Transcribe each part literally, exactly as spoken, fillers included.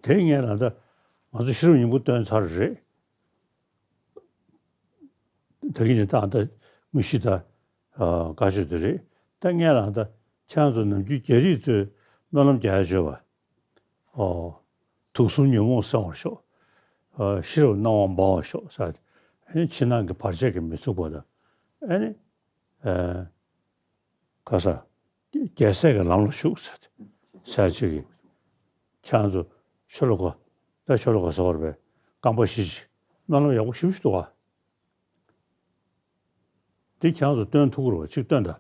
དེ་ངས་ད་ལྟ་ང་ཚོ་ཤེས་རབ་སྙིང་པོ་བཏོན་ཚར་རེད། ད་གིན་ནས་ད་ད་དངོས་གཞི་ད་ཨ་བཀའ་ཆོས་དེ་རེད། ད་ངས་ད་ལྟ་ཁྱེད་རང་ཚོ་ནམ་རྒྱུན་རྒྱ་རིགས་ཚོས་སྨོན་ལམ་རྒྱག་ཡ་བརྗོད་པ། ཨོ། དུག་གསུམ་ཉོན་མོངས་སེལ་བར་ཤོག་ཨ་ཕྱི་རུ་སྣང་བ་འབར་བར་ཤོག་ཟེར། ཨ་ནི་ཕྱི་ནང་གི་བར་ཆད་ཀྱིས་མི་ཚུགས་པ་དང་། ཨ་ནི་ཨ་ག་ས་རྒྱལ་སྲས་ཀྱི་ལམ་ལ་ཞུགས་ཟེར་ཟེར་ཅིག་གིས། ཁྱེད་རང་ཚོ་ཤོ་ལོ་ཀ་ད་ཤོ་ལོ་ཀ་ཟེར་བ་རེད་པས། རྐང་པ་བཞི་ཅིག་སྨོན་ལམ་ཡག་པོ་ཞེ་པོ་ཞིག་འདུག་ག་དེ་ཁྱེད་རང་ཚོ་སྟོན་ཐུབ་ཀྱི་རེད་པ། ཅིག་སྟོན་དང་།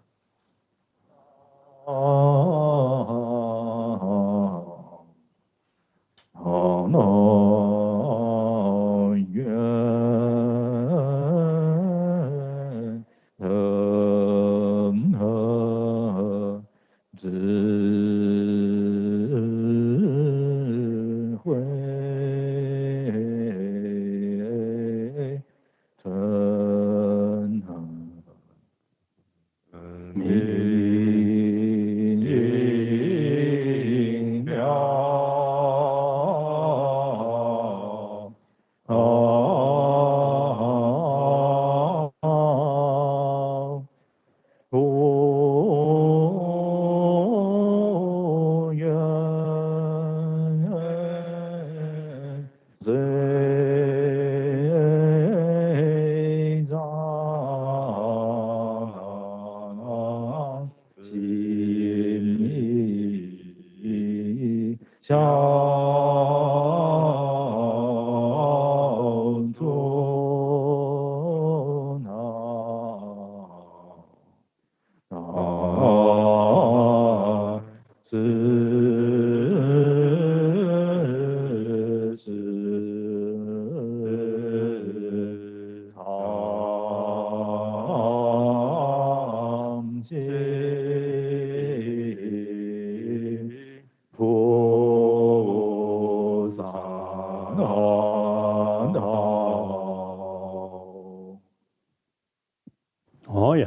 འོ་ཡ།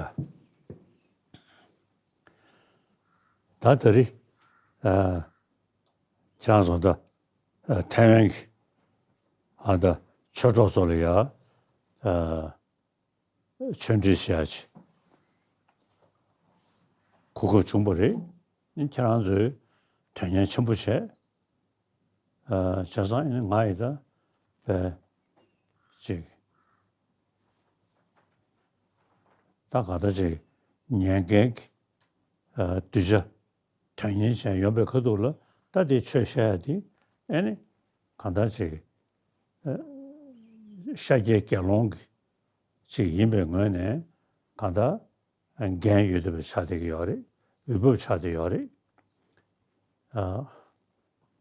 ད་ད་རེས་ཨ་ཁྱེད་རང་ཚོ་ད་ཨ་ཐའེ་ཝན་གྱི་ཨ་ད་ཆོས་གྲོགས་ཚོ་ལ་ཡ་ཨ་ཆོས་འབྲེལ་བྱེད་ཡ་ཅིག་གོ་སྐབས་བྱུང་བ་རེད། ཁྱེད་རང་ཚོས་དོན་གཉེར་ཆེན་པོ་བྱས། ཨ་བྱས་ཙང་ཨ་ནི་ང་ཡི་ད་པའི་ཅིག་ད་ག་ད་ཅིག་ཉན་མཁན་གྱི་ཨ་གདུལ་བྱ་དོན་གཉེར་ཅན་ཡོང་པའི་ཁ་ཐུག་ལ། ད་དེ་ཆོས་བཤད་ཡ་དེ་ཨ་ནི་གང་ལྟར་ཅིག་ཨ་ཤཱཀྱའི་དགེ་སློང་གི་ཅིག་ཡིན་པའི་ངོས་ནས་གང་ལྟར་འགན་ཡོད་བསྡད་པ་ཆགས་བསྡད་ཀྱི་ཡོད་རེད། འོས་བབ་ཆགས་བསྡད་ཡོད་རེད། ཨ་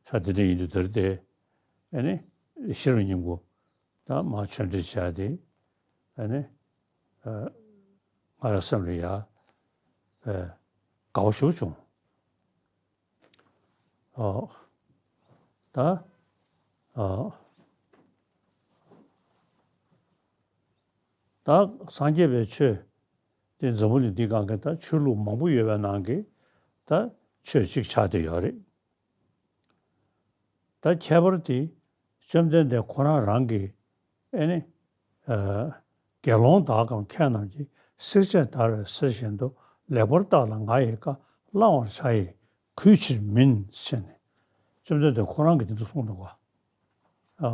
ཆ་དེ་འདྲ་ཡིན་དུས་དེར་དེ་ཨ་ནི་ཤེས་རབ་སྙིང་པོ་ད་མར་ཆོས་འབྲེལ་བྱས་ཏེ་ཨ་ནི་ཨ་ང་རང་སེམས་ལ་ཡ་ཨ་དགའ་བོ་ཞེ་པོ་བྱུང་། ཨ་ད་ཨ་ད་སངས་རྒྱས་པའི་ཆོས་དེ་འཛམ་བུ་གླིང་འདི་སྒང་གི་ད་ཆོས་ལུགས་མང་པོ་ཡོད་པའི་ནང་གི་ད་ཆོས་གཅིག་ཆགས་བསྡད་ཡོད་རེད། ད་ཁྱད་པར་དེ་བཅོམ་ལྡན་འདས་ཁོ་རང་རང་གིས་ཨེ་ནི་ཨ་དགེ་སློང་དག་གམ་མཁས་རྣམས་ཀྱིས། བསྲེག་བཅད་བརྡར་བའི་གསེར་བཞིན་དུ། ལེགས་པར་བརྟགས་ལ་ང་ཡི་བཀའ། བླང་བར་བྱ་ཡི་གུས་ཕྱིར་མིན། ཞེས་ནས་བཅོམ་ལྡན་འདས་ཁོ་རང་གིས་དེ་འདྲ་གསུངས་འདུག་ག་ཨ་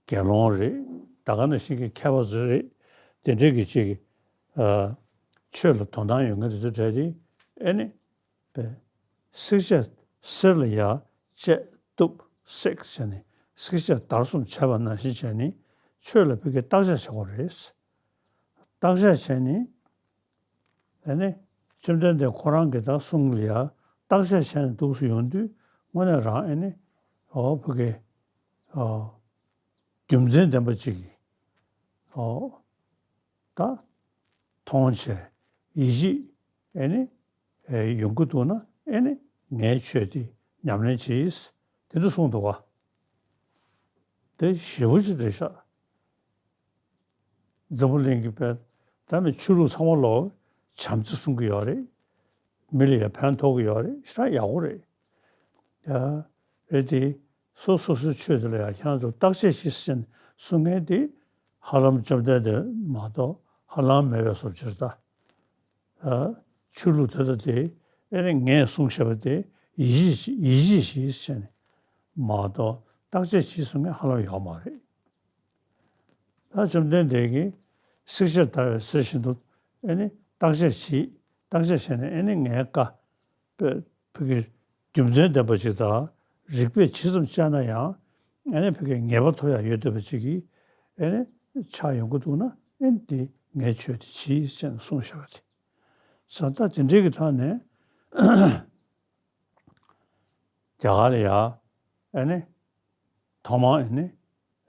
དགེ་སློང་རེད། ད་ག་ནང་བཞིན་གྱི་མཁས་པ་ཚོ་རེད། དེ་འདྲའི་གི་ཅིག་ཨ་ཆོས་ལ་དོ་སྣང་ཡོད་མཁན་དེ་ཚོ་གྲས་དེ་ཨེ་ནི་པས། བསྲེག་བཅད་གསེར་ལ་ཡ་བཅད་གཏུབ་བསྲེག་བྱས་ནས་བསྲེག་བཅད་བརྡར་གསུམ་བྱས་པ་ནང་བཞིན་བྱས་ནས་ཆོས་ལ་ཕ་གིའི་བརྟག་དཔྱད་བྱེད་དགོས་རེད། བརྟག་དཔྱད་བྱས་ནས་ཨ་ནི་བཅོམ་ལྡན་འདས་ཁོ་རང་གི་ད་གསུང་ལ་ཡ་བརྟག་དཔྱད་བྱས་ནས་འདུག་སེ་ཡོང་དུས་དངོས་གནས་རང་ཨ་ནི་འོ་ཕ་གི་ཨོ་ རྒྱུ་མཚན་ལྡན་པ་ཅིག་གིས་ཨོ་ད་མཐོང་བྱས་ཡིད་ཆེས་ཨེ་ནི་ཨེ་ཡོང་གི་འདུག་ན་ཨེ་ནི་ངའི་ཆོས་དེ་ཉམས་ལེན་བྱེད། དེ་འདྲ་གསུངས་འདུག་ག་དེ་ཞེ་པོ་ཅིག་རེད་ཤག་འཛམ་བུ་གླིང་གི་དཔེ་ད་ནི་ཆོས་ལུགས་ཚང་མ་ལོག་བྱམས་བརྩེ་གསུང་གི་ཡོད་རེད། མི་ལ་ཡང་ཕན་ཐོགས་ཀྱི་ཡོད་རེད། ཞེ་དྲག་ཡག་པོ་རེད། ཡ། རེད་དེ། སོ་སོ་སོའི་ཆོས་དེ་ལ་ཡང་ཁྱེད་རང་ཚོ་བརྟག་དཔྱད་བྱེད་ཟེར་ནས་གསུང་མཁན་དེ་ཧ་ལམ་བཅོམ་ལྡན་འདས་མ་གཏོགས་ཧ་ལམ་མེད་པའི་བཟོ་བྱེད་ད། ཨ། ཆོས་ལུགས་དེ་དག་དེ་ཨེ་ནི་ངས་གསུངས་བཞག་པ་དེ་ཡིད་ཆེས་ཡིད་ཆེས་བྱེད་ཟེར་ནས་མ་གཏོགས་བརྟག་དཔྱད་བྱེད་གསུང་མཁན་ཧ་ལམ་ཡོད་མ་རེད། ད་བཅོམ་ལྡན་འདས་ཀྱིས་བསྲེགས་བཅད་བརྡར་བའི་གསེར་བཞིན་དུ་ཨེ་ནི་བརྟག་དཔྱད་བྱེད། བརྟག་དཔྱད་བྱས་ནས་ཨེ་ནི་ངའི་བཀའ་བོད་ཕ་གིར་རྒྱུ་མཚན་ལྡན་པ་ཅིག་དང་རིགས་པས་ཇི་ཙམ་དཔྱད་ན་ཡང་ཨེ་ནི་ཕ་གིར་ངེས་པ་ཐོབ་ཡག་ཡོད་བསྡད་པ་ཅིག་གིས་ཨེ་ནི་ཆགས་ཡོང་གི་འདུག་ན་ཨེ་ནི་དེ་ངའི་ཆོས་དེ་གྱིས་ཟེར་ནས་གསུངས་བཞག་པ་དེ། བྱས་ཙང་དེ་འདྲའི་གི་ཐོག་ནས་རྒྱ་གར་ལ་ཡ་ཨེ་ནི་ཐོག་མར་ཨེ་ནི་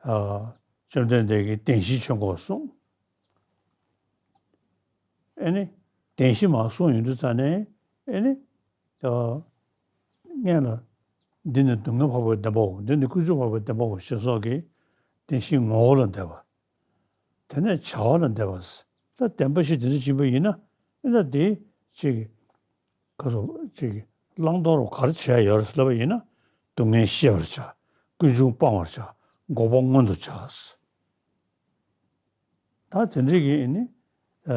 ཨ་བཅོམ་ལྡན་འདས་ཀྱིས་བདེན་བཞིའི་ཆོས་འཁོར་གསུངས། ཨེ་ནི་བདེན་བཞི་མར་གསུངས་ཡོང་དུས་ཙ་ནས་ཨེ་ནི་ཨ་སྔོན་ལ་འདི་ནི་སྡུག་བསྔལ་འཕགས་པའི་བདེན་པའོ། འདི་ནི་ཀུན་འབྱུང་འཕགས་པའི་བདེན་པའོ་ཞེས་སོགས་ཀྱི་བདེན་བཞིའི་ངོ་བོ་ལ་བསྡད་པ། དེ་ནས་བྱ་བ་ལ་བསྡད་པ། ད་བདེན་པ་བཞི་དེ་འདྲ་ཕྱིན་པ་ཡིན་ན་ཨེ་ན་དེ་ཅིག་ག་སོ་ཅིག་བླང་དོར་ག་རེ་བྱས་ཡོད་རེད་ལབ་པ་ཡིན་ན། སྡུག་བསྔལ་ཤེས་པར་བྱ། ཀུན་འབྱུང་སྤང་བར་བྱ། འགོག་པ་མངོན་དུ་བྱ། ད་དེ་འདྲ་གི་ནི་ཨ་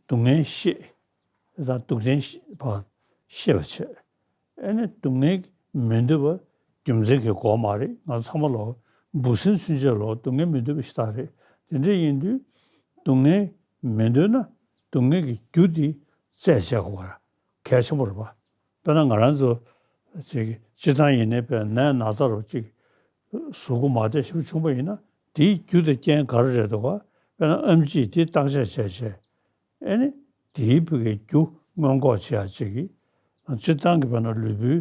སྡུག་བསྔལ་ཤེས། ད་སྡུག་བསྔལ་ཤེས་པ་ཤེས་པ་བྱས། ཨེ་ནི་སྡུག་བསྔལ་མི་འདོད་པ་རྒྱུ་མཚན་གྱི་འགོག་མ་རེད། ང་ཚང་མ་ལོ་འབུ་སྲིན་ཚུན་ཆད་ལོ་སྡུག་བསྔལ་མི་འདོད་པ་ཞིག་ད་རེད། དེ་འདྲ་ཡིན་དུས་སྡུག་བསྔལ་མི་འདོད་ན་སྡུག་བསྔལ་གྱི་རྒྱུ་དེ་བཙལ་བྱེད་དགོས་པ་གལ་ཆེན་པོ་རེད་པ། དཔེར་ན་ང་རང་ཚོ་ཅིག་སྤྱིར་བཏང་ཡིན་ནའི་དཔེར་ན་ནད་ན་ཚ་རུ་ཅིག་གཟུགས་པོ་མ་བདེ་ཞིག་བྱུང་པ་ཡིན་ན་དེའི་རྒྱུ་དང་རྐྱེན་ག་རེ་རེད་འདུག་ག་དཔེར་ན་ཨེམ་ཆི་དེ་བརྟག་དཔྱད་བྱས་བྱས། ཨེ་ནི་དེའི་བུ་གའི་རྒྱུ་སྔོན་འགོག་བྱེད་ཡ་ཅིག་གིས་སྤྱིར་བཏང་གི་བར་ན་ལུས་པོའི་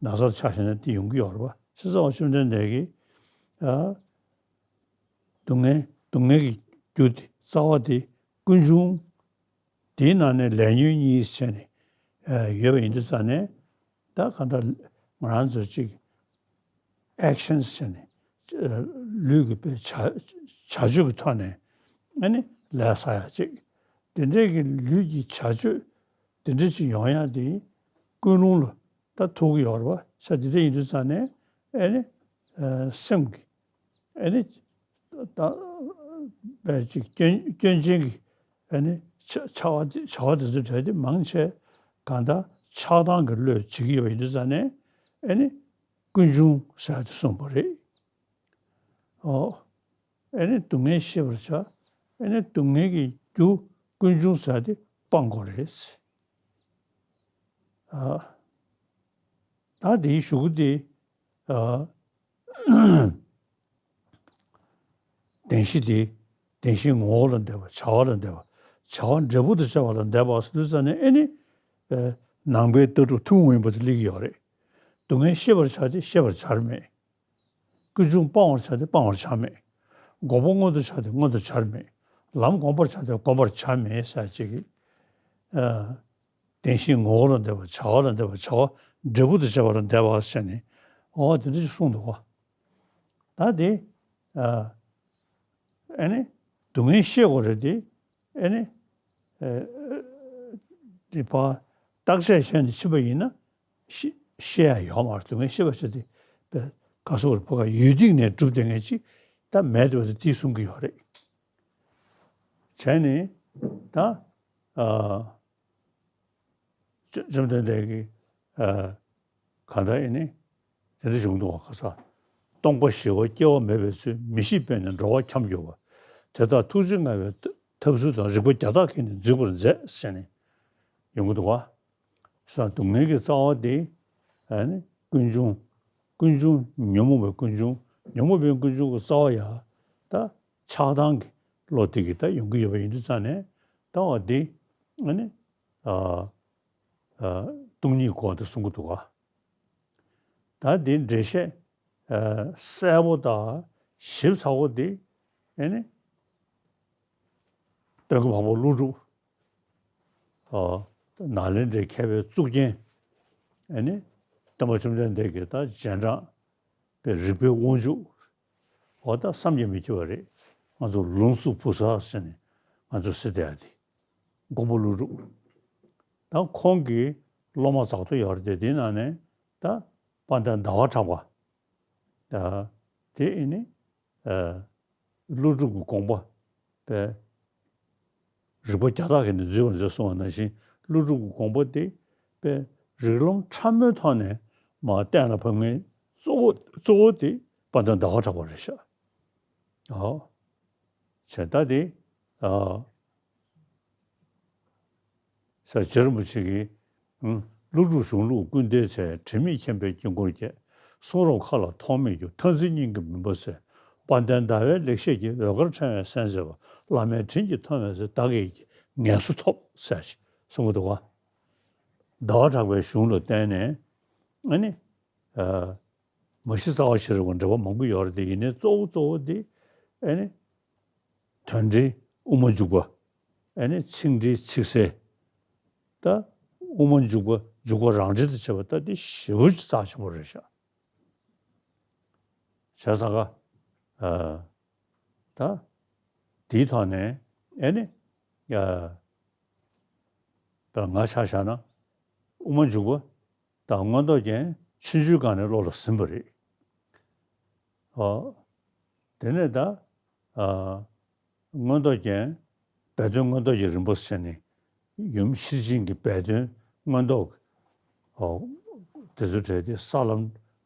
ན་ཚ་ཆགས་བཞག་ན་དེ་ཡོང་གི་ཡོད་རེད་པ། བྱས་ཙང་བཅོམ་ལྡན་འདས་ཀྱིས་ཨ་སྡུག་བསྔལ་སྡུག་བསྔལ་གྱི་རྒྱུ་དེ་རྩ་བ་དེ་ཀུན་འབྱུང་དེའི་ནང་ནས་ལས་ཉོན་གཉིས་བྱས་ནས་ཨ་ཡོད་པ་ཡིན་དུས་ཙང་ནས་ད་གང་ལྟར་ང་རང་ཚོ་ཅིག་ཨེག་ཤན་ཟེར་ནས་ལུས་ཀྱི་དཔེ་བྱ་བྱ་སྤྱོད་ཀྱི་ཐོག་ནས་ཨ་ནི་ལས་བསགས་ཡ་ཅིག་དེ་འདྲའི་གི་ལུས་ཀྱི་བྱ་སྤྱོད་དེ་འདྲ་ཅིག་ཡོང་ཡ་དེ་ཀུན་སློང་ལ་ད་ཐུག་གི་ཡོད་རེད་པ། ས་དེ་འདྲ་ཡིན་དུས་ཙང་ནས་ཨ་ནི་ཨ་སེམས་ཀྱི་ཨ་ནི་ད་དཔེ་ཅིག་སྐྱོན་སྐྱོན་ཅན་གྱི་ཨ་ནི་བྱ་བྱ་བ་དེ་བྱ་བ་དེ་ཚོ་གྲས་དེ་མང་ཆེ་གང་ལྟར་ཆགས་སྡང་གི་བློས་བྱེད་ཀྱི་ཡོད་པ་ཡིན་དུས་ཙང་ནས་ཨ་ནི་ཀུན་འབྱུང་ཟེར་ཡ་དེ་གསུངས་པ་རེད། ཨོ། ཨེ་ནི་སྡུག་བསྔལ་ཤེས་པར་བྱ། ཨེ་ནི་སྡུག་བསྔལ་གྱི་རྒྱུ་ཀུན་འབྱུང་ཟེར་ཡ་དེ་སྤང་དགོས་རེད། ཨ། ད་དེའི་གཞུག་གུ་དེ། ཨ། བདེན་བཞི་དེ། བདེན་བཞིའི་ངོ་བོ་ལ་བསྡད་པ་བྱ་བ་ལ་བསྡད་པ། བྱ་བ་འབྲས་བུ་དང་བཅས་པ་ལ་བསྡད་པ་ཟེར་དུས་ཙ་ནས་ཨེ་ནི། ཨ། ནང་པའི་ལྟ་གྲུབ་ཐུན་མོང་ཡིན་པ་དེ་སླེབས་ཀྱི་ཡོད་རེད། སྡུག་བསྔལ་ཤེས་པར་བྱ་སྟེ་ཤེས་པར་བྱར་མེད། ཀུན་འབྱུང་སྤང་བར་བྱ་སྟེ་སྤང་བར་བྱར་མེད། འགོག་པ་མངོན་དུ་བྱ་སྟེ་མངོན་དུ་བྱར་མེད། ལམ་བསྒོམ་པར་བྱ་སྟེ་བསྒོམ་པར་བྱར་མེད་ཟེར་ཅིག་གིས། ཨ། བདེན་བཞིའི་ངོ་བོ་ལ་བསྡད་པ་བྱ་བ་ལ་བསྡད་པ་བྱ་བ་འབྲས་བུ་དང་བཅས་པ་ལ་བསྡད་པ་ཟེར་ནས་འོ་དེ་འདྲ་ཞིག་གསུངས་འདུག་ག་ད་དེ། ཨ། ཨེ་ནི། སྡུག་བསྔལ་ཤེས་དགོས་རེད་དེ། ཨེ་ནི། ཨ། དེ་ཕར་བརྟག་དཔྱད་བྱས་ནས་ཕྱིན་པ་ཡིན་ན། ཤེས་ཤེས་ཡ་ཡོད་མ་རེད། སྡུག་བསྔལ་ཤེས་པ་ཞིག་དེ་དཔེ་ག་སོ་བར་ཕ་ག་ཡུལ་སྟེང་ནས་གྲུབ་བསྡད་མཁན་ཅིག་ད་མེད་འདུག་པ་དེ་འདི་གསུང་གི་ཡོད་རེད། བྱས་ནས་ད་ཨ། བཅོ་བཅོམ་ལྡན་འདས་ཀྱིས་ཨ། གང་ལྟར་ཨེ་ནི་དེ་འདྲ་བྱུང་འདུག་ག་ས། སྟོང་པ་ཞི་བ་སྐྱེ་བ་མེད་པའི་ཚུལ། མི་ཤེས་པས་ནི་འགྲོ་བ་འཁྱམས་གྱུར་པ། དེ་དག་ཐུགས་རྗེ་མངའ་བའི་ཐབས་ཚུལ་དང་། རིགས་པ་བརྒྱ་དག་གིས་ནི་འཛུད་པར་མཛད་ཟེར་ནས་ཡོང་གི་འདུག་ག་ས། སྡུག་བསྔལ་གྱི་རྩ་བ་དེ་ཨ་ནི་ཀུན་འབྱུང་། ཀུན་འབྱུང་ཉོན་མོངས་པའི་ཀུན་འབྱུང་། ཉོན་མོངས་པའི་ཀུན་འབྱུང་གི་རྩ་བ་ཡ་ད་ཆགས་སྡང་གི་བློ་དེ་གིས་ད་ཡོང་གི་ཡོད་པ་ཡིན་དུས་ཙང་ནས་ད་བ་དེ་ཨ་ནི་ཨ་ཨ་སྟོང་ཉིད་སྐོར་དེ་གསུང་གི་འདུག་ག་ད་དེ་འགྲེལ་བཤད་ཨ་གསལ་པོ་དང་ ཞིབ་ཚགས་པོ་དེ་ཨེ་ནི་དཔལ་མགོན་འཕགས་པ་ཀླུ་སྒྲུབ། ཨ། ནཱ་ལེནྡྲའི་མཁས་པའི་གཙུག་རྒྱན། ཨེ་ནི་སྟོན་པ་བཅོམ་ལྡན་འདས་ཀྱི་ད་རྗེས་འབྲང་པའི་རིག་པའི་དབང་ཕྱུག། འོ་ད་བསམ་གྱིས་མི་ཁྱབ་པ་རེད། ང་ཚོ་ལུང་སུ་བུ་ས་ཟེར་ནས་ང་ཚོ་ཟེར་བསྡད་ཡ་དེ། མགོན་པོ་ཀླུ་སྒྲུབ། ད་ཁོང་གི་སློབ་མ་ཛག་ཏུ་ཡོད་རེད་དེ། དེའི་ནང་ནས་ད་དཔལ་ལྡན་ཟླ་བ་གྲགས་པ། ད་དེ་ཨེ་ནི། ཨ། ཀླུ་སྒྲུབ་ཀྱི་དགོངས་པ་པས་རིགས་པ་བརྒྱ་དག་གིས་ནི་འཛུད་པར་མཛད་གསུངས་པ་ནང་བཞིན། ཀླུ་སྒྲུབ་ཀྱི་དགོངས་པ་དེ་པས་རིགས་ལམ་ཕྲ་མོའི་ཐོག་ནས་མར་གཏན་ལ་ཕབ་མཁན་གཙོ་བོ་གཙོ་བོ་དེ་དཔལ་ལྡན་ཟླ་བ་གྲགས་པ་རེད་ཤག། ཨོ། བྱས་ད་དེ། ཨ། ས་རྗེ་རིན་པོ་ཆེ་གིས། ཀླུ་སྒྲུབ་གཞུང་ལུགས་ཀུན་དའི་ཚལ། དྲི་མེད་མཁྱེན་པས་དཀྱིལ་འཁོར་བསྐྱེད། གསུང་རབ་མཁའ་ལ་ཐོགས་མེད་རྒྱུ། ཐ་ཚིག་སྙིང་གི་མུན་པ་སེལ། དཔལ་ལྡན་ཟླ་བའི་ལེགས་བཤད་ཀྱིས། འོད་དཀར་ཕྲེང་བའི་གསན་མཛད་པ། བླ་མའི་དྲིན་གྱིས་མཐོང་བས་གཟིགས། བདག་གིས་ངལ་གསོ་ཐོབ། ཟེར་ཞིག་གསུང་གི་འདུག་ག། ཟླ་བ་གྲགས་པའི་གཞུང་ལ་བརྟེན་ནས་ཨ་ནི། ཨ། མ་གཞི་རྩ་བ་ཤེས་རབ་ཀྱི་འགྲེལ་པ་མང་པོ་ཡོད་རེད་དེ། ཡིན་ནའི་གཙོ་བོ་གཙོ་བོ་དེ་ཨེ་ནི་དོན་འགྲེལ་དབུ་མ་འཇུག་པ། ཨེ་ནི་ཚིག་འགྲེལ་ཚིག་གསལ། ད་དབུ་མ་འཇུག་པ་འཇུག་པ་རང་འགྲེལ་དུ་བྱས་པ། ད་དེ་ཞེ་པོ་ཅིག་རྩ་ཆེན་པོ་རེད་ཤག། བྱས་ཙང་ཀ། ཨ། ད་དེའི་ཐོག་ནས་ཨེ་ནི། ཨ། ད་ང་ཆ་བཞག་ན་དབུ་མ་འཇུག་པ། ད་མངོན་རྟོགས་རྒྱན་ཆུང་ཆུང་སྒང་ནས་བློ་ལ་ཟིན་པ་རེད། ཨོ། དེ་ནས་ད། ཨ། མངོན་རྟོགས་རྒྱན། སྦས་དོན་མངོན་རྟོགས་ཀྱི་རིམ་པ་ཟེར་ནས། ཡུམ་ཤེར་ཕྱིན་གྱི་སྦས་དོན་མངོན་རྟོགས། ཨོ། དེ་ཚོ་གྲས་དེ་ས་ལམ་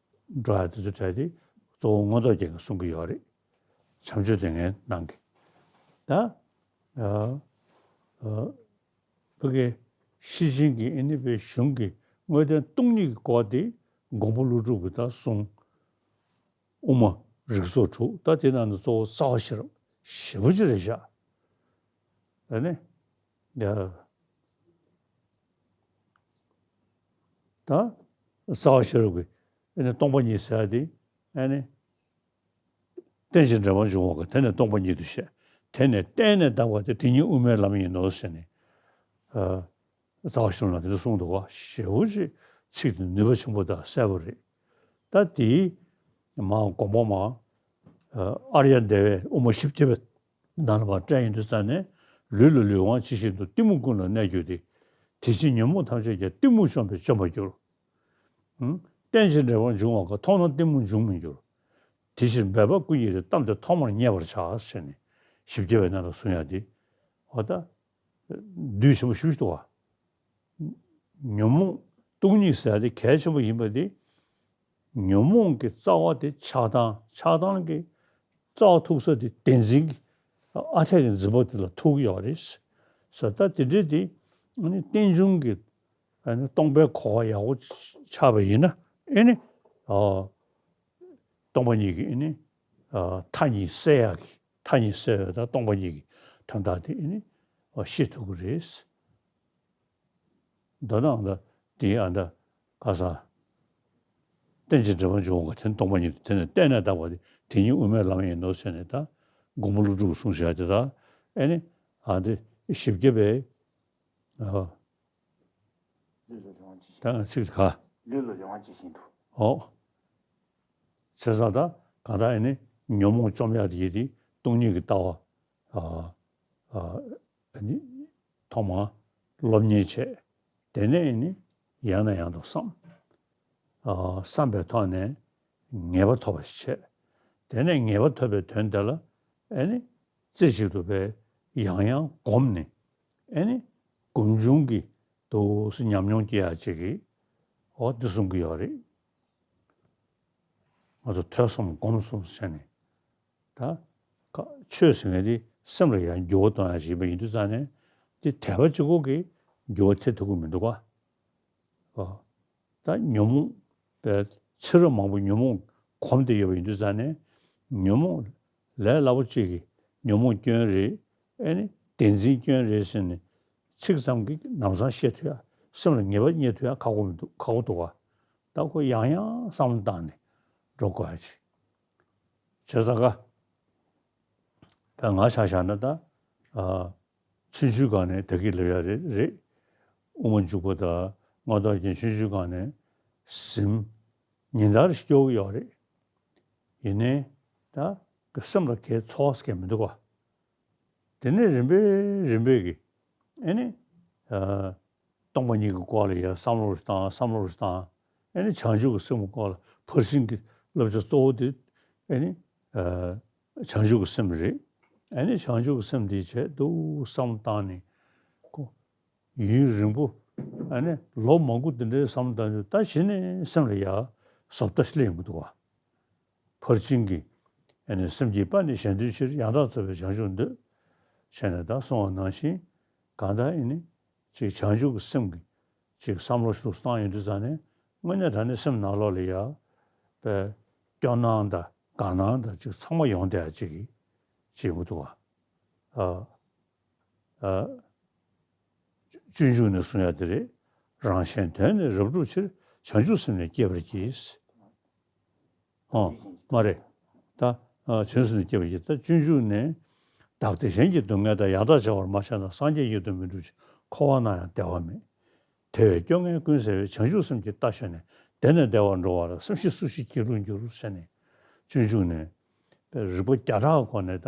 འགྲོ་ཡ་དེ་ཚོ་གྲས་དེ་གཙོ་བོ་མངོན་རྟོགས་རྒྱན་གྱིས་གསུང་གི་ཡོད་རེད། བྱམས་ཆོས་སྡེ་ལྔའི་ནང་གི། ད། ཨ། ཨ། ཕ་གི་ཤེར་ཕྱིན་གྱི་ཨེ་ནི་པའི་གཞུང་གི་དངོས་བསྟན་སྟོང་ཉིད་ཀྱི་སྐོར་དེ་མགོན་པོ་ཀླུ་སྒྲུབ་ཀྱིས་ད་གསུངས། དབུ་མ་རིགས་ཚོགས་དྲུག། ད་དེ་ནང་ནས་གཙོ་བོ་རྩ་བ་ཤེས་རབ་ཞེ་པོ་ཅིག་རེད་ཤག། ཨ་ནི། ཡ། ད་རྩ་བ་ཤེས་རབ་ཀྱི་ཨ་ནི་སྟོང་པ་ཉིད་ཟེར་ཡ་དེ་ཨ་ནི། རྟེན་ཅིང་འབྲེལ་བར་འབྱུང་བ་ཀུན། དེ་ནི་སྟོང་པ་ཉིད་དུ་བཤད། དེ་ནི་གཏན་ནས་དག་པ་སྟེ། དེ་ཉིད་དབུ་མའི་ལམ་ཡིན་ནོ་ཟེར་ནས། ཨ། རྩ་བ་ཤེས་རབ་ནང་དེ་འདྲ་གསུངས་འདུག་ག། ཞེ་པོ་ཅིག་ཚིག་དེ་ནུས་པ་ཆེན་པོ་དང་གསལ་པོ་རེད། ད་དེའི་མར་དགོངས་པ་མར། ཨ། ཨཱརྱ་དེ་བས་དབུ་མ་བཞི་བརྒྱ་པའི་ནང་ལ་མར་བཀྲལ་ཡོང་དུས་ཙ་ནས། ལུས་ལ་ལུས་དབང་ཇི་བཞིན་དུ། གཏི་མུག་ཀུན་ལ་གནས་གྱུར་ཏེ། དེ་ཕྱིར་ཉོན་མོངས་ཐམས་ཅད་ཀྱང་། གཏི་མུག་བཅོམ་པས་བཅོམ་པར་འགྱུར། ཨང་། རྟེན་ཅིང་འབྲེལ་བར་འབྱུང་བ་ཀུན། མཐོང་ན་གཏི་མུག་འབྱུང་མི་འགྱུར། དེ་ཕྱིར་འབད་པ་ཀུན་གྱིས་ཏེ། གཏམ་དེ་ཐོག་མར་ངེས་པར་བྱ། ཟེར་ནས་བཞི་བརྒྱ་པའི་ནང་ལ་གསུང་ཡ་དེ། འོ་ད། བསྡུས་ཆེན་པོ་ཞེ་པོ་ཅིག་འདུག་ག། ཉོན་མོངས་སྟོང་ཉིད་ཟེར་ཡ་དེ་གལ་ཆེན་པོ་ཡིན་པ་དེ། ཉོན་མོངས་ཀྱི་རྩ་བ་དེ་ཆགས་སྡང་། ཆགས་སྡང་གི་རྩ་བ་ཐུག་ས་དེ་བདེན་འཛིན་གྱི་ཨ་འཐས་ཀྱི་འཛིན་པ་དེ་ལ་ཐུག་ཡོད་རེད་ཟེར། ད་དེ་འདྲའི་དེ་ཨ་ནི་རྟེན་འབྱུང་གི་ཨ་ནི་སྟོང་པའི་གོ་བ་ཡག་པོ་ཆགས་པ་ཡིན་ན། ཨེ་ནི། ཨ། སྟོང་པ་ཉིད་ཀྱི་ཨེ་ནི། ཨ། མཐའ་གཉིས་བསལ་ཡག་གི། མཐའ་གཉིས་བསལ་བའི་ད་སྟོང་པ་ཉིད་ཀྱི་དོན་དག་དེ་ཨེ་ནི། ཨ། ཤེས་ཐུབ་ཀྱི་རེད། མདོར་ན་ཨ་ད་དེའི་ཨ་ད་ག་ས། རྟེན་ཅིང་འབྲེལ་བར་འབྱུང་བ་ཀུན། དེ་ནི་སྟོང་པ་ཉིད་དུ། དེ་ནི་གཏན་ནས་དག་པ་སྟེ། དེ་ཉིད་དབུ་མའི་ལམ་ཡིན་ནོ་ཟེར་ནས། ད་མགོན་པོ་ཀླུ་སྒྲུབ་ཀྱིས་གསུངས་བཞག་དེ་དག་ཨེ་ནི། ཨ་དེ་བཞི་བརྒྱ་པའི། ཨ། ལུས་ལ་ལུས་དབང་ཇི་བཞིན། ད་ཚིག་ག། ལུས་ལ་ལུས་དབང་ཇི་བཞིན་དུ། ཨོ། བྱས་ཙང་ད་གང་ལྟར་ཨེ་ནི་ཉོན་མོངས་བཅོམ་ཡག་དེ་ཡི་དེ་སྟོང་ཉིད་ཀྱི་ལྟ་བ། ཨ། ཨ། ཨ་ནི་ཐོག་མར་སློབ་གཉེར་བྱས། དེ་ནས་ཨེ་ནི་ཡང་ནས་ཡང་དུ་བསམ། ཨ། བསམ་པའི་ཐོག་ནས་ངེས་པ་ཐོབ་པ་ཞིག་བྱས། དེ་ནས་ངེས་པ་ཐོབ་པའི་དོན་དེ་ལ་ཨེ་ནི་རྩེ་གཅིག་ཏུ་བས་ཡང་ཡང་བསྒོམས་ནས། ཨེ་ནི་སྒོམ་བྱུང་གི་འདུག་སེ་ཉམས་མྱོང་སྐྱེ་ཡག་ཅིག་གི། འོ་འདི་གསུང་གི་ཡོད་རེད། ང་ཚོ་ཐོས་བསམ་སྒོམ་གསུམ་བྱས་ནས། ད་ཀ་ཆོས་ཟེར་མཁན་དེ་སེམས་ལ་ཡང་འགྱུར་བ་གཏོང་ཡག་ཅིག་ཡིན་པ་ཡིན་དུས་ཙང་ནས། དེ་དད་པ་གཅིག་པོ་གིས་འགྱུར་བ་ཐེབས་ཐུབ་ཀྱི་མི་འདུག་ག། ཨོ། ད་ཉོན་མོངས་པའི་ཚེ་རབས་མང་པོ་ཉོན་མོངས་གོམས་ཏེ་ཡོད་པ་ཡིན་དུས་ཙང་ནས། ཉོན་མོངས་ལས་སླ་པོ་གཅིག་གིས་ཉོན་མོངས་སྐྱོན་རེད། ཨེ་ནི་བདེན་འཛིན་སྐྱོན་རེད་ཟེར་ནས་ཚིག་ཙམ་གྱིས་ལམ་སང་ཤེས་ཐུབ་ཡག། སེམས་ལ་ངེས་པ་རྙེད་ཐུབ་ཡག་ཁག་པོ་མི་འདུག། ཁག་པོ་འདུག་ག། ད་ཁོ་ཡང་ཡང་བསམ་བློ་བཏང་ནས་འགྲོ་དགོས་ཡག་ཅིག། བྱས་ཙང་ཀ་ད་ང་ཆ་བཞག་ན་ད། ཨ། ཆུང་ཆུང་སྒང་ནས་ད་གིན་ལབ་ཡ་རེད་རེད། དབུ་མ་འཇུག་པ་དང་མངོན་རྟོགས་རྒྱན་ཆུང་ཆུང་སྒང་ནས་ཟིན། ཉིན་ལྟར་ཞིག་སྐྱོ་གི་ཡོད་རེད། ཡིན་ནའི་ད་སེམས་ལ་གའི་ཚོར་བ་ཟེར་མཁན་མི་འདུག་ག་དེ་ནས་རིམ་པས་རིམ་པས་ཀྱི་ཨེ་ནི། ཨ། སྟོང་པ་ཉིད་ཀྱི་སྐོར་ལ་ཡ་བསམ་བློ་ཞིག་བཏང་བསམ་བློ་ཞིག་བཏང་། ཨེ་ནི་བྱང་ཆུབ་ཀྱི་སེམས་ཀྱི་སྐོར་ལ་ཕར་ཕྱིན་གྱི་བསླབ་བྱ་གཙོ་བོ་དེ་ཨེ་ནི། ཨ། བྱང་ཆུབ་ཀྱི་སེམས་རེད། ཨེ་ནི་བྱང་ཆུབ་ཀྱི་སེམས་དེའི་ཆེད་དུ་བསམ་བློ་བཏང་ནས་ཁོ་ཡུན་རིང་པོ། ཨེ་ནི་ལོ་མང་པོ་དེ་འདྲའི་བསམ་བློ་བཏང་དུས་ད་གཞི་ནས་སེམས་ལ་ཡ་བཟོ་ལྟ་ཞིག་སླེབས་ཡོང་གི་འདུག་བ། ཕར་ཕྱིན་གྱི་ཨེ་ནི་སེམས་ཀྱི་དཔལ་ནི་གཞན་དོན་ཕྱིར། ཡང་དག་རྩོལ་བས་བྱང་ཆུབ་འདོད། བྱས་ནས་ད་གསུངས་པ་ནང་བཞིན་གང་ལྟར་ཨེ་ནི། ཅིག་བྱང་ཆུབ་ཀྱི་སེམས་ཀྱི་ཅིག་བསམ་བློ་ཞིག་བཏང་ཡོང་དུས་ཙང་ནས་དངོས་གནས་དྲང་གནས་སེམས་ནང་ལོགས་ལ་ཡ་པའི་སྐྱོ་སྣང་དང་དགའ་སྣང་དང་ཅིག་ཚང་མ་ཡོང་བསྡད་ཡ་ཅིག་གི་ཅིག་ཡོང་གི་འདུག་བ། ཨ། ཨ། སྤྱོད་འཇུག་ནས་གསུང་ཡ་དེ་རེད། རང་གཞན་དོན་ནི་རབ་བསྒྲུབ་ཕྱིར། བྱང་ཆུབ་སེམས་ནི་བསྐྱེད་པར་བགྱི། ཨོ། མ་རེད། ད། ཨ། བྱང་སེམས་ནི་བསྐྱེད་པར་བགྱི། ད་སྤྱོད་འཇུག་ནས། བདག་བདེ་གཞན་གྱི་སྡུག་བསྔལ་དང་། ཡང་དག་བྱ་བར་མ་བྱས་ན། སངས་རྒྱས་ཡུལ་དུ་མི་འགྲོ་ཕྱིར། འཁོར་བ་ན་ཡང་བདེ་བ་མེད། དེ་བས་སྐྱོ་ངལ་ཀུན་སེལ་བའི། བྱང་ཆུབ་སེམས་ཀྱི་རྟ་ཞོན་ནས། དེ་ནས་བདེ་བར་འགྲོ་བ་ལ། སེམས་ཤེས་སུ་ཞིག་སྒྱིད་ལུག་འགྱུར། ཟེར་ནས་སྤྱོད་འཇུག་ནས་རིགས་པ་བརྒྱ་ཕྲག་གི་སྒོ་ནས་ད་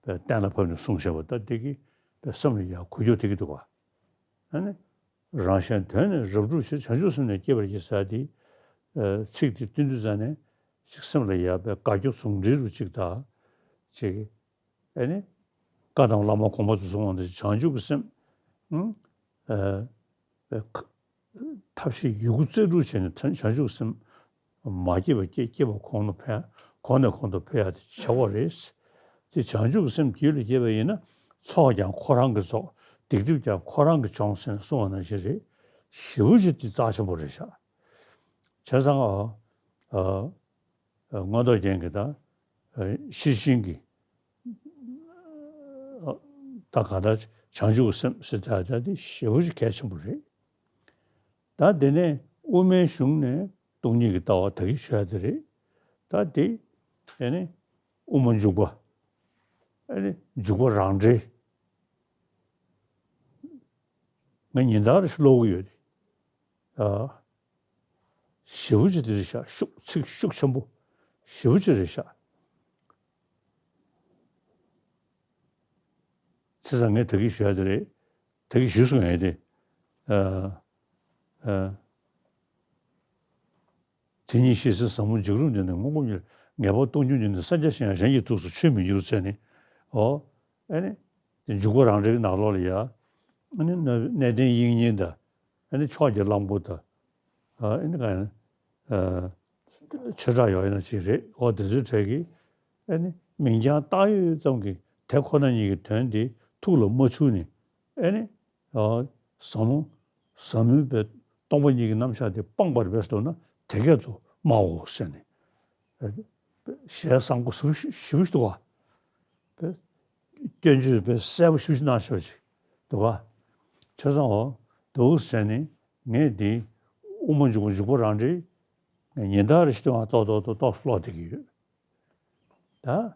གཏན་ལ་ཕབ་ནས་གསུངས་བཞག་པ་ད་འདི་གིས་སེམས་ལ་ཡ་འགུལ་སྐྱོད་ཐེབས་ཀྱི་འདུག་ག་ཨ་ནི། རང་གཞན་དོན་ནི་རབ་བསྒྲུབ་ཕྱིར། བྱང་ཆུབ་སེམས་ནི་བསྐྱེད་པར་བགྱི་ཟེར་དེ། ཨ། ཚིག་དེ་བཏོན་དུས་ཙ་ནས་ཅིག་སེམས་ལ་ཡ་པའི་དགའ་སྐྱོ་ཟུང་འབྲེལ་རུ་ཅིག་དང་ཅིག་ཨེ་ནི། བཀའ་གདམས་བླ་མ་གོང་མ་ཚོ་གསུངས་པ་འདི་བྱང་ཆུབ་ཀྱི་སེམས། ཨང་། ཨ། ཐབས་ཤེས་ཡོད་རྒུ་རྩལ་སྤྲུགས་བྱས་ནས་བྱང་ཆུབ་སེམས་མ་སྐྱེས་པ་སྐྱེ། སྐྱེས་པ་གོང་དུ་འཕེལ། གོང་ནས་གོང་དུ་འཕེལ་ཡ་དེ་བྱ་བ་རེད། དེ་བྱང་ཆུབ་སེམས་རྒྱུད་ལ་སྐྱེས་པ་ཡིན་ན་ཚོགས་ཀྱང་ཁོ་རང་གིས་རྫོགས། སྡིག་སྒྲིབ་ཀྱང་ཁོ་རང་གིས་སྦྱོང་ཟེར་ནས་གསུངས་པ་ནང་བཞིན་རེད། ཞེ་པོ་ཅིག་དེ་རྩ་ཆེན་པོ་རེད་ཤག་བྱས་ཙང་ཨ། ཨ། མངོན་རྟོགས་རྒྱན་གྱི་ད་ཤེར་ཕྱིན་གྱི་ད་གང་ལྟར་བྱང་ཆུབ་ཀྱི་སེམས་ཟེར་ད་ད་དེ་ཞེ་པོ་ཅིག་གལ་ཆེན་པོ་རེད། ད་དེ་ནས་དབུ་མའི་གཞུང་ནས་སྟོང་ཉིད་ཀྱི་ལྟ་བ་ད་གིན་ཞུ་ཡ་དེ་རེད། ད་དེ་ཨེ་ནི་དབུ་མ་འཇུག་པ། ཨེ་ནི་འཇུག་པ་རང་འགྲེལ། ང་ཉིན་ལྟར་ཞིག་ཀློག་གི་ཡོད་རེད། ཨ། ཞེ་པོ་ཅིག་དེ་རེད་ཤག་ཤུགས་ཚིག་ཤུགས་ཆེན་པོ་ཞེ་པོ་ཅིག་རེད་ཤག་བྱས་ཙང་ངས་ད་གིན་ཞུ་ཡ་དེ་རེད། ད་གིན་ཞུས་སོང་ངས་དེ། ཨ། ཨ། དེ་ཉིད་ཤེས་ཚེ་ཟབ་མོ་འཇུག་རིམ་འདི་ནི། སྔོན་གོམས་ཉེར་ངེས་པར་སྟོང་ཉིད་འདི་ནི། གསན་བྱ་ཤེས་ཡང་གཞན་གྱི་ཐུགས་སུ་ཆུད་མི་འགྱུར། ཟེར་ནས། ཨོ། ཨེ་ནི། དེ་འཇུག་པ་རང་འགྲེལ་གྱི་ནང་ལོགས་ལ་ཡ། ཨེ་ནི་གནས་བརྟན་དབྱིག་གཉེན་དང་། ཨེ་ནི་ཕྱོགས་ཀྱི་གླང་པོ་དང་། ཨ། ཨེ་ནི་གང་ཡང་། ཨ། ཆོས་གྲགས་ཡོག་ཡིན་ན་ཅིག་རེད། ཨོ་དེ་ཚོའི་གྲས་ཀྱིས་ཨེ་ནི་མིང་རྐྱང་བཏགས་ཡོད་ཙམ་གྱིས་དེ་ཁོ་ན་ཉིད་ཀྱི་དོན་དེ་ཐུགས་ལ་མ་ཆུད་ནས་ཨེ་ནི། ཨ། ཟབ་མོ། ཟབ་མོའི་པའི་སྟོང་པ་ཉིད་ཀྱི་རྣམ་གཞག་དེ་སྤངས་པར་འབད་སོང་ན་དེ་སྐད་དུ་སྨྲའོ་ཟེར་ནས། ཨ། ཞལ་བཟང་པོ་ཞེ་པོ་ཞིག་འདུག་ག་པའི་སྐྱོན་བརྗོད་པའི་གསལ་པོ་ཞེ་པོ་ཞིག་གནང་བཞག་པ་ཅིག་འདུག་ག་བྱས་ཙང་འོ་འདུག་ཟེར་ནས་ངས་འདི་དབུ་མ་འཇུག་པ་འཇུག་པ་རང་འགྲེལ་ཉིན་ལྟར་ཞིག་ཏུ་ང་ཏོག་ཏོག་ཏོག་ཏོག་ཀློག་བསྡད་ཀྱི་ཡོད། ད།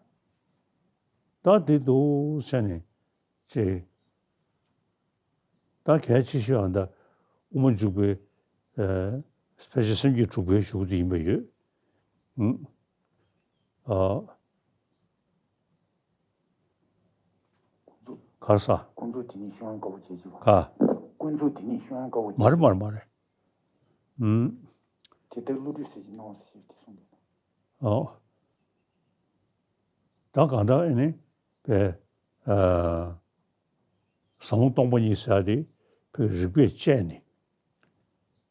ད་འདི་འདུག་ཟེར་ནས་ཅིག་ད་གལ་ཆེ་ཤོས་ཨ་ད་དབུ་མ་འཇུག་པའི་ཨ་ཕལ་ཆེར་སེམས་བསྐྱེད་དྲུག་པའི་གཞུག་གུ་དེ་ཡིན་པ་ཡོད། ཨུམ། ཨ། ཁར་ས། ཀུན་རྫོབ་དེ་ཉིད་ཤེས་པའི་དཀའ་བ་བྱེད་ཅེས་པ། ག་ཀུན་རྫོབ་དེ་ཉིད་ཤེས་པའི་དཀའ་བ་བྱེད་མ་རེད་མ་རེད་མ་རེད། ཨུམ། དེ་ལྟར་བསླུ་བྲིད་ཟད་ཀྱི་སྣང་བ་ཟད་ཕྱིར་དེ་གསུངས་ཏེ། ཨོ། ད་གང་ལྟར་ཨེ་ནི་པའི་ཨ་ཟབ་མོ་སྟོང་པ་ཉིད་ཟེར་ཡ་དེ་བོད་རིག་པས་དཔྱད་ནས།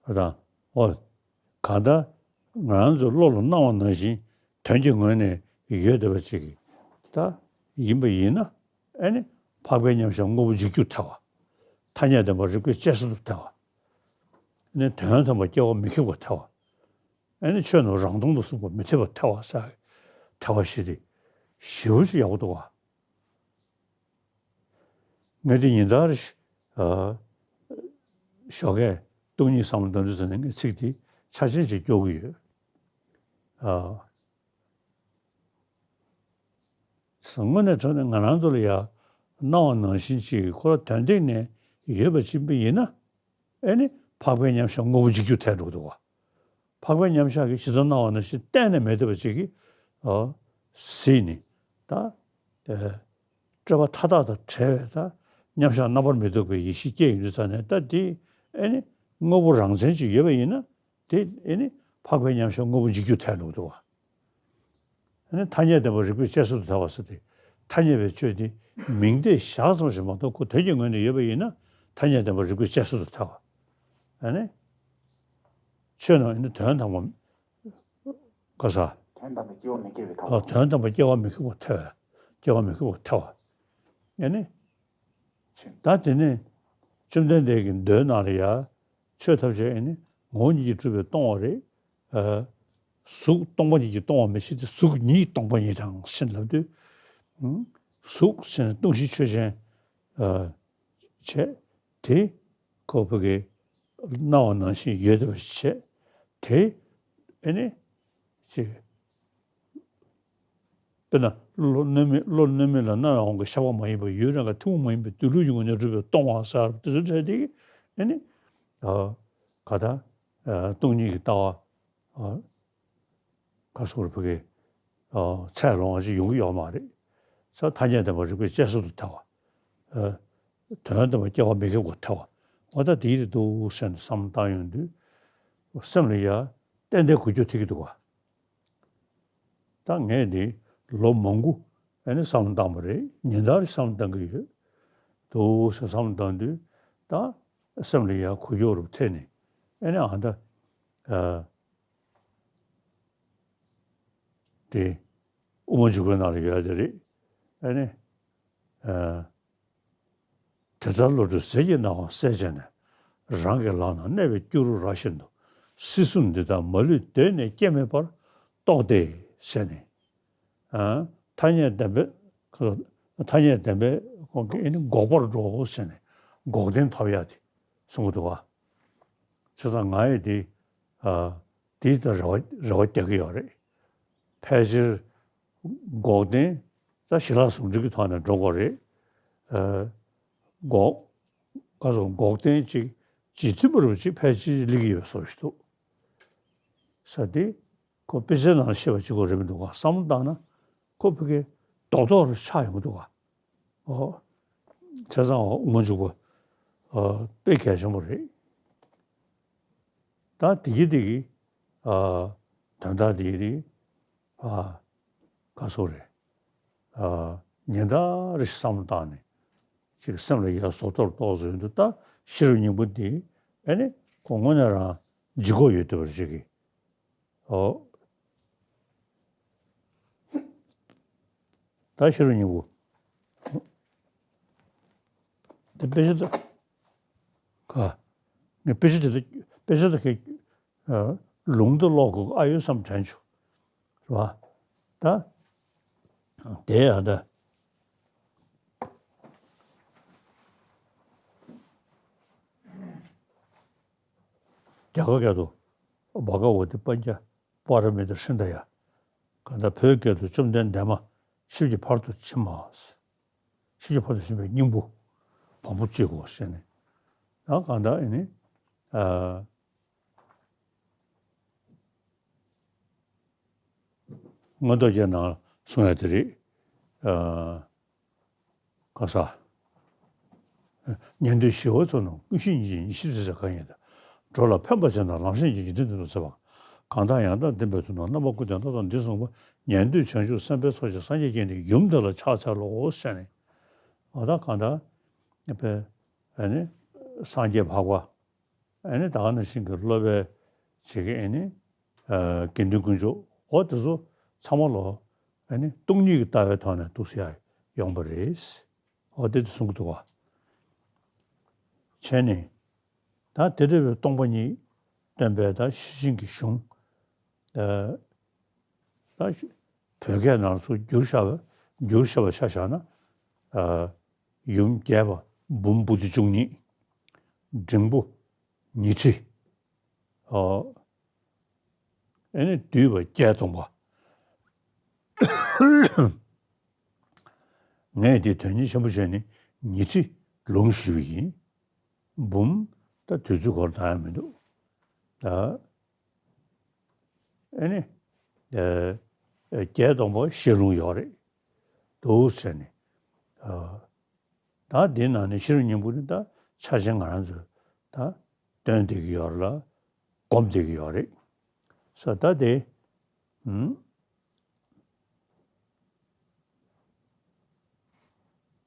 ཨ་དང་། ཨོ། གང་ལྟར་ང་རང་ཚོའི་བློ་ལ་སྣང་བ་ནང་བཞིན་དོན་གྱི་ངོས་ནས་ཡོད་བསྡད་པ་ཅིག་གིས་ད་ཡིན་པ་ཡིན་ན་ཨེ་ནི་འཕགས་པའི་མཉམ་གཞག་དངོས་པོ་འཇིག་རྒྱུར་ཐལ་བ། ཐ་སྙད་བདེན་པ་རིགས་པས་དཔྱད་སྲིད་དུ་ཐལ་བ། ཨེ་ནི་དོན་དམ་པར་སྐྱེ་བ་མི་ཁེགས་པར་ཐལ་བ། ཨེ་ནི་ཆོས་རྣམས་རང་སྟོང་དུ་གསུངས་པ་མི་འཐད་པར་ཐལ་བ་ཟེར། ཐལ་བ་ཞིག་དེ་ཞེ་པོ་ཅིག་ཡག་པོ་འདུག་ག་ངས་དེ་ཉིན་ལྟར་ཞོགས་ཀས་སྟོང་ཉིད་བསམ་བློ་གཏོང་དུས་ཙམ་ནས་ངས་ཚིག་དེ་ཆ་ཆེན་ཅིག་སྐྱོར་གྱི་ཡོད། ཨ། དངོས་གནས་དྲང་གནས་ང་རང་ཚོ་ལ་ཡ་སྣང་བ་ནང་བཞིན་ཅིག་ཁོ་རང་དོན་སྟེང་ནས་ཡོད་པ་ཅིག་ཡིན་ན། ཨེ་ནི་འཕགས་པའི་མཉམ་གཞག་དངོས་པོ་འཇིག་རྒྱུ་ཐལ་འགྲོ་གི་འདུག་བ། འཕགས་པའི་མཉམ་གཞག་གི་ཇི་ལྟར་སྣང་བ་ནང་བཞིན་གཏན་ནས་མེད་བསྡད་པ་ཅིག་གིས་ཨ་གཟིགས་ནས་ད་ཨ་སྤྲོས་པ་མཐའ་དག་དང་བྲལ་བའི་ད་མཉམ་གཞག་རྣམ་པར་མི་རྟོག་པའི་ཡེ་ཤེས་སྐྱེས་ཡོང་དུས་ཙ་ནས། ད་དེ་ཨེ་ནི་དངོས་པོ་རང་མཚན་ཅིག་ཡོད་པ་ཡིན་ན། དེ་ཨེ་ནི་འཕགས་པའི་མཉམ་གཞག་དངོས་པོ་འཇིག་རྒྱུ་ཐལ་འགྲོ་གི་འདུག་བ། ཨ་ནི་ཐ་སྙད་བདེན་པ་རིགས་པས་དཔྱད་བཟོད་དུ་ཐལ་བ་ཟེར་ཏེ། ཐ་སྙད་པའི་ཆོས་དེ་མིང་བརྡས་བཞག་ཙམ་ཞིག་མ་གཏོགས་ཁོ་དོན་གྱི་ངོས་ནས་ཡོད་པ་ཡིན་ན། ཐ་སྙད་བདེན་པ་རིགས་པས་དཔྱད་བཟོད་དུ་ཐལ་བ། ཨ་ནི་ཆོས་རྣམས་ཨ་ནི་དོན་དམ་པ། ག་ས། དོན་དམ་པའི་སྐྱེ་བ་མི་སྐྱེ་བའི་ཐོག་ཨ་དོན་དམ་པ་སྐྱེ་བ་མི་སྐྱེ་བར་ཐལ་བ། སྐྱེ་བ་མི་སྐྱེ་བར་ཐལ་བ། ཨ་ནི་ད་དེ་ནས་བཅོམ་ལྡན་འདས་ཀྱི་མདོའི་ནང་ལ་ཡ། ཆོས་ཐམས་ཅད་ཨེ་ནི་ངོ་བོ་ཉིད་ཀྱིས་གྲུབ་པས་སྟོང་བ་རེད། ཨ་གཟུགས་སྟོང་པ་ཉིད་ཀྱིས་སྟོང་བ་མི་ཤེས་ཏེ། གཟུགས་ཉིད་སྟོང་པ་ཉིད་དང་ཞེས་ལབ་དུས། ཨ་གཟུགས་ཟེར་ན་སྟོང་གཞི་ཆོས་ཅན། ཨ་བྱས། དེ་ཁོ་བོ་གི་སྣང་བ་ནང་བཞིན་ཡོད་བསྡད་པ་བྱས། དེ་ཨེ་ནི་ཅིག་དཔེར་ན་བློ་སྣོད་མེད། བློ་སྣོད་མེད་ལ་རྣ་བས་དབང་གིས་ཤེས་པ་མ་ཡིན་པ། ཡུལ་རང་གི་ཐུན་མོང་མ་ཡིན་པའི་སྡོད་ལུགས་ཀྱི་ངོས་ནས་གྲུབ་པས་སྟོང་བ་ཟེར་བ་དེ་ཚོ་འདྲ་དེ་གིས་ཨེ་ནི་ཨ་ག་ད་ཨ་སྟོང་ཉིད་ཀྱི་ལྟ་བ་ཨ་ག་སོགས་ཕ་གི་ཨ་ཚད་ལོངས་ཅིག་ཡོང་གི་ཡོད་མ་རེད། ས་ཐ་སྙད་བདེན་པ་རིགས་པས་དཔྱད་བཟོད་དུ་ཐལ་བ། ཨ་དོན་དམ་པ་སྐྱེ་བ་མི་སྐྱེ་བར་ཐལ་བ། འོ་ད་དེ་རེད་འདུག་ཟེར་ནས་བསམ་བློ་བཏང་ཡོང་དུས། སེམས་ལ་ཡ་ཏན་ཏན་འགུལ་སྐྱོད་ཐེབས་ཀྱི་འདུག་ག་ད་ངས་འདི་ལོ་མང་པོ་ཨ་ནི་བསམ་བློ་བཏང་བ་རེད། ཉིན་ལྟར་བསམ་བློ་བཏང་གི་ཡོད་འདུག་ཟེར་བསམ་བློ་བཏང་དུས། ད་སེམས་ལ་ཡ་འགུལ་སྐྱོད་རུ་ཐེབས་ནས། ཨ་ནི་ཨ་ད་ཨ་དེ་དབུ་མ་འཇུག་པའི་ནང་ལ་ཡོད་དེ་རེད། ཨ་ནི་ཨ་དེ་ལྟར་བློ་གྲོས་ཟིལ་གྱིས་གནང་བ་གསལ་བྱས་ནས། རང་གི་ལག་ན་གནས་པའི་སྐྱུ་རུ་ར་བཞིན་དུ། སྲིད་གསུམ་འདི་དག་མ་ལུས་གདོད་ནས་སྐྱེ་མེད་པར་རྟོགས་ཏེ་ཟེར་ནས། ཨ་ཐ་སྙད་བདེན་པའི་ཐ་སྙད་བདེན་པའི་ཁོང་གིས་ཨ་ནི་འགོག་པར་འགྲོའོ་ཟེར་ནས། འགོག་བདེན་ཐོབ་ཡ་དེ་གསུང་གི་འདུག་ག་བྱས་ཙང་ང་ཡིས་དེ་ཨ་དེའི་ད་རེ་བ་རེ་བ་རྒྱག་གི་ཡོད་རེད། ཕལ་ཆེར་འགོག་བདེན་ད་ཞི་ལྷག་ཟུང་འབྲེལ་གྱི་ཐོག་ནས་འགྲོ་དགོས་རེད། ཨ་འགོག་ག་སོགས་འགོག་བདེན་ཅིག་རྗེས་མཐུན་པ་རུ་ཅིག་ཕལ་ཆེར་སླེབས་ཀྱི་ཡོད་བཟོ་ཞིག་འདུག་ས་དེ། ཁོ་དཔེ་ཆའི་ནང་བཤད་པ་གཅིག་པོ་རེད་མི་འདུག་ག་བསམ་བློ་བཏང་ན་ཁོ་ཕ་གི་རྡོག་རྡོག་རུ་ཆགས་ཡོང་གི་འདུག་ག་ཨོ། བྱས་ཙང་འོ་དབུ་མ་འཇུག་པ་ཨ་དཔེ་གལ་ཆེན་པོ་རེད། ད་དེ་གི་དེ་གི་ཨ་དོན་དག་དེ་རེད། ཨ་ག་སོགས་རེད། ཨ་ཉིན་ལྟར་བསམ་བློ་བཏང་ནས་ཅིག་སེམས་ལ་ཡ་བཟོ་ལྟ་རུ་རྟོགས་བཟོས་འདུག་ད་ཤེས་རབ་སྙིང་པོ་འདི་ཨ་ནི་ཁོ་དངོས་གནས་རང་ལྗིད་ཁོག་ཡོད་བསྡད་པ་ཅིག་གི་ཨོ། ད་ཤེས་རབ་སྙིང་པོ། དེ་དཔེ་ཆ་ད། ག་ངས་དཔེ་ཆ་དེ་ད་དཔེ་ཆ་ད་གས་ལུང་དུ་ཀློག་དགོས་ཨ་ཡོད་བསམ་དྲན་བྱུང་། རེད་བ། ད། དེ་ཡང་ད། རྒྱ་གར་སྐད་དུ། བྷ་ག་ཝ་ཏི་པཉྩ་པཱ་ར་མི་ཏཱ་ཧྲྀ་ད་ཡ། གང་ལྟར་བོད་སྐད་དུ་བཅོམ་ལྡན་འདས་མ་ཤེས་ཀྱི་ཕ་རོལ་ཏུ་ཕྱིན་མ། ཤེས་ཀྱི་ཕ་རོལ་ཏུ་ཕྱིན་པའི་སྙིང་པོ། བམ་པོ་གཅིག་གོ་ཟེར་ནས། ཡང་གང་ལྟར་ཨེ་ནི། ཨ། མངོན་རྟོགས་རྒྱན་ནང་གསུང་ཡ་དེ་རེད། ཨ། ག་ས། ཉན་ཐོས་ཞི་བ་ཚོགས་རྣམས་ཀུན་ཤེས་ཉིད་ཀྱིས་ཉིད་ཤེས་ཟེར་གང་ཡིན་ཏེ། འགྲོ་ལ་ཕན་པར་བྱེད་ན་ལམ་ཤེས་ཀྱིས་ཡོན་ཏན་དོན་དུ་བྱེད་པ། གང་དག་ཡང་དག་བདེན་པའི་དོན་དུ། རྣམ་པ་ཀུན་ཀྱང་རྣམ་དག་འདི་གསུངས་པ། ཉན་ཐོས་བྱང་ཆུབ་སེམས་དཔའི་ཚོགས་ཀྱིས་སངས་རྒྱས་བསྐྱངས་ཏེ་ཡུམ་དེ་ལ་ཕྱག་འཚལ་ལོ་ཟེར་ནས། འོ་ད་གང་ལྟར་དཔེ་ཨ་ནི་སངས་རྒྱས་འཕགས་པ། ཨ་ནི་ད་ག་ནང་བཞིན་གྱི་སློབ་དཔོན་བྱེད་ཀྱི་ཨ་ནི་ཨ་དགེ་འདུན་དཀོན་མཆོག་འོ་དེ་ཚོ་ཚང་མ་ལོ་ཨ་ནི་སྟོང་ཉིད་ཀྱི་ལྟ་བའི་ཐོག་ནས་འདུག་སེ་ཡ་ཡོང་པ་རེད། འོ་དེ་དེ་གསུང་གི་འདུག་བ། བྱས་ནས་ད་དེ་འདྲ་བའི་སྟོང་པ་ཉིད་སྟོན་པའི་ད་ཤེར་ཕྱིན་གྱི་གཞུང་། ཨ་ད་བོད་སྐད་ནང་ཚུར་བསྒྱུར་བཞག་པ་བསྒྱུར་བཞག་པ་ཆ་བཞག་ན། ཨ་ཡུམ་བརྒྱད་པ་འབུམ་པོ་ཏི་བཅུ་གཉིས། འབྲིང་པོ་ཉི་ཁྲི། ཨ་ཨེ་ནི་བསྡུས་པ་བརྒྱད་སྟོང་པ། ངས་དེ་དོན་གཉེར་ཆེན་པོ་བྱས་ནས་ཉི་ཁྲི་ལུང་ཞུས་པ་ཡིན། འབུམ་ད་དུས་ཚོད་འགོར་ད་ཡང་མི་འདུག་ད་ཨེ་ནི་ཨ་བརྒྱད་སྟོང་པ་ཞེ་ལུང་ཡོད་རེད་འདུག་ཟེར་ནས། ཨ་ད་འདི་ནང་ནས་ཤེས་རབ་སྙིང་པོ་ནི་ད་ཆ་ཆེན་ང་རང་ཚོས་ད་སྟོན་བསྡད་ཀྱི་ཡོད་རེད་ལ་སྒོམ་བསྡད་ཀྱི་ཡོད་རེད། ས་ད་དེ་ཨུམ།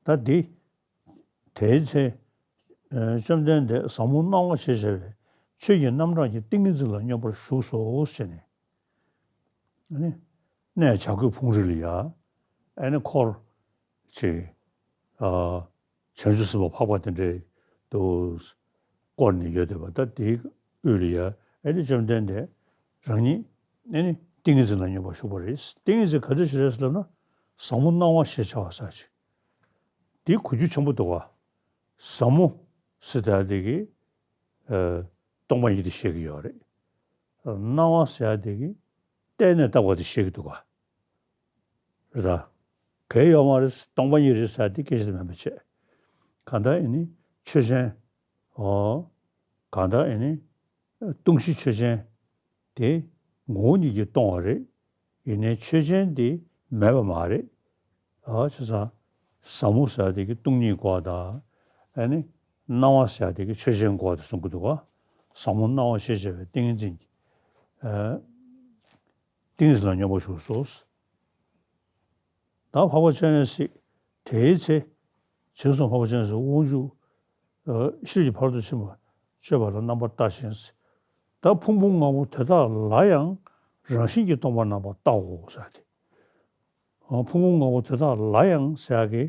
ད་འདི། དེའི་ཚེ། ཨ་བཅོམ་ལྡན་འདས་ཟབ་མོ་སྣང་བ་ཞེས་བྱ་བའི་ཆོས་ཀྱི་རྣམ་གྲངས་ཀྱི་ཏིང་ངེ་འཛིན་ལ་སྙོམས་པར་ཞུགས་སོ་ཞེས་ནས། ཨ་ནི། གནས་བྱ་རྒོད་ཕུང་རི་ལ་ཡ། ཨ་ནི་འཁོར། ཅིག་ཨ་བྱང་ཆུབ་སེམས་དཔའ་འཕགས་པ་དེ་འདྲའི་དུ་བསྐོར་ནས་ཡོད་བསྡད་པ་ད་དེའི་དབུས་ལ་ཡ། ཨ་ནི་བཅོམ་ལྡན་འདས་རང་ཉིད་ཨ་ནི་ཏིང་ངེ་འཛིན་ལ་སྙོམས་པར་ཞུགས་པ་རེད། ཏིང་ངེ་འཛིན་ག་འདྲ་ཞིག་རེད་ཟེར་ལབ་ན། ཟབ་མོ་སྣང་བ་ཞེས་བྱ་བ་ཟེར་ཅིག་འདི་གོ་རྒྱུ་ཆེན་པོ་འདུག་ག་ཟབ་མོ་ཟེར་ཡ་དེ་གིས་ཨ་སྟོང་པ་ཉིད་དེ་བཤད་ཀྱི་ཡོད་རེད། སྣང་བ་ཟེར་ཡ་དེ་གིས་བལྟས་ནས་བཏགས་པ་དེ་བཤད་ཀྱི་འདུག་ག་རེད་ད། གལ་ཡོད་མ་རེད། སྟོང་པ་ཉིད་རེད་ཟེར་ཡ་དེ་སྐད་ཆ་དེ་མིན་པ་བྱས། གང་ལྟར་ཨེ་ནི་ཆོས་ཅན། ཨོ། གང་ལྟར་ཨེ་ནི་སྟོང་གཞི་ཆོས་ཅན། དེ་ངོ་བོ་ཉིད་ཀྱིས་སྟོང་བ་རེད། ཡིན་ནའི་ཆོས་ཅན་དེ་མེད་པ་མ་རེད། ཨ་བྱས་ཙང་ཟབ་མོ་ཟེར་ཡ་དེ་གིས་སྟོང་ཉིད་གོ་བ་དང་། ཨ་ནི་སྣང་བ་ཟེར་ཡ་དེ་གིས་ཆོས་ཅན་གོ་བ་དེ་གསུང་གི་འདུག་ག་ཟབ་མོ་སྣང་བ་ཞེས་བྱ་བའི་ཏིང་ངེ་འཛིན་གྱི་ཨ་ཏིང་ངེ་འཛིན་ལ་སྙོམས་པར་ཞུགས་སོ། ད་འཕགས་པ་སྤྱན་རས་གཟིགས། དེའི་ཚེ། བྱས་ཙང་འཕགས་པ་སྤྱན་རས་གཟིགས་དབང་ཕྱུག་ཨ་ཤེས་རབ་ཀྱི་ཕ་རོལ་ཏུ་ཕྱིན་པ་སྤྱོད་པ་ལ་རྣམ་པར་ལྟ་ཞིང་། ད་ཕུང་པོ་ལྔ་པོ་དེ་དག་ལ་ཡང་རང་བཞིན་གྱིས་སྟོང་པར་རྣམ་པར་བལྟའོ་ཟེར་ཏེ། ཨ་ཕུང་པོ་ལྔ་པོ་དེ་དག་ལ་ཡང་ཟེར་ཡ་གི་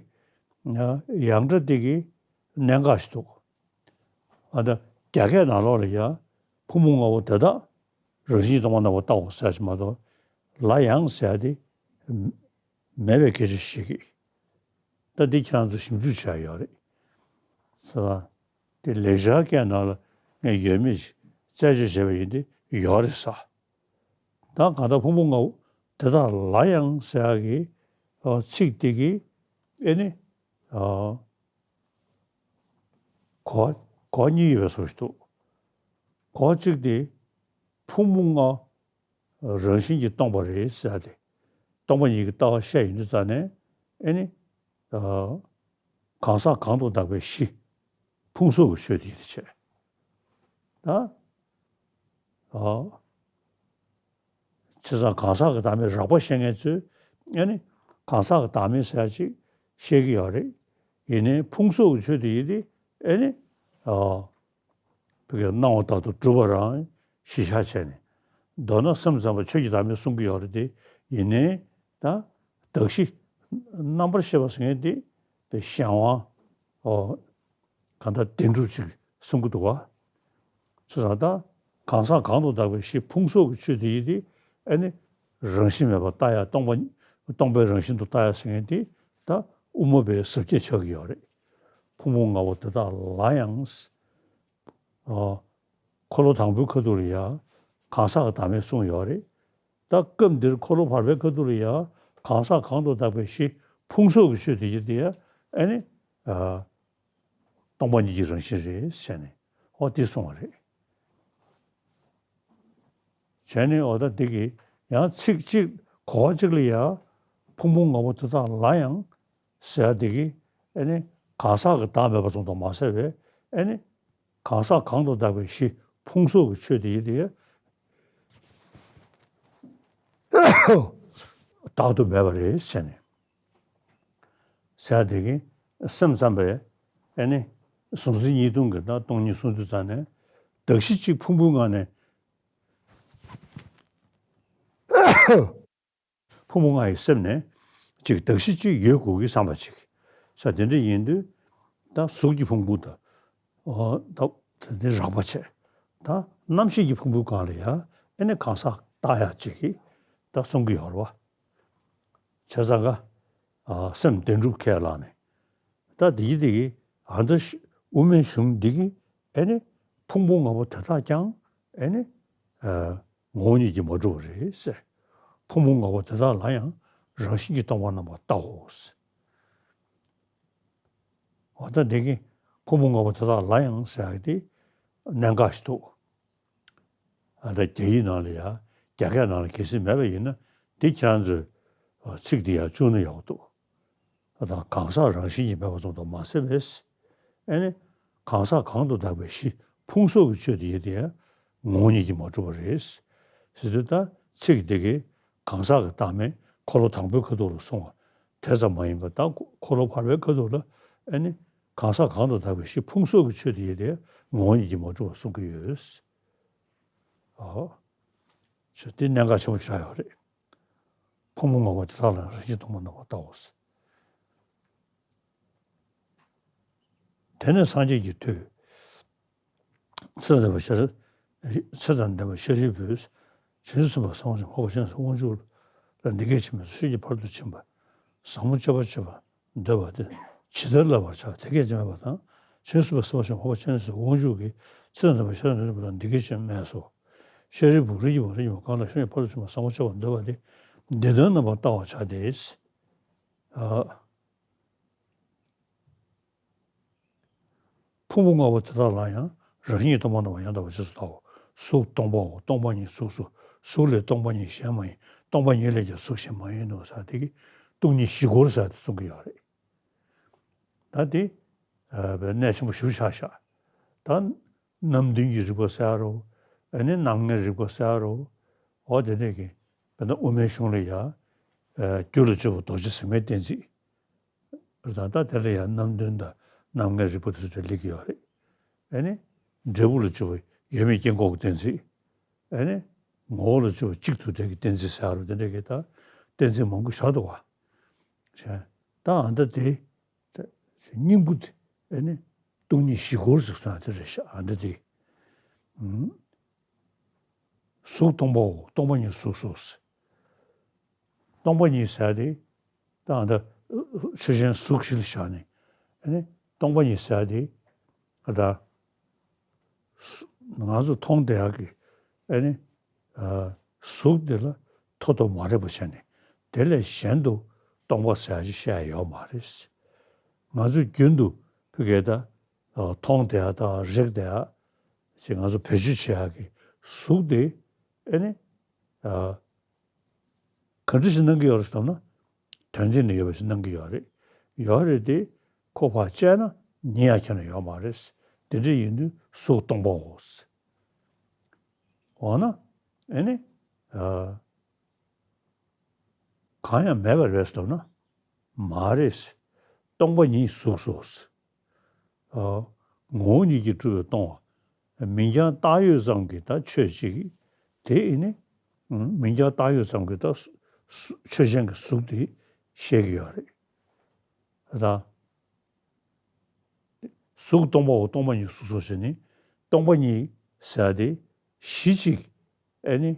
ཡང་སྒྲ་དེ་གི་གནད་འགག་ཞིག་འདུག་ཨ་ད་རྒྱ་སྐད་ནང་ལོགས་ལ་ཡང་ཕུང་པོ་ལྔ་པོ་དེ་དག་རང་བཞིན་གྱིས་སྟོང་པར་རྣམ་པར་བལྟའོ་ཟེར་ཞིག་མ་གཏོགས། ལ་ཡང་ཟེར་ཡ་དེ་མེད་པའི་སྐད་ཆ་ཞིག་གིས། ད་འདི་ཁྱེད་རང་ཚོ་ཞིབ་འཇུག་བྱས་ཡོད་རེད། ས་དེ་ལེགས་སྦྱར་སྐད་ནང་ལ་ངས་ཡོད་མེད་ཅིག་རྩད་གཅོད་བྱས་པ་ཡིན་ཏེ་ཡོད་རེད་ས། ད་གང་ལྟར་ཕུང་པོ་ལྔ་པོ་དེ་དག་ལ་ཡང་ཟེར་ཡ་གི་ཨ་ཚིག་དེ་གིས་ཨེ་ནི་ཨ་གོ་གོ་གཉིས་ཡོད་པའི་བཟོ་ཞིག་འདུག་གོ་གཅིག་དེ་ཕུང་པོ་ལྔ་རང་བཞིན་གྱིས་སྟོང་པ་རེད་ཟེར་ཏེ། སྟོང་པ་ཉིད་ཀྱི་ལྟ་བ་བཤད་ཡོང་དུས་ཙ་ནས་ཨེ་ནི། ཨ་གང་ཟག་གང་དུ་བདག་པའི་གཞི། ཕུང་སོགས་ཀྱི་ཆོས་དེ་ཡིན་ཏེ་བྱས། ད། ཨ་བྱས་ཙང་གང་ཟག་གི་བདག་མེད་རགས་པ་བཤད་མཁན་ཚོས་ཨེ་ནི་གང་ཟག་གི་བདག་མེད་ཟེར་ཡ་ཅིག་བཤད་ཀྱི་ཡོད་རེད། ཡིན་ནའི་ཕུང་སོགས་ཀྱི་ཆོས་དེ་ཡིན་ཏེ་ཨེ་ནི། ཨ། བོད་ཀྱི་སྣང་བ་ལྟར་དུ་གྲུབ་པ་རང་གཞི་བཞག་བྱས་ནས། མདོར་ན་སེམས་ཙམ་པ་ཆོས་ཀྱི་བདག་མེད་གསུང་གི་ཡོད་རེད་དེ། ཡིན་ནའི་ད་གདགས་གཞི་རྣམ་པར་ཤེས་པ་ཟེར་མཁན་དེ་པའི་གཞན་དབང་། ཨོ། གང་ལྟར་བདེན་གྲུབ་ཅིག་གསུང་གི་འདུག་ག་བྱས་ཙང་ད་གང་ཟག་གང་དུ་བདག་པའི་གཞི་ཕུང་སོགས་ཀྱི་ཆོས་དེ་ཡིན་ཏེ། ཨེ་ནི་རང་བཞིན་མེད་པར་ལྟ་ཡ། སྟོང་པ་སྟོང་པའི་རང་བཞིན་དུ་ལྟ་ཡ་ཟེར་མཁན་དེ་ད་དབུ་མ་པའི་ཟབ་རྒྱས་ཆགས་ཀྱི་ཡོད་རེད། ཕུང་པོ་ལྔ་པོ་དེ་དག་ལ་ཡང་། ཨ། འཁོར་ལོ་དང་པོའི་ཁ་ཐུག་ལ་ཡང་གང་ཟག་གི་བདག་མེད་གསུངས་ཡོད་རེད། ད་སྐབས་འདིར་འཁོར་ལོ་བར་པའི་ཁ་ཐུག་ལ་ཡང་གང་ཟག་གང་དུ་བདག་པའི་གཞི་ཕུང་སོགས་ཀྱི་ཆོས་དེ་ཡིན་ཏེ། ཨེ་ནི། ཨ། སྟོང་པ་ཉིད་ཀྱི་རང་བཞིན་རེད་ཟེར་ནས་ཨོ་དེ་གསུངས་པ་རེད། བྱས་ནས་འོ་ད་འདི་གི་ཡང་ཚིག་གཅིག་གོ་བ་གཅིག་ལ་ཡང་ཕུང་པོ་ལྔ་པོ་དེ་དག་ལ་ཡང་ཟེར་ཡ་འདི་གི་ཨེ་ནི་གང་ཟག་གི་བདག་མེད་པ་ཙམ་དུ་མ་ཟད་པའི་ཨེ་ནི་གང་ཟག་གང་དུ་བདག་པའི་གཞི་ཕུང་སོགས་ཀྱི་ཆོས་དེ་ཡིན་ཏེ། བདག་ཏུ་མེད་པ་རེད་ཟེར་ནས། ཟེར་དེ་གིས་སེམས་ཙམ་པས་ཨེ་ནི་གཟུང་འཛིན་གཉིས་སྟོང་གི་ད་སྟོང་ཉིད་གསུང་དུས་ཙ་ནས་གདགས་གཞི་གཅིག་ཕུང་པོའི་ངང་ནས། ཕུང་པོ་ལྔ་ཡི་སེམས་ནས་གཅིག་གདགས་གཞི་གཅིག་ཡོད་དགོས་ཀྱི་བསམ་པ་གཅིག་ས་དེ་འདྲ་ཡིན་དུས། ད་གཟུགས་ཀྱི་ཕུང་པོ་དང་། ཨོ་ད་དེ་རགས་པ་བྱས། ད་རྣམ་ཤེས་ཀྱི་ཕུང་པོའི་སྒང་ལ་ཡང་ཨེ་ནི་གང་ཟག་བཏགས་ཡ་གཅིག་གིས་ད་གསུང་གི་ཡོད་རེད་བ། བྱས་ཙང་ཀ་ཨ་སེམས་བདེན་གྲུབ་ཁས་བླངས་ནས། ད་འདི་གི་འདི་གི་ཨ་ད་དབུ་མའི་གཞུང་འདི་གི་ཨེ་ནི་ཕུང་པོ་ལྔ་པོ་དེ་དག་ཀྱང་ཨེ་ནི་ཨ་ངོ་བོ་ཉིད་ཀྱིས་མ་གྲུབ་པ་རེད་ཟེར། ཕུང་པོ་ལྔ་པོ་དེ་དག་ལ་ཡང་རང་བཞིན་གྱིས་སྟོང་པར་རྣམ་པར་བལྟའོ་ཟེར། འོ་ད་འདི་གི་ཕུང་པོ་ལྔ་པོ་དེ་དག་ལ་ཡང་ཟེར་ཡག་དེ་གནད་འགག་ཞིག་འདུག་ཨ་ད་རྒྱ་ཡིག་ནང་ལ་ཡ་རྒྱ་སྐད་ནང་ལ་གལ་སྲིད་མེད་པ་ཡིན་ན་འདི་ཁྱེད་རང་ཚོས་ཚིག་འདི་ཡར་བཅུག་ན་ཡག་པོ་འདུག་ཨ་ད་གང་ཟག་རང་བཞིན་གྱིས་མེད་པ་ཙམ་དུ་མ་ཟད་པས། ཨེ་ནི། གང་ཟག་གང་དུ་བཏགས་པའི་གཞི་ཕུང་སོགས་ཀྱི་ཆོས་དེ་ཡིན་ཏེ། ངོ་བོ་ཉིད་ཀྱིས་མ་གྲུབ་པ་རེད། ཟེར་དུས་ད་ཚིག་འདི་གིས་གང་ཟག་གི་བཏགས་མིང་འཁོར་ལོ་དང་པོའི་ཁ་ཐུག་ལ་གསུངས་པ་དེ་ཙམ་མ་ཡིན་པར་ད་འཁོར་ལོ་བར་པའི་ཁ་ཐུག་ལ་ཨེ་ནི། གང་ཟག་གང་དུ་བཏགས་པའི་གཞི་ཕུང་སོགས་ཀྱི་ཆོས་དེ་ཡིན་ཏེ་ངོ་བོ་ཉིད་ཀྱིས་མ་གྲུབ་པ་གསུང་གི་ཡོད། ཨོ། ཞེས་འདི་གནད་འགག་ཆེན་པོ་ཆགས་ཡོད་རེད། ཕུང་པོ་ལྔ་པོ་དེ་དག་ལ་རང་བཞིན་སྟོང་པར་སྣང་བར་བལྟའོ། དེ་ནས་སངས་རྒྱས་ཀྱི་མཐུས། ཚེ་དང་ལྡན་པ་ཤཱ་རི། ཚེ་དང་ལྡན་པ་ཤཱ་རིའི་བུས། བྱང་ཆུབ་སེམས་དཔའ་སམ་བྷོ་ཊ་ཤཱཀྱ་དབང་ཕྱུག་ལ་འདི་སྐད་ཅེས་སྨྲས་སོ། ཆོས་ཀྱི་ཕ་རོལ་ཏུ་ཕྱིན་པ་ཟབ་མོ་སྤྱོད་པ་སྤྱད་པར་འདོད་པ་དེ་ཇི་ལྟར་བསླབ་པར་བྱ། དེ་སྐད་ཅེས་སྨྲས་པ་དང་། བྱང་ཆུབ་སེམས་དཔའ་ཤཱཀྱ་དབང་ཕྱུག་གིས་ཚེ་དང་ལྡན་པ་ཤཱ་ར་དྭ་ཏིའི་བུ་ལ་འདི་སྐད་ཅེས་སྨྲས་སོ། ཤཱ་རིའི་བུ། རིགས་ཀྱི་བུ་རིགས་ཀྱི་བུ་གང་ལ་ཆོས་ཀྱི་ཕ་རོལ་ཏུ་ཕྱིན་པ་ཟབ་མོ་སྤྱོད་པར་འདོད་པ་དེ་འདི་ལྟར་རྣམ་པར་བལྟ་བར་བྱ་སྟེ། ཨ། ཕུང་པོ་ལྔ་པོ་དེ་དག་ལ་ཡང་རང་བཞིན་གྱིས་སྟོང་པར་སྣང་བ་ཡང་དག་པར་རྗེས་སུ་བལྟའོ། གཟུགས་སྟོང་པའོ། སྟོང་པ་ཉིད་གཟུགས་སོ། གཟུགས་ལས་སྟོང་པ་ཉིད་གཞན་མ་ཡིན། སྟོང་པ་ཉིད་ལས་ཀྱང་གཟུགས་གཞན་མ་ཡིན་ནོ་ཟེར་དེ་གི་སྟོང་ཉིད་བཞི་སྐོར་ཟེར་དེ་གསུང་གི་ཡོད་རེད། ད་དེ་ཨ་གནད་ཆེན་པོ་ཞེ་པོ་ཆགས་ཤག་ད་རྣམ་བདུན་གྱི་རིག་པ་ཟེར་རོ། ཨ་ནི་རྣམ་ལྔའི་རིག་པ་ཟེར་རོ། འོ་དེ་འདྲས་ཀྱི་དཔེར་ན་དབུ་མའི་གཞུང་ལ་ཡ་ཨ་རྒྱུ་ལ་དཔྱོད་པ་རྡོ་རྗེ་ཟེགས་མའི་གཏན་ཚིགས། ད་ལྟ་དེ་ལ་ཡང་རྣམ་བདུན་དང་རྣམ་ལྔའི་རིག་པ་དེ་ཚོ་ལ་སླེབས་ཀྱི་ཡོད་རེད། ཨ་ནི། འབྲས་བུ་ལ་དཔྱོད་པ་ཡོད་མེད་དཀྱིལ་འཁོར་གྱི་གཏན་ཚིགས། ཨ་ནི། ངོ་བོ་ལ་དཔྱོད་པ་གཅིག་ཏུ་བྲལ་གྱི་གཏན་ཚིགས་ཟེར་རོ། དེ་འདྲ་གི་ད་གཏན་ཚིགས་མང་པོ་བཞག་འདུག་ག་ད་ཨ་ད་དེ་སྙིང་པོ་དེ་ཨ་ནི་སྟོང་ཉིད་བཞི་སྐོར་ཟེར་སོང་ཡ་དེ་རེད་ཤག་ཨ་ད་དེ། གཟུགས་སྟོང་པའོ། སྟོང་པ་ཉིད་གཟུགས་སོ། སྟོང་པ་ཉིད་ཟེར་དེ་ད་ད་ཆོས་ཅན་གཟུགས་གཞི་ལ་བཞག་ནས་ཨ་ནི་སྟོང་པ་ཉིད་ཟེར་དེ་ད་ང་ཚོ་མཐོང་བསྡད་ཡག་གི་ཨ་ནི་གཟུགས་དེ་ལ་མཐོ་དོ་མ་རེད་པ་བྱས་ནས་དེ་ལས་གཞན་དུ་སྟོང་པ་ཟེར་ཡག་ཅིག་བཤད་ཡ་ཡོད་མ་རེད། ང་ཚོ་རྒྱུན་དུ་ཕ་གིར་ད་མཐོང་བསྡད་ཡག་དང་རེག་བསྡད་ཡག་ཅིག་ང་ཚོ་བེད་སྤྱོད་བྱེད་ཡག་གི་གཟུགས་དེ་ཨ་ནི། ཨ། ག་འདྲ་ཞིག་སྣང་གི་ཡོད་རེད་ཟེར་ན། དོན་སྟེང་ན་ཡོད་པ་ཞིག་སྣང་གི་ཡོད་རེད། ཡོད་རེད་དེ། ཁོ་ཕར་བཅད་ན་ཉིད་ཡང་ཁྱོན་ནས་ཡོད་མ་རེད། དེ་འདྲ་ཡིན་དུས་གཟུགས་སྟོང་པའོ། འོ་ན། ཨ་ནི། ཨ། གང་ཡང་མེད་པ་རེད་ཟེར་ན། མ་རེད། སྟོང་པ་ཉིད་གཟུགས་སོ། ཨ། ངོ་བོ་ཉིད་ཀྱིས་གྲུབ་པས་སྟོང་བ། མིང་རྐྱང་བཏགས་ཡོད་ཙམ་གྱི་ད་ཆོས་ཅིག་དེ་ཨེ་ནི། མིང་རྐྱང་བཏགས་ཡོད་ཙམ་གྱི་ད་ཆོས་ཅན་གྱི་གཟུགས་དེ་བཤད་ཀྱི་ཡོད་རེད། ད་གཟུགས་སྟོང་པའོ། སྟོང་པ་ཉིད་གཟུགས་སོ་ཞེས་ནི། སྟོང་པ་ཉིད་ཟེར་དེ་གཞི་གཅིག་ཨེ་ནི།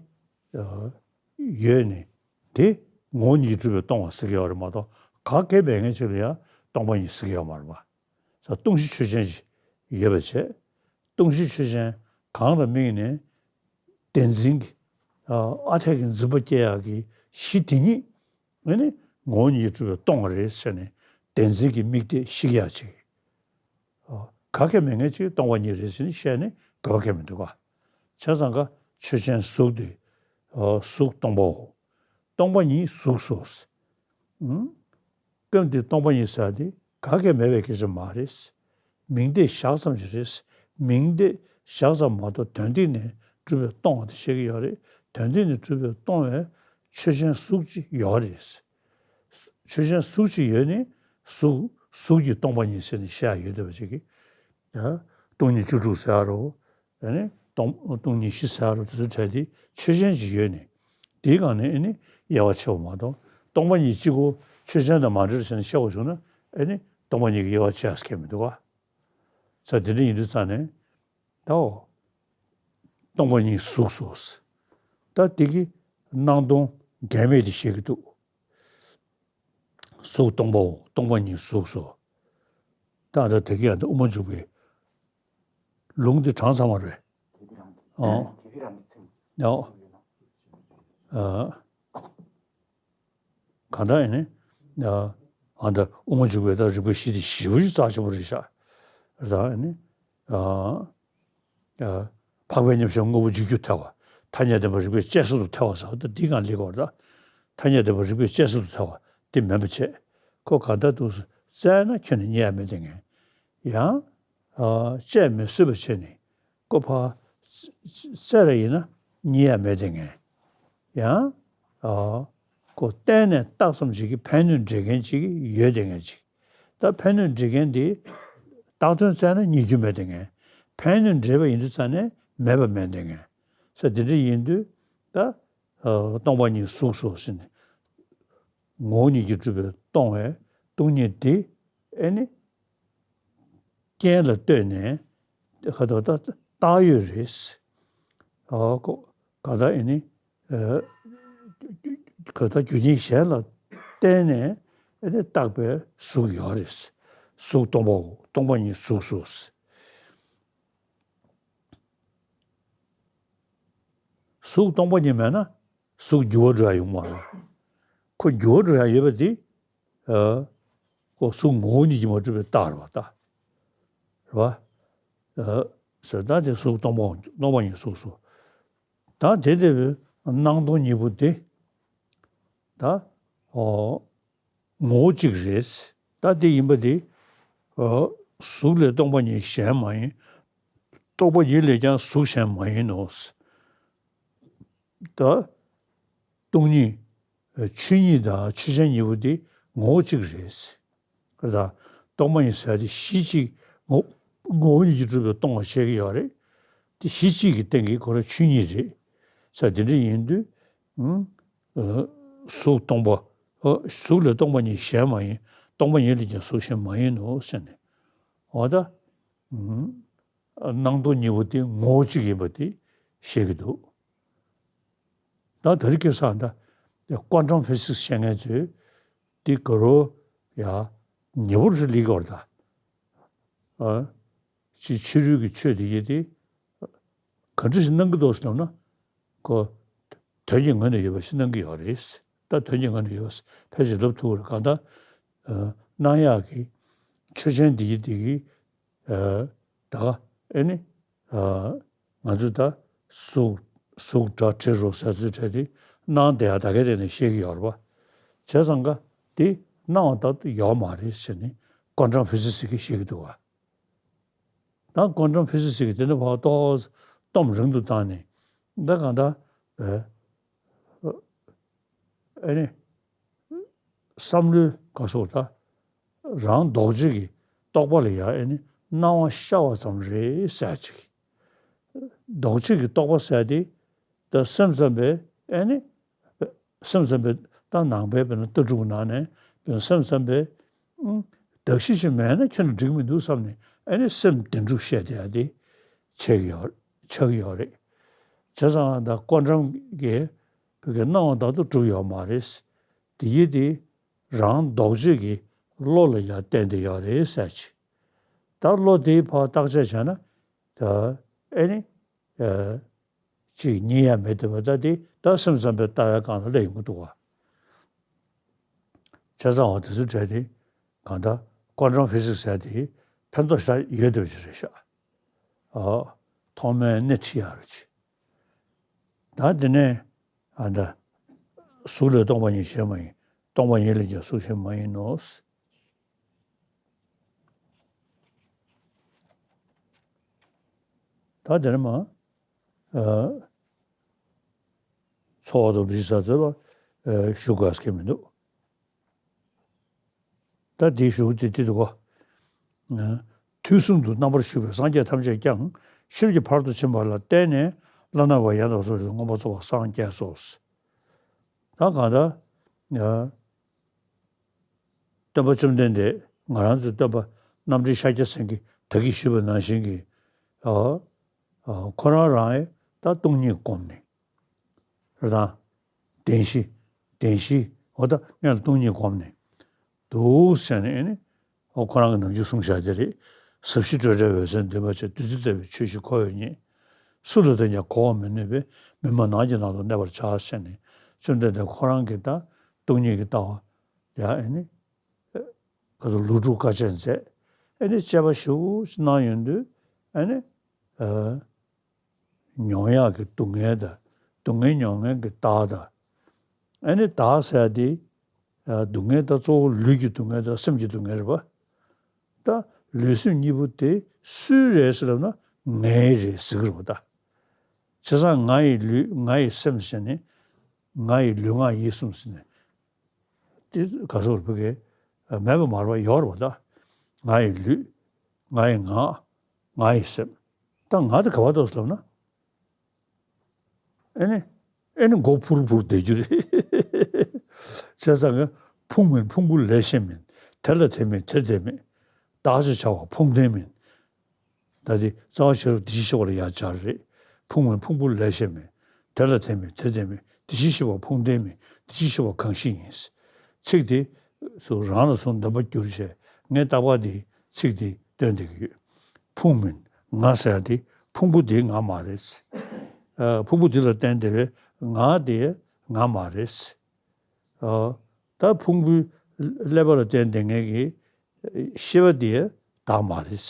ཡོད་ནི། དེ་ངོ་བོ་ཉིད་ཀྱིས་གྲུབ་པས་སྟོང་བ་ཟེར་གྱི་ཡོད་རེད་མ་གཏོགས་ག་གེ་མེད་མཁན་ཅིག་ལ་ཡང་སྟོང་པ་ཉིད་ཟེར་གྱི་ཡོད་མ་རེད་པ། ས་སྟོང་གཞི་ཆོས་ཅན་ཞིག་ཡོད་པ་བྱས། སྟོང་གཞི་ཆོས་ཅན་གང་ལ་དམིགས་ནས་བདེན་འཛིན་གྱི་ཨ་འཐས་ཀྱི་འཛིན་པ་སྐྱེ་ཡག་གི་གཞི་དེ་ཉིད་ཨེ་ནི་ངོ་བོ་ཉིད་ཀྱིས་གྲུབ་པས་སྟོང་བ་རེད་ཟེར་ནས་བདེན་འཛིན་གྱི་དམིགས་གཏད་བཤིག་ཡག་ཅིག་ག་གེ་མེད་མཁན་ཅིག་སྟོང་པ་ཉིད་རེད་ཟེར་ནས་བཤད་ནས་དགོས་པ་གང་ཡང་མི་འདུག་ག་བྱས་ཙང་ཀ་ཆོས་ཅན་གཟུགས་དེ་གཟུགས་སྟོང་པའོ། སྟོང་པ་ཉིད་གཟུགས་སོ། སྐབས་འདིར་སྟོང་པ་ཉིད་ཟེར་དེ་ག་གེ་མེད་པའི་སྐད་ཆ་མ་རེད། མིང་བརྡས་བཞག་ཙམ་ཞིག་རེད། མིང་བརྡས་བཞག་ཙམ་མ་གཏོགས་དོན་སྟེང་ནས་གྲུབ་པས་སྟོང་བ་དེ་བཤད་ཀྱི་ཡོད་རེད། དོན་སྟེང་ནས་གྲུབ་པས་སྟོང་བའི་ཆོས་ཅན་གཟུགས་ཅིག་ཡོད་རེད། ཆོས་ཅན་གཟུགས་ཅིག་ཡོད་ནི་གཟུགས་གཟུགས་ཀྱིས་སྟོང་པ་ཉིད་ཟེར་ནས་བཤད་ཡ་ཡོད་བསྡད་པ་ཅིག་གིས། ཡ། སྟོང་ཉིད་བཅུ་དྲུག་ཟེར་ཡ་རོ། ཨ་ནི་སྟོང་སྟོང་ཉིད་བཞི་ཟེར་ཡ་རོ། དེ་ཚོ་གྲས་དེ་ཆོས་ཅན་ཅིག་ཡོད་ནི། དེའི་སྒང་ནས་ཨ་ནི་དབྱེ་བ་ཕྱེ་བ་མ་གཏོགས་སྟོང་པ་ཉིད་གཅིག་པོ་ཆོས་ཅན་དང་མ་འདྲེས་ཟེར་ནས་བཤད་པ་བྱུང་ན་ཨ་ནི་སྟོང་པ་ཉིད་ཀྱི་དབྱེ་བ་ཕྱེ་ཡ་ཟེར་མཁན་མི་འདུག་ག་ས་དེ་འདྲ་ཡིན་དུས་ཙང་ནས། ད་འོ། སྟོང་པ་ཉིད་གཟུགས་སོ། ད་དེ་གི་སྣང་སྟོང་འགལ་མེད་དེ་བཤད་ཀྱི་འདུག་གཟུགས་སྟོང་པའོ། སྟོང་པ་ཉིད་གཟུགས་སོ། ད་ད་དེ་གི་ཡང་ད་དབུ་མ་འཇུག་པའི་ལུང་དེ་དྲངས་ཚར་བ་རེད། ཨོ། ཨ། གང་ལྟར་ཡིན་ནའི། ཨ། ཨ་ད་དབུ་མ་འཇུག་པའི་ད་རིགས་པའི་གཞི་དེ་ཞེ་པོ་ཅིག་རྩ་ཆེན་པོ་རེད་ཤག། རེད་ད་ཨ་ནི། ཨ། ཨ། འཕགས་པའི་མཉམ་གཞག་དངོས་པོ་འཇུག་རྒྱུ་ཐལ་བ། ཐ་སྙད་བདེན་པ་རིགས་པས་དཔྱད་བཟོད་དུ་ཐལ་བ་ཟེར་བ་ད་འདི་གང་ལེགས་པར་ད། ཐ་སྙད་བདེན་པ་རིགས་པས་དཔྱད་བཟོད་དུ་ཐལ་བ་འདི་མིན་པ་བྱས། ཁོ་གང་ལྟར་དུ་བཙལ་ན་ཁྱོན་ནས་རྙེད་ཡ་མེད་དེ་ངས། ཡང་། ཨ། དཔྱད་མི་བཟོད་པ་བྱས་ནས་ཁོ་ཕར་བཙལ་ར་ཡིན་ན་རྙེད་ཡ་མེད་དེ་ངས། ཡང་། ཨ། ཁོ་གཏན་ནས་བཏགས་ཙམ་ཞིག་གིས་ཕན་གནོད་འབྲེལ་མཁན་ཅིག་ཡོད་དེ་ངས་ཅིག། ད་ཕན་གནོད་འབྲེལ་མཁན་དེ་བཏགས་དོན་བཙལ་ན་རྙེད་རྒྱུ་མེད་དེ་ངས། ཕན་གནོད་འབྲེལ་བ་ཡིན་དུས་ཙང་ནས་མེད་པ་མེད་དེ་ངས། ས་དེ་འདྲ་ཡིན་དུས་ད། ཨ། སྟོང་པ་ཉིད་གཟུགས་སོ་ཟེར་ནས། ངོ་བོ་ཉིད་ཀྱིས་གྲུབ་པའི་སྟོང་བའི་སྟོང་ཉིད་དེ་ཨེ་ནི། རྐྱེན་ལ་ལྟོས་ནས་ཁ་དོག་ད་བཏགས་ཡོད་རེད། ཨ་ཁོ་ག་ད་ཨེ་ནི། ཨ་ག་ད་རྒྱུ་རྐྱེན་གཞན་ལ་བརྟེན་ནས་ཨེ་ནི་བཏགས་པའི་གཟུགས་ཡོད་རེད། གཟུགས་སྟོང་པའོ། སྟོང་པ་ཉིད་གཟུགས་སོ། གཟུགས་སྟོང་པ་ཉིད་མེད་ན་གཟུགས་འགྱུར་བ་འགྲོ་ཡ་ཡོང་མ་རེད། ཁོ་འགྱུར་བ་འགྲོ་ཡ་ཡོད་པ་དེ། ཨ། ཁོ་གཟུགས་ངོ་བོ་ཉིད་ཀྱིས་མ་གྲུབ་པའི་རྟགས་རེད་པ་ད། རེད་པ། ཨ། ཟེར་ད་དེ་གཟུགས་སྟོང་པ་སྟོང་པ་ཉིད་གཟུགས་སོ། ད་དེ་དེ་སྣང་སྟོང་གཉིས་པོ་དེ། ད། ཨོ། ངོ་བོ་གཅིག་རེད། ད་དེ་ཡིན་པ་དེ། ཨོ། གཟུགས་ལས་སྟོང་པ་ཉིད་གཞན་མ་ཡིན། སྟོང་པ་ཉིད་ལས་ཀྱང་གཟུགས་གཞན་མ་ཡིན་ནོ། ད། སྟོང་ཉིད། ཆོས་ཉིད་དང་ཆོས་ཅན་གཉིས་པོ་དེ་ངོ་བོ་གཅིག་རེད། ད། སྟོང་པ་ཉིད་ཟེར་དེ་གཞི་གཅིག་ངོ་ངོ་བོ་ཉིད་ཀྱིས་གྲུབ་པའི་སྟོང་བ་བཤད་ཀྱི་ཡོད་རེད། དེ་གཞི་གཅིག་གི་སྟེང་གི་ཁོ་རང་ཆོས་ཉིད་རེད། ས་དེ་འདྲ་ཡིན་དུས། ཨ། གཟུགས་སྟོང་པ། ཨ། གཟུགས་ལས་སྟོང་པ་ཉིད་གཞན་མ་ཡིན། སྟོང་པ་ཉིད་ལས་ཀྱང་གཟུགས་གཞན་མ་ཡིན་ནོ་ཟེར་ནས། འོ་ད། ཨ། སྣང་སྟོང་གཉིས་པོ་དེ་ངོ་བོ་གཅིག་ཡིན་པ་དེ་བཤད་ཀྱི་འདུག། ད་དེ་རིང་ཁ་སང་ད་ཀོན་ཊམ་ཕི་སིག་སི་བཤད་མཁན་ཚོས་དེ་ག་རོ་ཡ་ཉེ་པོ་རེད་ལི་གོར་ད། ཨ། ཅིག་ཕྱི་རོལ་གྱི་ཆོས་དེ་ཡེ་དེ་ག་འདྲ་ཞིག་སྣང་གི་འདུག་ཟེར་ན། ཁོ་དོན་གྱི་ངོས་ནས་ཡོད་པ་ཞིག་སྣང་གི་ཡོད་རེད། ད་དོན་གྱི་ངོས་ནས་ཡོད་པ་ཕལ་ཆེར་ལབ་ཐུབ་རེད། གང་ལྟར། ཨ། སྣང་ཡག་གི་ཆོས་ཅན་དེ་ཡེ་དེ་གི། ཨ། ད་ག་ཨེ་ནི། ཨ། ང་ཚོས་ད་གཟུགས་གཟུགས་སྒྲ་དྲི་རོ་ཟེར་ཚུལ་བྲལ་ཏེ་སྣང་བསྡད་ཡ་ད་གའི་སྟེང་ནས་བཤད་ཀྱི་ཡོད་རེད་པ། བྱས་ཙང་ཀ་དེ་སྣང་བ་ལྟར་དུ་ཡོད་མ་རེད་ཟེར་ནས་ཀོན་ཊམ་ཕི་སི་སི་གིས་བཤད་ཀྱི་འདུག་པ། ད་ཀོན་ཊམ་ཕི་སི་སི་གིས་དེ་འདྲ་བ་ཏོག་ཙམ་སྟོབས་རིང་དུ་བཏང་ནས་ད་གང་ལྟར། ཨ། ཨ་ནི། བསམ་བློའི་ག་སོགས་ད། རང་ལྡོག་ཕྱོགས་ཀྱི་རྟོག་པ་ལ་ཡང་ཨེ་ནི་སྣང་བ་ཤར་བ་ཙམ་རེད་ཟེར་ཅིག། ལྡོག་ཕྱོགས་ཀྱི་རྟོག་པ་ཟེར་དེ། ད་སེམས་ཙམ་པས་ཨེ་ནི། སེམས་ཙམ་པས་ད་ནང་པའི་དཔེར་ན་ལྟ་གྲུབ་ནང་ནས་དཔེར་ན་སེམས་ཙམ་པས། ཨང་། གདགས་གཞི་ཞིག་མེད་ན་ཁྱོན་ནས་འགྲིག་མི་འདུག་བསམ་ནས་ཨེ་ནི་སེམས་བདེན་གྲུབ་བཤད་བསྡད་ཡ་དེ་ཆགས་ཀྱི་ཡོད་ཆགས་ཀྱི་ཡོད་རེད། བྱས་ཙང་ད་ཀོན་ཊམ་གྱི་བོད་ཀྱི་སྣང་བ་ལྟར་དུ་གྲུབ་ཡོད་མ་རེད། དེ་ཡིན་དེ། རང་ལྡོག་ཕྱོགས་ཀྱི་བློ་ལ་ཡང་བརྟེན་ཏེ་ཡོད་རེད་ཟེར་ཅིག། ད་བློ་དེའི་ཕར་བརྟག་དཔྱད་བྱས་ན། ད་ཨེ་ནི། ཨ། ཅིག་རྙེད་ཡ་མེད་དེ་བ་ད་དེ་ད་སེམས་ཙམ་པའི་ལྟ་བའི་སྒང་ལ་སླེབས་ཡོང་གི་འདུག་བ། བྱས་ཙང་བ་དེ་ཚོའི་གྲས་དེ་གང་ལྟར་ཀོན་ཊམ་ཕི་སིག་སི་ཟེར་དེ་ཕན་ཐོགས་ཤ་ཡོད་བསྡད་པ་ཅིག་རེད་ཤག། ཨ། ཐོག་མའི་སྣེ་ཁྲིད་ཡ་རེད་ཅིག། ད་དེ་ནས་ཨ་ད། གཟུགས་ལས་སྟོང་པ་ཉིད་གཞན་མ་ཡིན། སྟོང་པ་ཉིད་ལས་ཀྱང་གཟུགས་གཞན་མ་ཡིན་ནོ། ད་དེ་ནས་མ། ཨ། ཚོར་བ་དང་འདུ་ཤེས་ཟེར་ཚོར་བ། ཨ། ཞུ་དགོས་ཀྱི་མི་འདུག། ད་དེའི་གཞུག་དེ་དེ་འདུག་གོ། ཨ། དུས་གསུམ་དུ་རྣམ་པར་བཞུགས་པའི་སངས་རྒྱས་ཐམས་ཅད་ཀྱང་། ཤེས་རབ་ཀྱི་ཕ་རོལ་ཏུ་ཕྱིན་པ་ལ་བརྟེན་ནས་བླ་ན་མེད་པ་ཡང་དག་པར་རྫོགས་པའི་མངོན་པར་རྫོགས་པར་སངས་རྒྱས་སོ། ད་གང་ལྟར། ཨ། སྟོན་པ་བཅོམ་ལྡན་འདས་ང་རང་ཚོའི་སྟོན་པ་རྣམ་འདྲེན་ཤཱཀྱ་སེང་གེ་ད་གིན་ཞུས་པ་ནང་བཞིན་གྱི། ཨ། ཨ། ཁོ་རང་རང་ཨེ་ད་སྟོང་ཉིད་བསྒོམས་ནས། རེད་དང་། བདེན་བཞི། བདེན་བཞི་འོ་ད་སྔོན་ལ་སྟོང་ཉིད་བསྒོམས་ནས་འདུག་ཟེར་ནས་ཨེ་ནི། འོ་ཁོ་རང་གི་ནམ་རྒྱུན་གསུངས་བཞག་དེ་རེད། ཟབ་ཞི་སྤྲོས་བྲལ་འོད་གསལ་འདུས་མ་བྱས། བདུད་རྩི་ལྟ་བུའི་ཆོས་ཤིག་ཁོ་བོས་རྙེད། སུ་ལ་བསྟན་ཀྱང་གོ་བར་མི་ནུས་པས། མི་སྨྲ་ནགས་ཀྱི་ནང་དུ་གནས་པར་བྱ་ཟེར་ནས་བཅོམ་ལྡན་འདས་ཁོ་རང་གིས་ད་སྟོང་ཉིད་ཀྱི་ལྟ་བ་ཡ་ཨེ་ནི། ག་ཚོད་ལོ་དྲུག་དཀའ་སྤྱད་མཛད། ཨེ་ནི་དཔྱད་པ་ཞེ་པོ་ཅིག་གནང་ཡོང་དུས་ཨེ་ནི། ཨ། མྱོང་ཡག་གི་སྡུག་བསྔལ་དང་། སྡུག་བསྔལ་མྱོང་མཁན་གྱི་བདག་དང་། ཨ་ནི་བདག་ཟེར་ཡ་དེ། ཨ། སྡུག་བསྔལ་ད་གཙོ་བོ་ལུས་ཀྱི་སྡུག་བསྔལ་དང་སེམས་ཀྱི་སྡུག་བསྔལ་རེད་པ། ད་ལུས་སེམས་གཉིས་པོ་དེ་སུའི་རེད་ཟེར་ལབ་ན་ངའི་རེད་ཟེར་གྱི་རེད་པ་ད། བྱས་ཙང་ང་ཡི་ལུས་ང་ཡི་སེམས་ཟེར་ནས། ང་ཡི་ལུས་ངག་ཡིད་གསུམ་ཟེར་ནས། དེ་ག་ཚོད་བོད་སྐད་མེད་པ་མ་རེད་པ། ཡོད་རེད་པ་ད། ང་ཡི་ལུས། ང་ཡི་ངག་ང་ཡི་སེམས། ད་ང་དེ་ག་པར་འདུག་ཟེར་ལབ་ན། ཨེ་ནི། ཨེ་ནི་མགོ་འཕུར་འཕུར་བསྡད་རྒྱུ་རེད། བྱས་ཙང་ཕུང་མིན་ཕུང་པོ་ལས་གཞན་མིན། དེ་ལ་དེ་མེད་དེར་དེ་མེད། བདག་ཅེས་བྱ་བ་ཕུང་ལྡན་མིན། ད་དེ་རྩ་བ་ཤེས་རབ་འདི་ཕྱི་ཤེས་པ་ལ་ཡང་སྦྱར་རེད། ཕུང་མིན་ཕུང་པོ་ལས་གཞན་མིན། དེ་ལ་དེ་མེད་དེར་དེ་མེད། འདི་ཕྱི་ཤེས་པ་ཕུང་ལྡན་མིན། འདི་ཕྱི་ཤེས་པ་གང་ཞིག་ཡིན། ཚིག་དེ་ཚོ་རང་ལ་སོང་འདོན་པ་བསྒྱུར་བྱས་ངས་རྟག་པར་དེ་ཚིག་དེ་སྟོན་བསྡད་ཀྱི་ཡོད། ཕུང་མིན་ང་ཟེར་ཡ་དེ་ཕུང་པོ་དེ་ང་མ་རེད། ཨ། ཕུང་པོ་དེ་ལ་བརྟེན་བསྡད་པའི་ང་དེ་ང་མ་རེད། ཨ། ད་ཕུང་པོའི་ཀླད་པ་ལ་བརྟེན་བསྡད་མཁན་གྱི་ཤེས་པ་དེ་བདག་མ་རེད།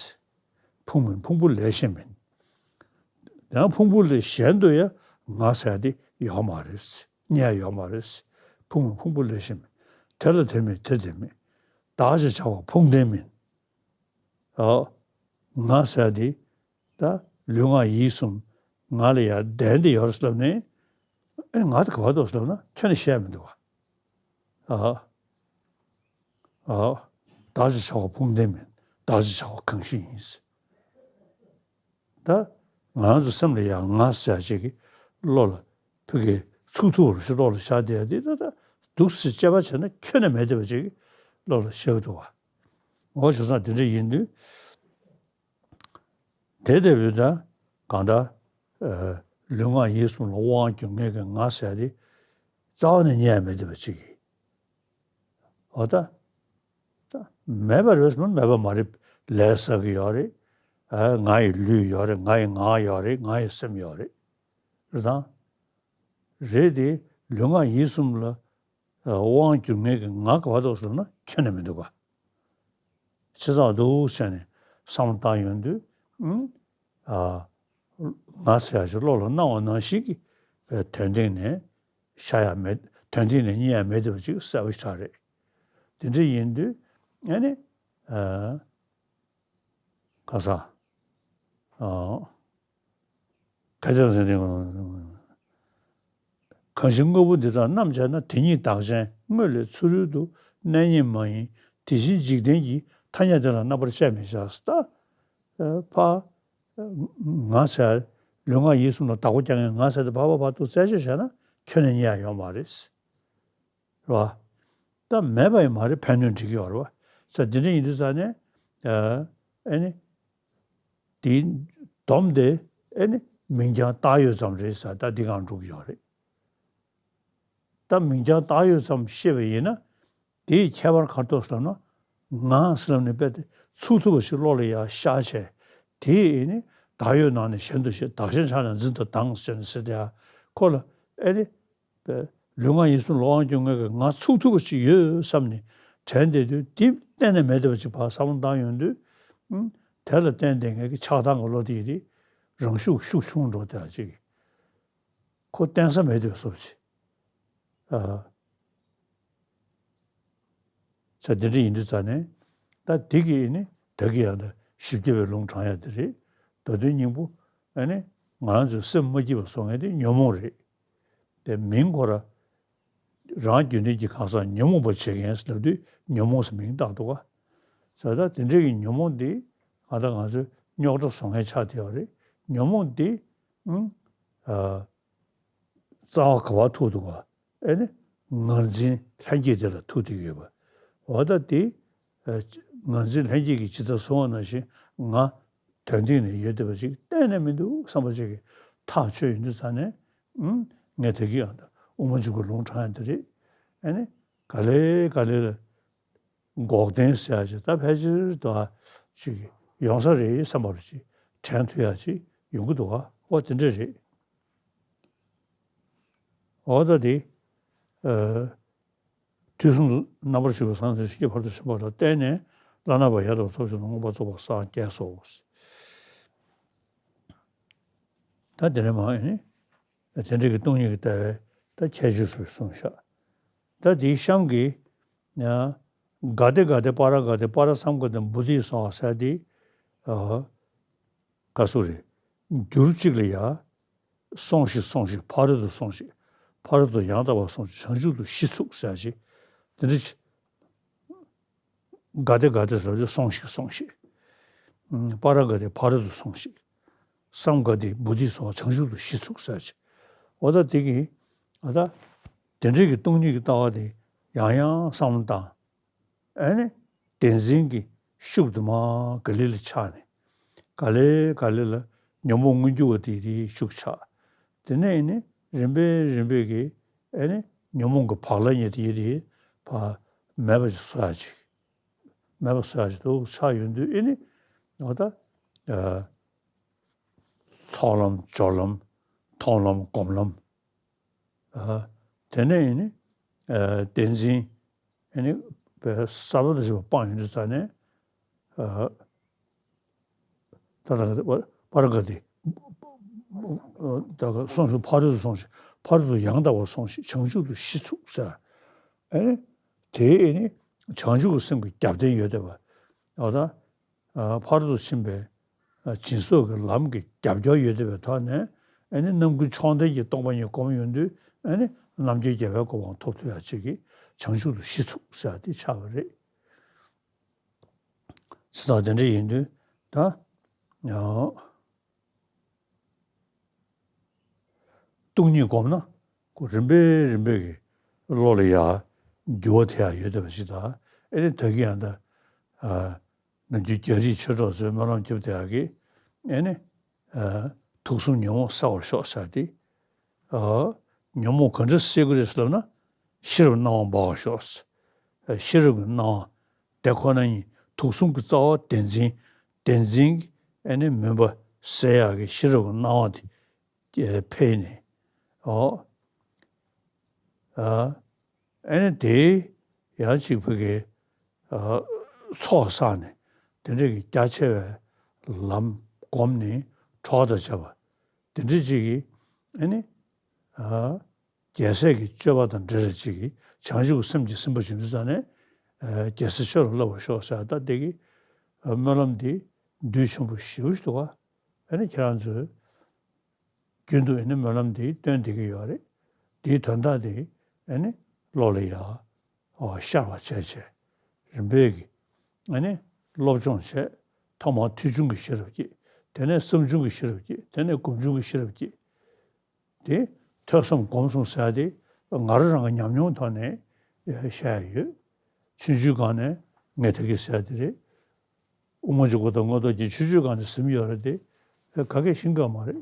ཕུང་མིན་ཕུང་པོ་ལས་གཞན་མིན། ཡང་ཕུང་པོ་ལས་གཞན་དུ་ཡང་ང་ཟེར་ཡ་དེ་ཡོད་མ་རེད། རྙེད་ཡ་ཡོད་མ་རེད། ཕུང་མིན་ཕུང་པོ་ལས་གཞན་མིན། དེ་ལ་དེ་མེད་དེར་དེ་མེད། བདག་ཅེས་བྱ་བ་ཕུང་ལྡན་མིན། ཨ། ང་ཟེར་ཡ་དེ་ད་ལུས་ངག་ཡིད་གསུམ་ང་ལ་ཡང་ལྡན་ཏེ་ཡོད་རེད་ཟེར་ལབ་ནས། ཨེ་ང་དེ་ག་པར་འདུག་ཟེར་ལབ་ན་ཁྱོན་ནས་བཤད་ཡ་མི་འདུག་ག། ཨ། ཨ། བདག་ཅེས་བྱ་བ་ཕུང་ལྡན་མིན། བདག་ཅེས་བྱ་བ་གང་ཞིག་ཡིན། ད་ང་རང་ཚོ་སེམས་ལ་ཡང་ང་ཟེར་ཡ་ཅིག་གི་བློ་ལ་ཕ་གི་ཚུགས་ཐུབ་པ་ཞིག་བློ་ལ་ཤར་བསྡད་ཡ་དེ་ད་ད་འདུག་སེ་དཔྱད་པ་བྱས་ན་ཁྱོན་ནས་མེད་བསྡད་པ་ཅིག་བློ་ལ་ཤར་གི་འདུག་ག། འོ་བྱས་ཙང་དེ་འདྲ་ཡིན་དུས། དེ་ལྟ་བུའི་ད་གང་ལྟར། ཨ། ལུས་ངག་ཡིད་གསུམ་ལ་དབང་སྒྱུར་མཁན་གྱི་ང་ཟེར་ཡ་དེ་རྩ་བ་ནས་རྙེད་ཡ་མེད་བསྡད་པ་ཅིག་གི། འོ་ད། ད་མེད་པ་རེད་ཟེར་ན་མེད་པ་མ་རེད། ལས་བསགས་ཀྱི་ཡོད་རེད། ཨ། ང་ཡི་ལུས་ཡོད་རེད། ང་ཡི་ངག་ཡོད་རེད། ང་ཡི་སེམས་ཡོད་རེད། རེད་དང་། རེད་དེ་ལུས་ངག་ཡིད་གསུམ་ལ་དབང་སྒྱུར་མཁན་གྱི་ང་ག་པར་འདུག་ཟེར་ན་ཁྱོན་ནས་མི་འདུག་ག། བྱས་ཙང་འདུག་བྱས་ནས་བསམ་བློ་བཏང་ཡོང་དུས། ཨ། ང་ཟེར་ཡ་ཞིག་བློ་ལ་སྣང་བ་ནང་བཞིན་གྱི་དོན་སྟེང་ནས་ཤར་ཡ་མེད། དོན་སྟེང་ནས་རྙེད་ཡ་མེད་བསྡད་པ་ཅིག་གསལ་པོ་ཞེ་དྲག་རེད། དེ་འདྲ་ཡིན་དུས་ཨ་ནི། ཨ། ག་ས། ཨ། ག་ཅང་ཟེར་ནས། གང་ཞིག་དངོས་པོ་འདི་དག་རྣམ་སྦྱར་ན། དེ་ཉིད་བདག་ཅན་དངོས་ལས་ཚུ་རོལ་དུ། གནས་རྙེད་མ་ཡིན་དེ་བཞིན་འཇིག་རྟེན་གྱི། ཐ་སྙད་དེ་ལ་རྣམ་པར་དཔྱད་མི་བྱ། ད་ཕ་ང་ཟེར་ལུས་ངག་ཡིད་གསུམ་ལ་བདག་པོ་རྒྱག་མཁན་ང་ཟེར་དེ་ཕར་ཕར་ཕར་ཏུ་རྩད་གཅོད་བྱས་ན་ཁྱོན་ནས་རྙེད་ཡ་ཡོད་མ་རེད། རེད་བ། ད་མེད་པ་ཡང་མ་རེད། ཕན་གནོད་འགྲིག་གི་ཡོད་རེད་བ། ས་འདི་འདྲ་ཡིན་དུས་ཙང་ནས། ཨ་ནི། དེའི་སྡོམ་དེ་ཨེ་ནི་མིང་རྐྱང་བཏགས་ཡོད་ཙམ་རེད་ཟེར། ད་འདི་གང་འགྲུབ་ཀྱི་ཡོད་རེད། ད་མིང་རྐྱང་བཏགས་ཡོད་ཙམ་ཤེས་པ་ཡིན་ན། དེའི་ཁྱད་པར་ག་རེ་འདུག་ཟེར་ན། ང་ཟེར་ལབ་ནས་དཔེ་དེ་ཚུགས་ཐུབ་པ་ཞིག་བློ་ལ་ཡར་ཤར་བྱས། དེ་ཨེ་ནི་བདག་ཡོད་ནང་ནས་གཞན་དུ་ཤེས། བདག་གཞན་ཆགས་ནས་འཛིན་དུ་སྡང་ཟེར་ནས་ཟེར་དེ། ཁོ་ལ་ཨེ་ནི། པས་ལུས་ངག་ཡིད་གསུམ་ལ་དབང་སྒྱུར་མཁན་གྱི་ང་ཚུགས་ཐུབ་པ་ཞིག་ཡོད་བསམ་ནས་དྲན་བསྡད་དུས། དེ་གཏན་ནས་མེད་བསྡད་པ་ཅིག་ཕར་བསམ་བློ་བཏང་ཡོང་དུས། ཨུམ། དེ་ལ་བརྟེན་བསྡད་མཁན་གྱི་ཆགས་སྡང་གི་བློ་དེ་རེད། རང་ཤུགས་ཤུགས་ཆུང་འགྲོ་བསྡད་ཅིག་ཁོ་བརྟེན་ས་མེད་བསྡད་པ་བཟོ་ཅིག་ཨ། ས་འདི་འདྲ་ཡིན་དུས་ཙང་ནས། ད་འདི་གི་ནི་ད་གི་ཡང་ད་བཞི་བརྒྱ་པའི་ལུང་དྲངས་ཡ་དེ་རེད། མདོ་དོན་སྙིང་པོ་ཨ་ནི་ང་རང་ཚོའི་སེམས་མ་སྐྱིད་པ་བཟོ་མཁན་དེ་ཉོན་མོངས་རེད། དེ་མིང་ཁོ་ར་རང་རྒྱུད་འདི་གི་གང་ཟག་ཉོན་མོངས་པར་བྱེད་མཁན་ཟེར་ལབ་དུས་ཉོན་མོངས་ཟེར་མིང་བཏགས་འདུག་ག། ས་ད་དེ་འདྲའི་གི་ཉོན་མོངས་འདི་ང་ད་ང་ཚོའི་རྙོག་དྲ་བཟོ་མཁན་ཆགས་བསྡད་ཡོད་རེད། ཉོན་མོངས་འདི་ཨང་། ཨ། རྩ་བ་ག་པར་ཐུག་འདུག་ག། ཨེ་ནི། ངར་འཛིན་ལྷན་སྐྱེས་དེ་ལ་ཐུག་བསྡད་ཡོད་པ། འོ་ད་དེ། ཨ། ངར་འཛིན་ལྷན་སྐྱེས་ཀྱིས་ཇི་ལྟར་བཟུང་བ་ནང་བཞིན་ང་དོན་སྟེང་ནས་ཡོད་བསྡད་པ་ཅིག་གཏན་ནས་མི་འདུག་བསམ་པ་ཅིག་གིས་ཐག་ཆོད་ཡོང་དུས་ཙང་ནས། ཨུམ། ངས་ད་གི་ཡང་ད་དབུ་མ་འཇུག་གི་ལུང་དྲངས་ཡ་དེ་རེད། ཨེ་ནི། ག་ལེ་ག་ལེ་ལ་འགོག་བདེན་ཟེར་ཡ་ཅིག་ད་ཕལ་ཆེར་ད་ཅིག་ཡོང་ས་རེད་བསམ་པ་ཅིག་དྲན་ཐུབ་ཡ་ཅིག་ཡོང་གི་འདུག་ག། འོ་དེ་འདྲ་རེད། འོ་ད་དེ། ཨ། དུས་གསུམ་དུ་རྣམ་པར་བཞུགས་པའི་སངས་རྒྱས་ཀྱི་ཕ་རོལ་ཏུ་ཕྱིན་པ་ལ་བརྟེན་ནས་བླ་ན་མེད་པ་ཡང་དག་པར་རྫོགས་བྱེད་དུ་མངོན་པར་རྫོགས་པར་སངས་རྒྱས་སོ། ད་དེ་ནས་མ་ཨེ་ནི་དེ་འདྲ་གི་སྟོང་ཉིད་ཀྱི་ལྟ་བའི་ད་ཁྱད་ཆོས་སུ་གསུངས་ཤག་ད་དེའི་གཤམ་གྱི་ཡང་ག་ཏེ་ག་ཏེ་པཱ་ར་ག་ཏེ་པཱ་ར་སཾ་ག་ཏེ་བོ་དྷི་སྭཱ་ཧཱ་ཟེར་དེ་ཨ་ག་སུ་རེད། འགྱུར་གཅིག་ལ་ཡ། སོང་ཞིག་སོང་ཞིག་ཕ་རོལ་ཏུ་སོང་ཞིག་ཕ་རོལ་ཏུ་ཡང་དག་པར་སོང་ཞིག་བྱང་ཆུབ་ཏུ་གཞི་ཚུགས་ཟེར་ཞིག་དེ་འདྲ་ཅིག་ག་ཏེ་ག་ཏེ་ཟེར་ཏེ་སོང་ཞིག་སོང་ཞིག་པཱ་ར་ག་ཏེ་ཕ་རོལ་ཏུ་སོང་ཞིག་སཾ་ག་ཏེ་བོ་དྷི་སྭཱ་ཧཱ་བྱང་ཆུབ་ཏུ་གཞི་ཚུགས་ཟེར་ཞིག་འོ་ད་དེ་གི་ཨ་ད་དེ་འདྲའི་གི་སྟོང་ཉིད་ཀྱི་ལྟ་བ་དེ་ཡང་ཡང་བསམ་བློ་བཏང་། ཨ་ནི་བདེན་འཛིན་གྱི་ཤུགས་དུ་མ་ག་ལེ་ལ་ཆགས་ནས་ག་ལེ་ག་ལེ་ལ་ཉོན་མོངས་མངོན་གྱུར་བ་དེ་དེའི་ཤུགས་ཆགས། དེ་ནས་ཨ་ནི་རིམ་པས་རིམ་པས་ཀྱི་ཨ་ནི་ཉོན་མོངས་ཀྱི་བག་ལ་ཉལ་དེ་ཡི་དེ་ཕར་མེད་པ་ཞིག་བཟོ་ཡ་ཅིག་མེད་པ་བཟོ་ཡ་ཅིག་ཏུ་ཆགས་ཡོང་དུས་ཨ་ནི་འོ་ད་ཨ་ཚོགས་ལམ་སྦྱོར་ལམ་མཐོང་ལམ་སྒོམ་ལམ། ཨ་དེ་ནས་ཨ་ནི་ཨ་བདེན་འཛིན་ཨ་ནི་པའི་ས་བབ་ཏུ་ཞིག་སྤངས་ཡོང་དུས་ཙ་ནས་ཨ་ད་ལྟ་པ་ར་ག་ཏེ་ད་ག་སོང་ཞིག་ཕ་རོལ་ཏུ་སོང་ཞིག་ཕ་རོལ་ཏུ་ཡང་དག་པར་སོང་ཞིག་བྱང་ཆུབ་ཏུ་གཞི་ཚུགས་ཟེར། ཨ་ནི་དེའི་ཨ་ནི་བྱང་ཆུབ་ཀྱི་སེམས་ཀྱི་རྒྱབ་རྟེན་ཡོད་བསྡད་པ། འོ་ད། ཕར་དུ་ཕྱིན་པའི་སྦྱིན་སོགས་ཀྱི་ལམ་གྱི་རྒྱབ་སྐྱོར་ཡོད་བསྡད་པའི་ཐོག་ནས་ཨ་ནི་རྣམ་ཀུན་ཕྱོགས་འདས་ཀྱི་སྟོང་པ་ཉིད་སྒོམ་ཡོང་དུས་ཨ་ནི་རྣམ་མཁྱེན་རྒྱལ་བའི་གོ་འཕང་ཐོབ་ཐུབ་ཡ་ཅིག་གི་བྱང་ཆུབ་ཏུ་གཞི་ཚུགས་ཟེར་ཡ་དེ་ཆགས་པ་རེད། ཚེ་ཐག་དེ་འདྲ་ཡིན་དུས་ད་ཡང་། སྟོང་ཉིད་སྒོམ་ན་ཁོ་རིམ་པས་རིམ་པས་ཀྱི་བློ་ལ་ཡ་འགྱུར་བ་ཐེབས་ཡ་ཡོད་བསྡད་པ་ཞིག་དང་ཨེ་ནི་ད་གིན་ཡང་ད་ནམ་རྒྱུན་རྒྱ་རིགས་ཆོས་གྲོགས་ཚོས་སྨོན་ལམ་རྒྱབ་བསྡད་ཡ་གི་ཨེ་ནི་དུག་གསུམ་ཉོན་མོངས་བསལ་བར་ཤོག་ཟེར་ཏེ། ཨ། ཉོན་མོངས་ག་འདྲ་སེལ་དགོས་རེད་ལབ་ན། ཤེས་རབ་སྣང་བ་འབར་བར་ཤོག་ཤེས་རབ་ཀྱི་སྣང་བ། དེ་ཁོ་ན་ཉིད་དུག་གསུམ་གྱི་རྩ་བ་བདེན་འཛིན། བདེན་འཛིན་གྱི་ཨ་ནི་མུན་པ་སེལ་ཡག་གི་ཤེས་རབ་ཀྱི་སྣང་བ་དེ་འཕེལ་ནས། ཨོ། ཨ། ཨ་ནི་དེའི་ཡང་གཅིག་པུ་གི་ཨ་ཚོགས་བསགས་ནས་དེ་འདྲ་གི་རྒྱ་ཆེ་བའི་ལམ་བསྒོམས་ནས་གྲོགས་དང་བཅས་པ་དེ་འདྲ་ཅིག་གིས་ཨ་ནི་ཨ་རྒྱལ་སྲས་ཀྱི་སྤྱོད་པ་དང་འབྲེལ་བ་ཅིག་གིས་བྱང་ཆུབ་ཀྱི་སེམས་ཀྱིས་ཟིན་པར་བྱེད་དུས་ཙ་ནས་ཨ་རྒྱལ་སྲས་ཆོས་ལ་བསླབ་པར་ཤོག་ཟེར་ད་དེ་གི་ཨ་སྨོན་ལམ་འདི་འདུས་ཆེན་པོ་ཞེ་པོ་ཞིག་འདུག་ག་ཨ་ནི་ཁྱེད་རང་ཚོས། རྒྱུན་དུ་ཨ་ནི་སྨོན་ལམ་འདི་བཏོན་བསྡད་ཀྱི་ཡོད་རེད། འདིའི་དོན་དག་དེ་ཨ་ནི་བློ་ལ་ཡ་ཨོ་ཤར་བ་བྱས་བྱས། རིམ་པས་ཀྱི་ཨ་ནི་སློབ་སྦྱོང་བྱས། ཐོག་མར་ཐོས་བྱུང་གི་ཤེས་རབ་སྐྱེས། དེ་ནས་བསམ་བྱུང་གི་ཤེས་རབ་སྐྱེས། དེ་ནས་སྒོམ་བྱུང་གི་ཤེས་རབ་སྐྱེས། དེ་ཐོས་བསམ་སྒོམ་གསུམ་ཟེར་ཡ་དེ་ང་རང་རང་གི་ཉམས་མྱོང་ཐོག་ནས་བཤད་ཡ་ཡོད། ཆུང་ཆུང་སྒང་ནས་ངས་ད་གིན་ཟེར་ཡ་དེ་རེད། དབུ་མ་འཇུག་པ་དང་མངོན་རྟོགས་རྒྱན་ཆུང་ཆུང་སྒང་ནས་ཟིན་ཡོད་རེད་དེ། ག་གེ་ཤེས་ཀྱི་མ་རེད།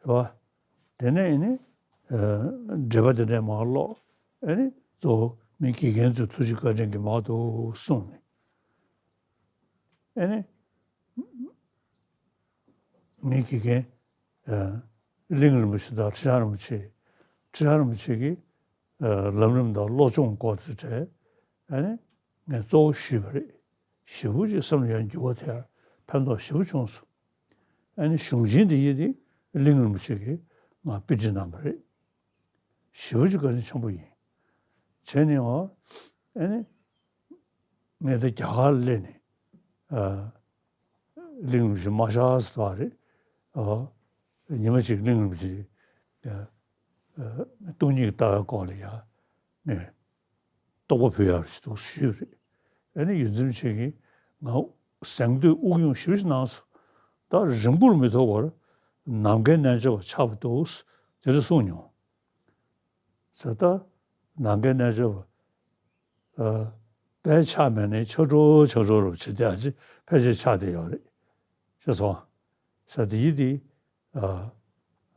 རེད་བ། དེ་ནས་ཨ་ནི། འགྲེལ་པ་དེ་འདྲས་མར་ཀློག་ཨ་ནི་གཙོ་བོ་མི་དགེ་རྒན་ཚོའི་ཐུགས་རྗེ་བཀའ་དྲིན་གྱིས་མར་དུ་གསུངས་ནས། ཨ་ནི། ངའི་དགེ་རྒན་གླིང་རིན་པོ་ཆེ་དང་ཁྲི་བྱང་རིན་པོ་ཆེ། ཁྲི་བྱང་རིན་པོ་ཆེ་གིས་ལམ་རིམ་དང་བློ་སྦྱོང་སྐོར་དེ་འདྲ་ཨ་ནི་ངས་གཙོ་བོ་ཞུས་པ་རེད། ཞེ་པོ་ཅིག་བསམ་བློ་ཡང་འགྱུར་བ་ཐེབས་ཕན་ཐོགས་ཞེ་པོ་བྱུང་སོང་། ཨ་ནི་གཞུང་ཆེན་དེ་ཡིན་ཏེ་གླིང་རིན་པོ་ཆེ་གིས་ང་དཔེ་ཁྲིད་གནང་བ་རེད། ཞེ་པོ་ཅིག་བཀའ་དྲིན་ཆེན་པོ་ཡིན། བྱས་ནས་འོ། ཨ་ནི། ངས་ད་རྒྱ་གར་སླེབས་ནས། ཨ། གླིང་རིན་པོ་ཆེ་མ་ཤར་ཟེར་བ་རེད། ཨ། ཉི་མ་གཅིག་གླིང་རིན་པོ་ཆེ། ཨ། ཨ། སྟོང་ཉིད་ཀྱི་ལྟ་བའི་སྐོར་ལ་ཡ། ངས། རྟོགས་པ་ཕུལ་ཡག་ཞིག་འདུག་ཞུས་རེད། ཨ་ནི་ཡོངས་འཛིན་ཆེན་གྱིས་ང་གཟེངས་བསྟོད་དབུགས་དབྱུང་ཞེ་པོ་ཞིག་གནང་སོང་། ད་རིང་པོར་མི་ཐོགས་པར་ནམ་མཁའི་རྣལ་འབྱོར་པ་ཆགས་པ་འདུག་དེ་འདྲ་གསུངས་མྱོང་། ཟེར་ད། ནམ་མཁའི་རྣལ་འབྱོར་པ། ཨ། དཔེ་ཆགས་མེད་ནའི་ཆགས་འགྲོ་ཆགས་འགྲོ་རུ་བྱེད་བསྡད་ཅིག་ཕལ་ཆེར་ཆགས་བསྡད་ཡོད་རེད། ཤེས་སོང་། ཟེར་དེ་ཡིན་དེ། ཨ།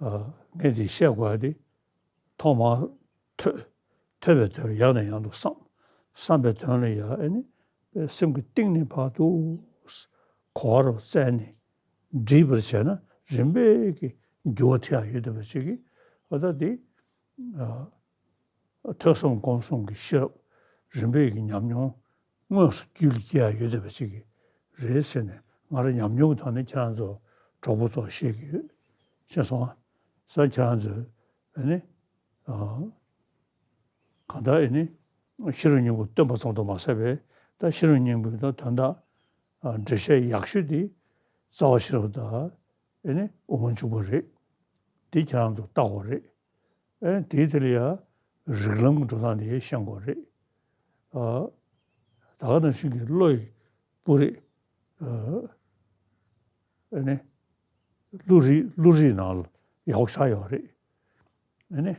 ཨ། ངས་དེ་བཤད་དགོས་ཡ་དེ། ཐོག་མར་ཐོས། ཐོས་པའི་དོན་ཡང་ནས་ཡང་དུ་བསམ། བསམ་པའི་དོན་ལ་ཡ་ཨ་ནི། སེམས་ཀྱི་གཏིང་ནས་བར་དུ། གོ་བ་རུ་བཙལ་ནས། འདྲིས་པར་བྱས་ན་རིམ་པས་ཀྱི་འགྱུར་བ་ཐེབས་ཡ་ཡོད་བསྡད་པ་ཅིག་གིས། འོ་ད་དེ། ཨ། ཐོས་བསམ་སྒོམ་གསུམ་གྱི་ཤེས་རབ་རིམ་པས་ཀྱི་ཉམས་མྱོང་དངོས་སུ་རྒྱུད་ལ་སྐྱེ་ཡ་ཡོད་བསྡད་པ་ཅིག་རེད་ཟེར་ནས། ང་རང་ཉམས་མྱོང་གི་ཐོག་ནས་ཁྱེད་རང་ཚོ་གྲོགས་པོ་ཚོར་བཤད་ཀྱི་ཡོད། ཤེས་སོང་ང་། ས་ཁྱེད་རང་ཚོས་ཨ་ནི། ཨ། གང་ལྟར་ཨ་ནི་ཤེས་རབ་སྙིང་པོ་སྟོན་པ་ཙམ་དུ་མ་ཟད་པའི། ད་ཤེས་རབ་སྙིང་པོའི་ད་དོན་དག་ཨ། འགྲེལ་བཤད་ཡག་ཤོས་དེ་རྩ་བ་ཤེས་རབ་དང་ཨ་ནི་དབུ་མ་འཇུག་པ་རེད། དེ་ཁྱེད་རང་ཚོ་ལྟ་དགོས་རེད། ཨ། དེའི་དེ་ལ་ཡང་རིགས་ལམ་གྱི་འགྲོ་སྟངས་དེ་ཤེས་དགོས་རེད། ཨ། ད་ག་ནང་བཞིན་གྱི་བློ་ཡི་སྤུ་རིས། ཨ། ཨ་ནི་བློ་རིག་བློ་རིག་ནང་ལ་ཡག་པོ་ཆགས་ཡོད་རེད། ཨ་ནི།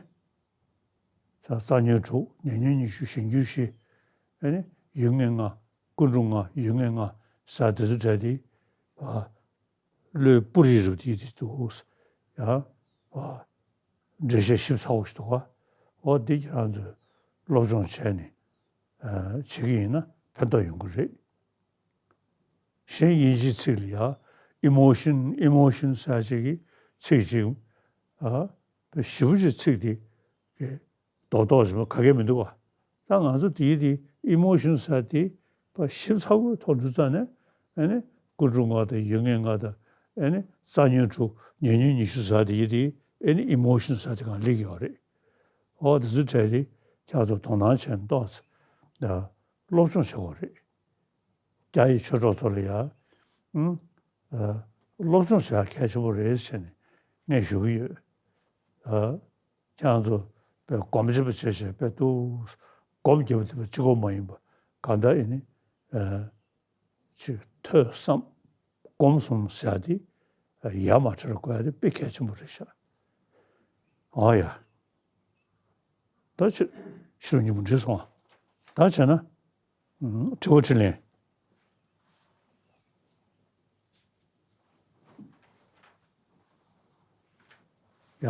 ས་རྩ་ཉོན་དྲུག་ཉེ་ཉོན་ཉི་ཤུ་གཞན་འགྱུར་བཞི། ཨ་ནི་ཡུལ་ངེས་ལྔ། ཀུན་འགྲོ་ལྔ། ཡུལ་ངེས་ལྔ་ཟེར་དེ་ཚོ་གྲས་དེ། ཨ། བློའི་སྤུ་རིས་རུ་དེ་དེ་འདུག་ཡ། ཨ། འགྲེལ་བཤད་ཞིབ་ཚགས་པོ་ཞིག་འདུག་ག་འོ་འདི་ཁྱེད་རང་ཚོས་སློབ་སྦྱོང་བྱས་ནས། ཨ། བྱེད་ཀྱི་ཡིན་ན་ཕན་ཐོགས་ཡོང་གི་རེད། གཞན་དབྱིན་ཇིའི་ཚིག་ལ་ཡ་ཨི་མོ་ཤན། ཨི་མོ་ཤན་ཟེར་ཅིག་གི་ཚིག་ཅིག་ཨ། ཞེ་པོ་ཅིག་ཚིག་དེ་གི་རྡོག་རྡོག་ཞིག་ག་གེ་མི་འདུག་ག་ད་ང་ཚོ་དེའི་དེ་ཨི་མོ་ཤན་ཟེར་དེ་ཕར་ཞིབ་ཚགས་པོའི་ཐོག་འགྲོ་ཙ་ནས། ཨ་ནི་ཀུན་འགྲོ་ལྔ་དང་ཡུལ་ངེས་ལྔ་དང་། ཨ་ནི་རྩ་ཉོན་དྲུག་ཉེ་ཉོན་ཉི་ཤུ་ཟེར་དེ་ཡི་དེ། ཨ་ནི་ཨི་མོ་ཤན་ཟེར་དེ་གང་སླེབས་ཡོད་རེད། འོ་དེ་ཚོའི་གྲས་དེ་ཁྱེད་ཚོ་དོ་སྣང་བྱས་ནས་ཏོག་ཙམ་སློབ་སྦྱོང་བྱེད་དགོས་རེད། རྒྱ་ཡི་ཆོས་གྲོགས་ཚོ་ལ་ཡ། ཨུམ། ཨ། སློབ་སྦྱོང་བྱེད་ཡ་གལ་ཆེན་པོ་རེད་ཟེར་ནས་ངས་ཞུ་གི་ཡོད། ཨ། ཁྱེད་རང་ཚོ་དཔེ་སྒོམ་བྱེད་པ་བྱས་བྱས་དཔེ་འདུག་སྒོམ་རྒྱབ་པ་དེ་གཅིག་པོ་མ་ཡིན་པ། གང་ལྟར་ཨ་ནི། ཨ། ཅིག་ཐོས་བསམ་སྒོམ་གསུམ་ཟེར་ཡ་དེ་ཡ་མ་བྲལ་དགོས་ཡ་དེ་དཔེ་གལ་ཆེན་པོ་རེད་ཤག་འོ་ཡ། ད་ཕྱི་ཕྱི་རུ་ཉིན་མོ་འགྲིག་སོང་ང་། ད་བྱས་ན། ཨུམ། དྲི་བ་དྲིས་ལན། ཡ།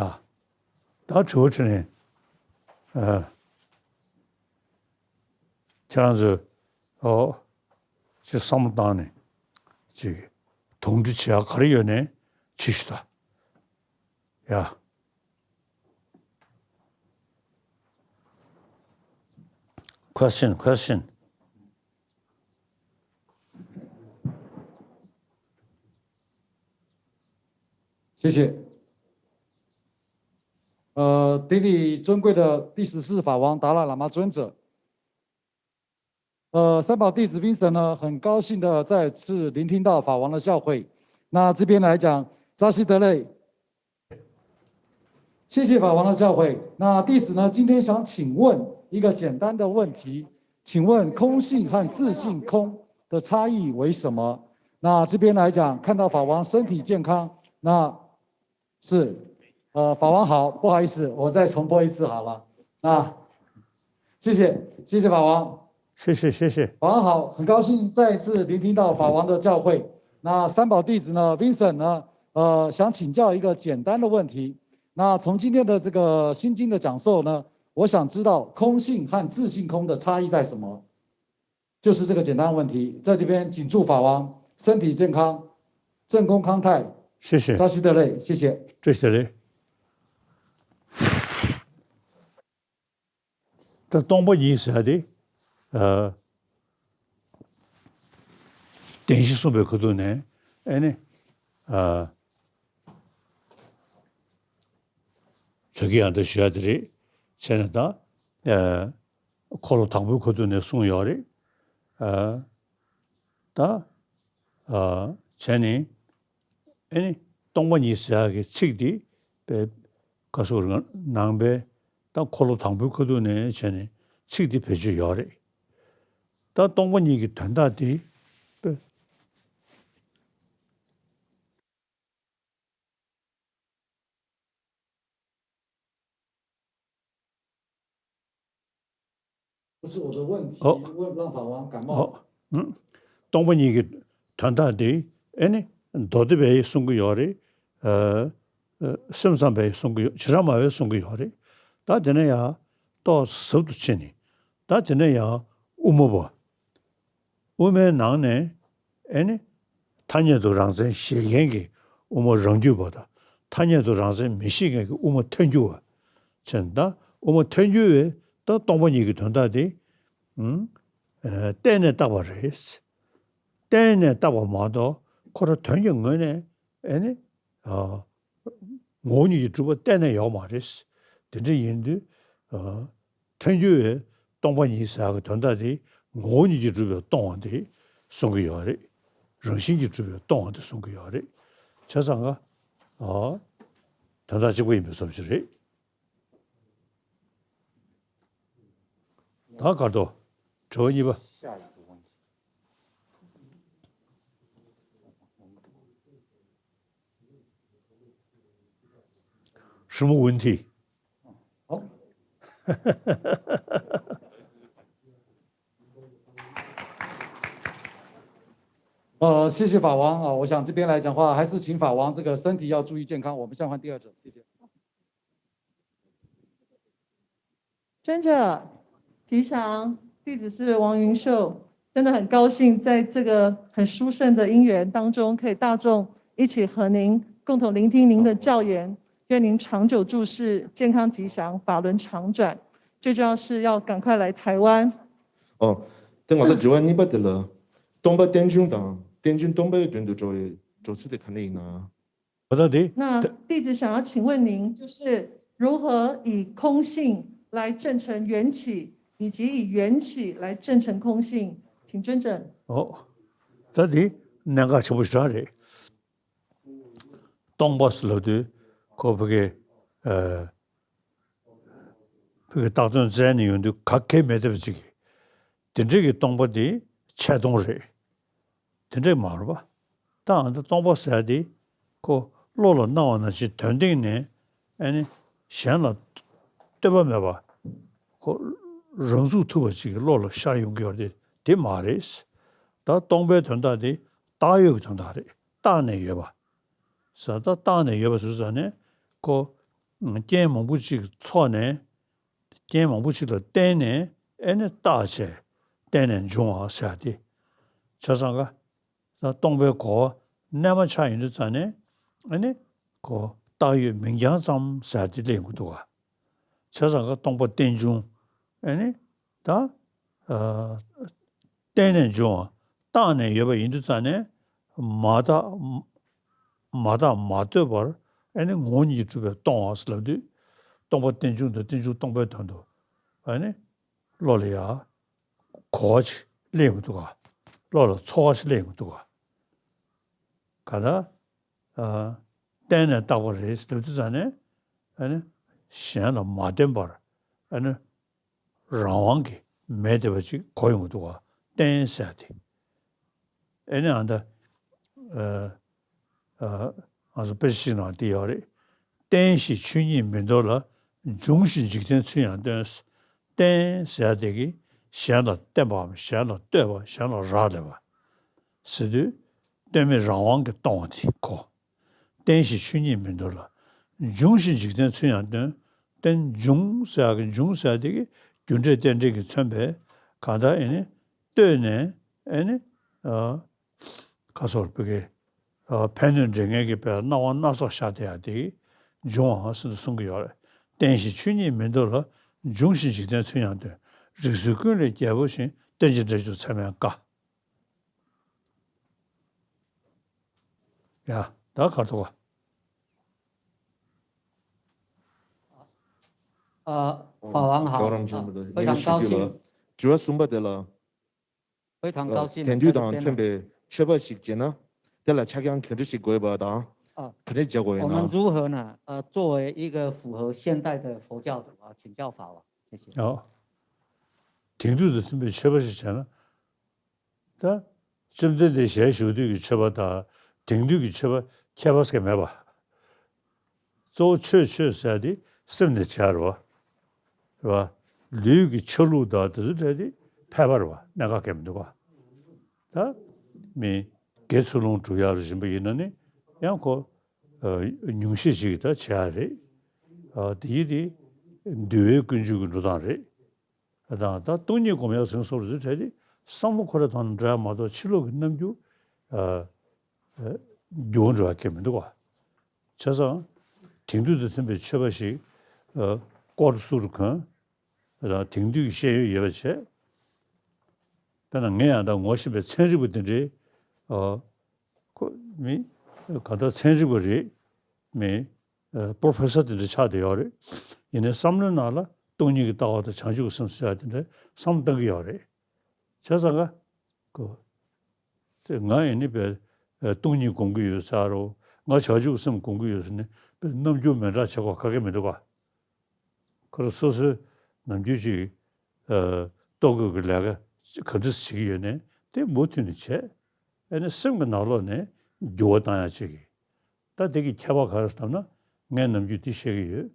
ད་དྲི་བ་དྲིས་ལན། ཨ། ཁྱེད་རང་ཚོས། ཨོ། ཅིག་བསམ་བློ་བཏང་ནས། ཅིག་དོགས་འདྲི་བྱེད་ཡ་ག་རེ་ཡོད་ནའི་བྱེད་ཤོག་ད། ཡ། Question, question. 谢谢。呃，顶礼尊贵的第十四法王达赖喇嘛尊者。呃，三宝弟子 Vincent 呢，很高兴的再次聆听到法王的教诲。那这边来讲，扎西德勒，谢谢法王的教诲。那弟子呢，今天想请问一个简单的问题，请问空性和自性空的差异为什么？那这边来讲，看到法王身体健康，那是，呃，法王好，不好意思，我再重播一次好了。啊，谢谢，谢谢法王。谢谢，谢谢。法王好，很高兴再次聆听到法王的教诲。那三宝弟子呢，Vincent 呢，呃，想请教一个简单的问题。那从今天的这个心经的讲授呢，我想知道空性和自性空的差异在什么？就是这个简单的问题，在这边谨祝法王身体健康，正宫康泰，谢谢。扎西德勒，谢谢。 ད་སྟོང་པ་ཉིད་ཟེར་ཡ་དེ། ཨ། བདེན་བཞི་གསུངས་པའི་ཁ་ཐུག་ནས། ཨ་ནི། ཨ། ད་གིན་ཡང་ད་ཞུ་ཡ་དེ་རེད། བྱས་ན་ད། ཨ། འཁོར་ལོ་དང་པོའི་ཁ་ཐུག་ནས་གསུངས་ཡོད་རེད། ཨ། ད། ཨ། བྱས་ནས། ཨ་ནི་སྟོང་པ་ཉིད་ཟེར་ཡག་གི་ཚིག་འདི་པའི་ག་སོགས་རེད། ནང་པའི་ད་འཁོར་ལོ་དང་པོའི་ཁ་ཐུག་ནས་བྱས་ནས་ཚིག་འདི་བེད་སྤྱོད་ཡོད་རེད། ད་སྟོང་པ་ཉིད་ཀྱི་དོན་དག་འདི་པའི། 不是我的问题， ཨོ། 问让法王感冒。 ཨོ། ཨུམ། སྟོང་པ་ཉིད་ཀྱི་དོན་དག་འདི་ཨེ་ནི་མདོ་སྡེ་པས་གསུང་གི་ཡོད་རེད། ཨ། ཨ། སེམས་ཙམ་པས་གསུང་གི་ཡོད། བྱེ་བྲག་སྨྲ་བས་གསུང་གི་ཡོད་རེད། ད་དེ་ནས་ཡང་ཏོག་ཙམ་ཟབ་ཏུ་ཕྱིན་ནས། ད་དེ་ནས་ཡང་དབུ་མ་པ། དབུ་མའི་ནང་ནས་ཨེ་ནི། ཐ་སྙད་དུ་རང་མཚན་བཞེད་མཁན་གྱི་དབུ་མ་རང་རྒྱུད་པ་དང་། ཐ་སྙད་དུ་རང་མཚན་མི་བཞེད་མཁན་གྱི་དབུ་མ་ཐལ་འགྱུར་བ། བྱས་ན་ད་དབུ་མ་ཐལ་འགྱུར་བའི་ ད་སྟོང་པ་ཉིད་ཀྱི་དོན་དག་དེ་ཨུམ་ཨ་བརྟེན་ནས་བཏགས་པ་རེད། བརྟེན་ནས་བཏགས་པ་མ་གཏོགས་ཁོ་རང་དོན་གྱི་ངོས་ནས་ཨེ་ནི་ཨ་ངོ་བོ་ཉིད་ཀྱིས་གྲུབ་པ་གཏན་ནས་ཡོད་མ་རེད། དེ་འདྲ་ཡིན་དུས་ཨ་ཐལ་འགྱུར་བའི་སྟོང་པ་ཉིད་ཟེར་ཡག་གི་དོན་དག་དེ་ངོ་བོ་ཉིད་ཀྱིས་གྲུབ་པའི་སྟོང་པ་དེ་གསུང་གི་ཡོད་རེད། རང་བཞིན་གྱིས་གྲུབ་པའི་སྟོང་པ་དེ་གསུང་གི་ཡོད་རེད། བྱས་ཙང་ཀ་ཨ་དོན་དག་གཅིག་པ་ཡིན་པའི་བཟོ་ཅིག་རེད། ད་གར་དོ། དྲི་བ་གཉིས་པ།什么问题？呃，谢谢法王啊，我想这边来讲话，还是请法王这个身体要注意健康。我们现在换第二种，谢谢。 尊者，吉祥，弟子是王云秀，真的很高兴在这个很殊胜的因缘当中，可以大众一起和您共同聆听您的教言。愿您长久住世，健康吉祥，法轮常转。最重要是要赶快来台湾。 ཨོ། དེ་ང་ཚོ་དྲི་བ་གཉིས་པ་དེ་ལ། སྟོང་པ་རྟེན་འབྱུང་དང་རྟེན་འབྱུང་སྟོང་པའི་དོན་དུ་འགྲོ་བའི་འགྲོ་ཚུལ་དེ་ག་འདྲ་ཡིན་ན། ད་དེ།那弟子想要请问您，就是如何以空性来证成缘起，以及以缘起来证成空性，请尊者。 ཨོ། ད་དེ་གནད་འགག་ཆེན་པོ་ཞེ་དྲག་རེད། སྟོང་པ་ཟེར་ལབ་དུས་ཁོ་ཕ་གི་ཨ་ཕ་གི་བཏགས་དོན་བཙལ་ནས་ཡོང་དུས་ག་གེ་མེད་བསྡད་པ་ཅིག་གི། དེ་འདྲ་གི་སྟོང་པ་དེ་ཆད་སྟོང་རེད། དེ་འདྲ་མ་རེད་པ། ད་ཨ་ད་སྟོང་པ་ཟེར་དེ་ཁོ་བློ་ལ་སྣང་བ་ནང་བཞིན་དོན་སྟེང་ནས་ཨ་ནི་གཞན་ལ་ལྟོས་པ་མེད་པ། ཁོ་རང་ཚུགས་ཐུབ་པ་ཅིག་གི་བློ་ལ་ཤར་ཡོང་གི་ཡོད་རེད། དེ་མ་རེད། ད་སྟོང་པའི་དོན་དག་དེ་བཏགས་ཡོད་ཀྱི་དོན་དག་རེད། བཏགས་ནས་ཡོད་པ། ཟེར་ད་བཏགས་ནས་ཡོད་པ་ཟེར་ཙང་ནས་ཁོ་རྐྱེན་མང་པོ་ཅིག་ཚོགས་ནས་རྐྱེན་མང་པོ་ཅིག་ལ་བརྟེན་ནས་ཨེ་ནི་བཏགས་བྱས་བརྟེན་ནས་འབྱུང་བ་ཟེར་ཡ་དེ། བྱས་ཙང་ཀ་ད་སྟོང་པའི་གོ་བ་རྣལ་མ་ཆགས་ཡོང་དུས་ཙང་ནས་ཨེ་ནི་ཁོ་བཏགས་ཡོད་མིང་རྐྱང་ཙམ་ཟེར་ཡ་དེ་སླེབས་ཡོང་གི་འདུག་ག། བྱས་ཙང་ཀ་སྟོང་པ་རྟེན་འབྱུང་ཨེ་ནི་ད་ཨ། བརྟེན་ནས་འབྱུང་བ་བཏགས་ནས་ཡོད་པ་ཡིན་དུས་ཙང་ནས་མ་བརྟགས་མ་བརྟགས་མ་ལྟོས་པར་ཨེ་ནི་ངོ་བོ་ཉིད་ཀྱིས་གྲུབ་པའི་སྟོང་པ་ཟེར་ལབ་དུས། སྟོང་པ་རྟེན་འབྱུང་དང་རྟེན་འབྱུང་སྟོང་པའི་དོན་དུ་ཨེ་ནི་བློ་ལ་ཡ་གོ་བ་ཅིག་སླེབས་ཡོང་གི་འདུག་ག། བློ་ལ་ཚོར་བ་ཅིག་སླེབས་ཡོང་གི་འདུག་ག། ག་ད་ཨ་བརྟེན་ནས་བཏགས་པ་རེད་ཟེར་ལབ་དུས་ཙང་ནས་ཨེ་ནི་གཞན་ལ་མ་བརྟེན་པར་ཨེ་ནི། རང་དབང་གིས་མེད་བསྡད་པ་ཅིག་གོ་ཡོང་གི་འདུག་ག། བརྟེན་ཟེར་ཡ་དེ། ཨེ་ནི་ཨ་ད། ཨ་ཨ་ང་ཚོ་དཔེ་ཆ་ཞིག་ནང་དེ་ཡོད་རེད། བརྟེན་ཞིང་ཆོས་ཉིད་མི་འདོར་ལ། འབྱུང་ཞིང་འཇིག་རྟེན་ཚུལ་ཡང་སྟོན། བརྟེན་ཟེར་ཡ་དེ་གིས་གཞན་ལ་བརྟེན་པའམ་གཞན་ལ་ལྟོས་པ་གཞན་ལ་རག་ལས་པ་ཟེར་དུས། ལྟོས་མེད་རང་དབང་གིས་སྟོང་པ་དེ་གོ། བརྟེན་ཞིང་ཆོས་ཉིད་མི་འདོར་ལ། འབྱུང་ཞིང་འཇིག་རྟེན་ཚུལ་ཡང་སྟོན། བརྟེན་འབྱུང་ཟེར་ཡག་གི་འབྱུང་ཟེར་ཡག་དེ་གི་རྒྱུ་འབྲས་རྟེན་འབྲེལ་གྱིས་མཚོན་པའི་གང་ལྟར་ཨེ་ནི་ལྟོས་ནས་ཨེ་ནི་ཨ་ཁ་སོར་བུ་གི་ཨ་ཕན་གནོད་འདྲེས་ངན་གྱི་པའི་སྣང་བ་སྣ་ཚོགས་ཤར་བསྡད་ཡག་དེ་གི་འབྱུང་བའང་ཟེར་དུ་གསུང་གི་ཡོད་རེད། བརྟེན་ཞིང་ཆོས་ཉིད་མི་འདོར་ལ། འབྱུང་ཞིང་འཇིག་རྟེན་ཚུལ་ཡང་སྟོན། རིགས་གསུམ་ཀུན་ལས་རྒྱལ་པོ་ཞིང་། རྟེན་ཅིང་འབྲེལ་འབྱུང་ཚད་མེད་དཀའ། ཡ། ད་གར་ཐུག་ག། 呃，法王好， ལྕོགས་རམ་ཆེན་པོ་དང་非常高兴， དྲི་བ་གསུམ་པ་དེ་ལ། 非常高兴 དེང་དུས་དང་མཐུན་པའི་མཆོད་པ་ཞིག་བྱས་ན། དེ་ལ་ཆག་ཡང་ག་འདྲ་ཞིག་དགོས་པ་དང་། 啊， ག་འདྲ་བྱ་དགོས་ཡིན་我们 ན། 如何呢？呃，作为一个符合现代的佛教徒啊，请教法王，谢谢。 ཨོ། དེང་དུས་དང་མཐུན་པའི་མཆོད་པ་ཞིག་བྱས་ན། ད་བཅོམ་ལྡན་འདས་ཞལ་བཞུགས་དུས་ཀྱི་མཆོད་པ་དང་དེང་དུས་ཀྱི་མཆོད་པ་ཁྱད་པར་ཟེར་མེད་པ། གཙོ་བོ་མཆོད་མཆོད་ཟེར་དེ་སེམས་ནས་བྱ་རེད་བ། རེད་བ། ལུས་ཀྱི་ཆ་ལུགས་དང་དེ་ཚོ་འདྲ་དེ་ཕལ་པ་རེད་བ། གནད་འགག་གང་མི་འདུག་བ། ད་མི་དགེ་ཚུལ་སློང་སྒྲུབ་ཡག་ལ་སྦྱིན་པ་ཡིན་ན་ནི་ཡང་ཁོ་ཉུང་ཤས་ཤིག་ད་བྱེད་ཡག་རེད། དེ་ཡིན་དེ་འདུལ་བའི་ཀུན་སྤྱོད་ཀྱི་འགྲོ་སྟངས་རེད། དང་ད་སྟོང་ཉིད་སྒོམ་ཡག་ཟེར་སོགས་རེད་དེ། བསམ་བློ་ཁོ་ར་དང་འདྲ་མ་གཏོགས་ཕྱི་ལོགས་ཀྱི་རྣམ་འགྱུར་འགྱུར་བ་འགྲོ་བ་གལ་མི་འདུག་བ། བྱས་ཙང་དེང་དུས་དང་མཐུན་པའི་མཆོད་པ་ཞིག་དཀོར་གསུར་གོན། དེང་དུས་ཀྱི་ཤེས་ཡོན་ཡོད་པ་བྱས། དཔེར་ན་ངས་ཡང་ད་ངོ་ཤེས་པའི་ཚན་རིག་པ་དེ་འདྲའི་ཨ་ཁོ་མི་གང་ལྟར་ཚན་རིག་པ་རེད། མི་ཨ་པོ་རོ་ཕེ་སར་དེ་འདྲ་ཆགས་བསྡད་ཡོད་རེད། ཡིན་ནའི་བསམ་བློའི་ནང་ལ་སྟོང་ཉིད་ཀྱི་ལྟ་བ་དང་བྱང་ཆུབ་ཀྱི་སེམས་ཟེར་ཡག་དེ་འདྲ་བསམ་བློ་བཏང་གི་ཡོད་རེད། བྱས་ཙང་ཀ་ཁོ། དེ་ང་ཡིན་ནི་པའི་ཨ་སྟོང་ཉིད་སྒོམ་གྱི་ཡོད་ཟེར་རོ། ང་བྱང་ཆུབ་སེམས་སྒོམ་གྱི་ཡོད་ཟེར་ནས་པའི་རྣམ་འགྱུར་མི་འདྲ་བྱེད་དགོས་ག་གེ་མི་འདུག་ག་ཁོ་རང་སོ་སོའི་ནམ་རྒྱུན་ཅིག་ཨ་ལྟོ་གོས་ཀྱི་ལས་ཀ་ག་འདྲ་བྱེད་ཀྱི་ཡོད་ནའི་དེ་མུ་མཐུད་ནས་བྱས། ཨ་ནི་སེམས་ཀྱི་ནང་ལོགས་ནས་འགྱུར་བ་བཏང་ཡག་ཅིག་གི། ད་དེ་གི་ཁྱད་པར་ག་རེ་ལབ་ན། ངས་ནམ་རྒྱུན་འདི་བཤད་ཀྱི་ཡོད།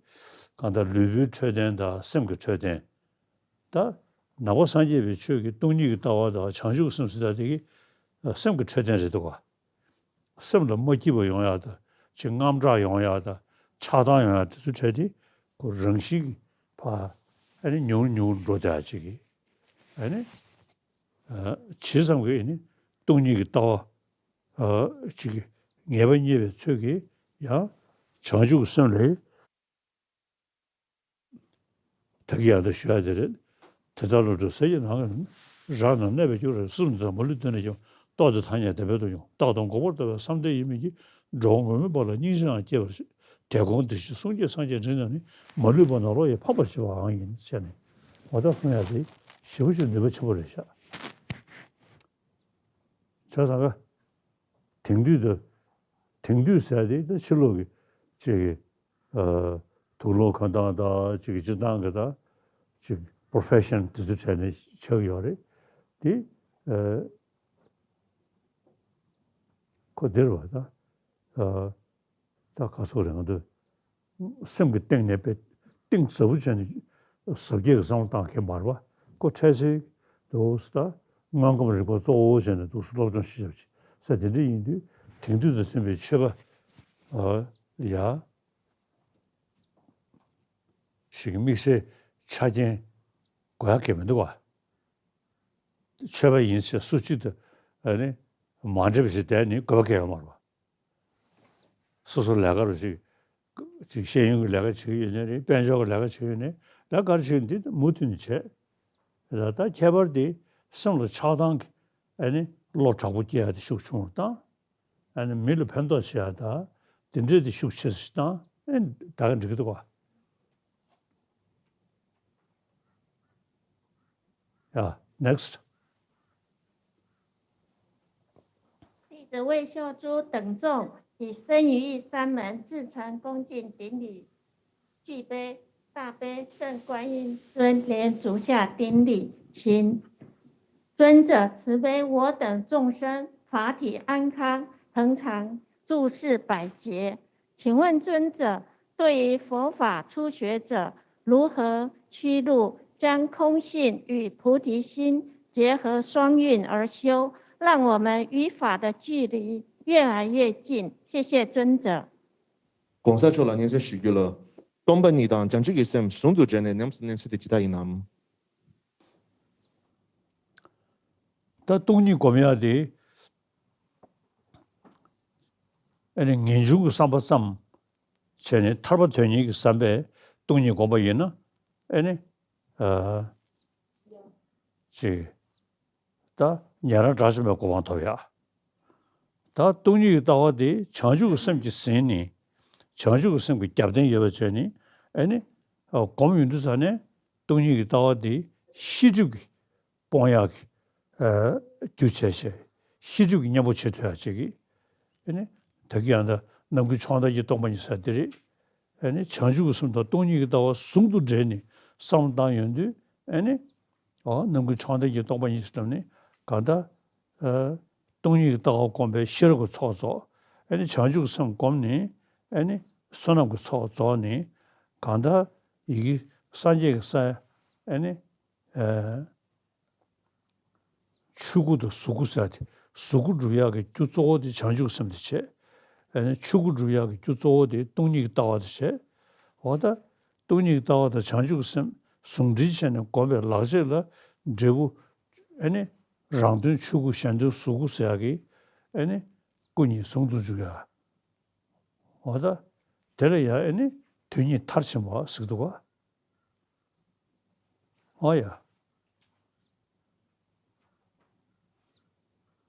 གང་ལྟར་ལུས་པོའི་འཕྲོད་བསྟེན་དང་སེམས་ཀྱི་འཕྲོད་བསྟེན། ད་ནང་པ་སངས་རྒྱས་པའི་ཆོས་ཀྱི་སྟོང་ཉིད་ཀྱི་ལྟ་བ་དང་བྱང་ཆུབ་ཀྱི་སེམས་ཟེར་ཡག་དེ་གི་སེམས་ཀྱི་འཕྲོད་བསྟེན་རེད་འདུག་ག་སེམས་ལ་མ་སྐྱིད་པ་ཡོང་ཡག་དང་ཅིག་དངངས་སྐྲག་ཡོང་ཡག་དང་ཆགས་སྡང་ཡོང་ཡག་དེ་ཚོའི་གྲས་དེ་ཁོ་རང་བཞིན་གྱིས་ཕར་ཨ་ནི་ཉུང་ཉུང་འགྲོ་བསྡད་ཡག་ཅིག་གི། ཨ་ནི་ཨ་ཇི་ཙམ་གྱིས་ཨ་ནི་སྟོང་ཉིད་ཀྱི་ལྟ་བ། ཨ་ཅིག་ངེས་པ་རྙེད་པའི་ཚོད་ཀྱིས་ཡང་བྱང་ཆུབ་ཀྱི་སེམས་ལས། ད་གི་ཡང་དུ་ཞུ་ཡག་དེ་རེད། དེ་ལྟར་བློ་གྲོས་ཟེར་གྱི་ནང་གི་རང་ནང་གནས་པའི་རྒྱུ་རེད། སེམས་དང་མ་ལུས་བསྟན་ནས་ཀྱང་། རྟོག་དེ་ཐ་སྙད་བདེན་པས་རྟོགས་ཀྱང་། རྟག་ཏུ་འགོག་པར་ལྟ་བའི་བསམ་གཏན་ཡིན་མིན་གྱིས། འགྲོ་བ་ངོ་མའི་བར་ལ་སྙིང་རྗེའང་སྐྱེ་བར་བྱེད། དེ་དགོངས་དེ་ཞིག་གསུང་སྐྱེས་སངས་རྒྱས་འབྲིང་དང་ནི། མ་ལུས་པ་ནང་ལོགས་ཡང་འཕགས་པར་བྱེད་པའང་ཡིན། ཟེར་ནས་འོ་ད་གསུང་ཡག་དེ་ཞེ་པོ་ཅིག་ནུས་པ་ཆེན་པོ་རེད་ཤག་བྱས་ཙང་ཀ་དེང་དུས་དུ། དེང་དུས་ཟེར་དེ་ད་ཕྱི་ལོགས་ཀྱི་ཅིག་གི་ཨ་དུག་སློང་ཁ་བཏང་དང་ཅིག་གི་སྤྱིར་བཏང་གི་ད་ཅིག་པོ་རོ་ཕེ་ཤན་དེ་ཚོ་བྱས་ནས་ཆགས་ཀྱི་ཡོད་རེད། དེ་ཨ་ཁོ་འདིར་བ་ད་ཨ་ད་ག་སོགས་རེད། ང་ཚོ་སེམས་ཀྱི་སྟེང་ནས་པའི་གཏིང་ཟབ་པོ་བྱས་ནས་ཟབ་རྒྱས་ཀྱི་བསམ་བློ་བཏང་མཁན་མ་རེད་པ། ཁོ་འཕྲལ་སེལ་འདུག་ད་དངོས་ཁམས་རིག་པ་གཙོ་བོ་བྱས་ནས་འདུག་སློབ་སྦྱོང་ཞིབ་ཞིབ་བྱེད་ས་དེ་འདྲ་ཡིན་དུས། དེང་དུས་དང་མཐུན་པའི་ཆོས་པ་ཨ་ཡ་ཞིག་གི་དམིགས་བསལ་ཆ་རྐྱེན་དགོས་ཡག་གི་མི་འདུག་བ། ཆོས་པ་ཡིན་ཟེར་སུ་གཅིག་ཏུ་ཨ་ནི་མ་འདྲེས་པ་ཞིག་བསྡད་ནི་དགོས་པ་གལ་ཡོད་མ་རེད་པ། སོ་སོ་ལས་ཀ་རུ་ཅིག་ཅིག་ཤེས་ཡོན་གྱི་ལས་ཀ་བྱེད་ཀྱི་ཡོད་ནའི་རེད། དཔལ་འབྱོར་གྱི་ལས་ཀ་བྱེད་ཀྱི་ཡོད་ནའི་ལས་ཀ་ག་རེ་བྱེད་ཀྱི་འདི་མུ་མཐུད་ནས་བྱས། ད་ལྟ་ཁྱད་པར་དེ་སེམས་ལ་ཆགས་སྡང་གི་ཨ་ནི་བློ་དྲག་པོ་སྐྱེ་ཡག་དེ་ཤུགས་ཆུང་རུ་བཏང་། ཨ་ནི་མི་ལ་ཕན་ཐོགས་བྱེད་ཡག་ད་དེ་འདྲས་དེ་ཤུགས་ཆེ་ཙམ་བཏང་ཨ་ནི་ད་ག་འགྲིག་གི་འདུག་ག་ཡ། Next. 弟子魏秀珠等众以生与义三门至诚恭敬顶礼具杯，大悲圣观音尊莲足下顶礼，请尊者慈悲我等众生法体安康，恒常诸事百劫。请问尊者，对于佛法初学者，如何驱入将空性与菩提心结合双运而修，让我们与法的距离越来越近？谢谢尊者。 གོང་ས་མཆོག་ལ་སྙན་སེང་ཞུ་རྒྱུ་ལ། སྟོང་པ་ཉིད་དང་བྱང་ཆུབ་ཀྱི་སེམས་ཟུང་དུ་འབྲེལ་ནས་ཉམས་སུ་ལེན་ཚུལ་དེ་ཇི་ལྟར་ཡིན་ནམ། ད་སྟོང་ཉིད་སྒོམ་ཡག་དེ་ཨ་ནི་ངེས་འབྱུང་གི་བསམ་པ་ཙམ་བྱས་ནས་ཐར་པ་དོན་གཉེར་གྱི་བསམ་པས་སྟོང་ཉིད་སྒོམ་པ་ཡིན་ན་ཨ་ནི་ཨ་ཅིག་ད་ཉན་རང་དགྲ་བཅོམ་པའི་གོ་འཕང་ཐོབ་ཡག་ད་སྟོང་ཉིད་ཀྱི་ལྟ་བ་དེ་བྱང་ཆུབ་ཀྱི་སེམས་ཀྱིས་ཟིན་ནས་བྱང་ཆུབ་ཀྱི་སེམས་ཀྱི་རྒྱབ་རྟེན་ཡོད་པ་བྱས་ནས་ཨ་ནི་སྒོམ་ཡོང་དུས་ཙ་ནས་སྟོང་ཉིད་ཀྱི་ལྟ་བ་དེ་ཤེས་སྒྲིབ་ཀྱི་སྤོང་ཡག་གི་ཨ་རྒྱུ་བྱས་བྱས་ཤེས་སྒྲིབ་ཀྱི་གཉེན་པོ་བྱེད་ཐུབ་ཡག་ཅིག་གིས་ཨ་ནི་ད་གི་ཡང་ད་ནམ་མཁའི་ཕྱོགས་མཐའ་ཀྱི་སྟོང་པ་ཉིད་ཟེར་དེ་རེད། ཨ་ནི་བྱང་ཆུབ་ཀྱི་སེམས་དང་སྟོང་ཉིད་ཀྱི་ལྟ་བ་ཟུང་དུ་འབྲེལ་ནས་བསམ་བློ་བཏང་ཡོང་དུས་ཨ་ནི། འོ་ནམ་མཁའི་ཕྱོགས་མཐའ་ཀྱི་སྟོང་པ་ཉིད་ཟེར་ནས་གང་ལྟར་ཨ་སྟོང་ཉིད་ཀྱི་ལྟ་བ་བསྒོམས་པས་ཤེས་རབ་ཀྱི་ཚོགས་རྫོགས། ཨ་ནི་བྱང་ཆུབ་ཀྱི་སེམས་བསྒོམས་ནས་ཨ་ནི་བསོད་ནམས་ཀྱི་ཚོགས་རྫོགས་ནས་གང་ལྟར་ཡི་གེ་སངས་རྒྱས་ཀྱི་ས་ཨ་ནི་ཨ་ཆོས་སྐུ་དང་གཟུགས་སྐུ་ཟེར་ཏེ་གཟུགས་སྐུ་སྒྲུབ་ཡག་གི་རྒྱུ་གཙོ་བོ་དེ་བྱང་ཆུབ་སེམས་དེ་བྱས། ཨ་ནི་ཆོས་སྐུ་སྒྲུབ་ཡག་གི་རྒྱུ་གཙོ་བོ་དེ་སྟོང་ཉིད་ཀྱི་ལྟ་བ་དེ་བྱས། འོ་ད་སྟོང་ཉིད་ཀྱི་ལྟ་བ་དང་བྱང་ཆུབ་ཀྱི་སེམས་ཟུང་འབྲེལ་བྱས་ནས་བསྒོམས་པའི་ལག་རྗེས་ལ་འབྲས་བུ་ཨ་ནི་རང་དོན་ཆོས་སྐུ་གཞན་དོན་གཟུགས་སྐུ་ཟེར་ཡག་གི་ཨ་ནི་སྐུ་གཉིས་ཟུང་དུ་འཇུག་ཡག་འོ་ད་དེ་ལ་ཡང་ཨ་ནི་དོན་གཉིས་མཐར་ཕྱིན་པ་ཟེར་གྱི་འདུག་ག་ཨོ་ཡ།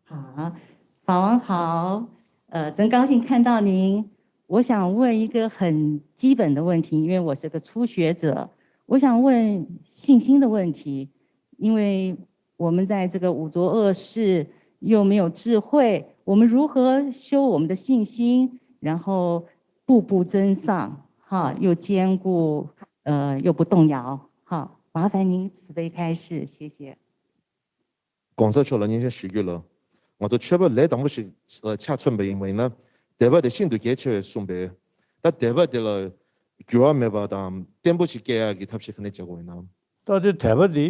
好，法王好，呃，真高兴看到您。我想问一个很基本的问题，因为我是个初学者，我想问信心的问题，因为我们在这个五浊恶世又没有智慧，我们如何修我们的信心，然后步步增上，哈，又坚固，呃，又不动摇，哈，麻烦您慈悲开示，谢谢。 གོང་ས་མཆོག་ལ་སྙན་སེང་ཞུ་རྒྱུ་ལ། ང་ཚོ་ཆོས་པ་ལས་དང་པོ་ཞིག་ཆ་མཚོན་པ་ཡིན་པ་ཡིན་ན། དད་པ་དེ་ཤིན་ཏུ་གལ་ཆེ་བས་གསུངས་པས། ད་དད་པ་དེ་ལ་འགྱུར་བ་མེད་པ་དང་བརྟན་པོ་ཞིག་སྐྱེ་ཡག་གི་ཐབས་ཤེས་ག་འདྲ་བྱེད་དགོས་ཡིན་ནམ། ད་དེ་དད་པ་དེ་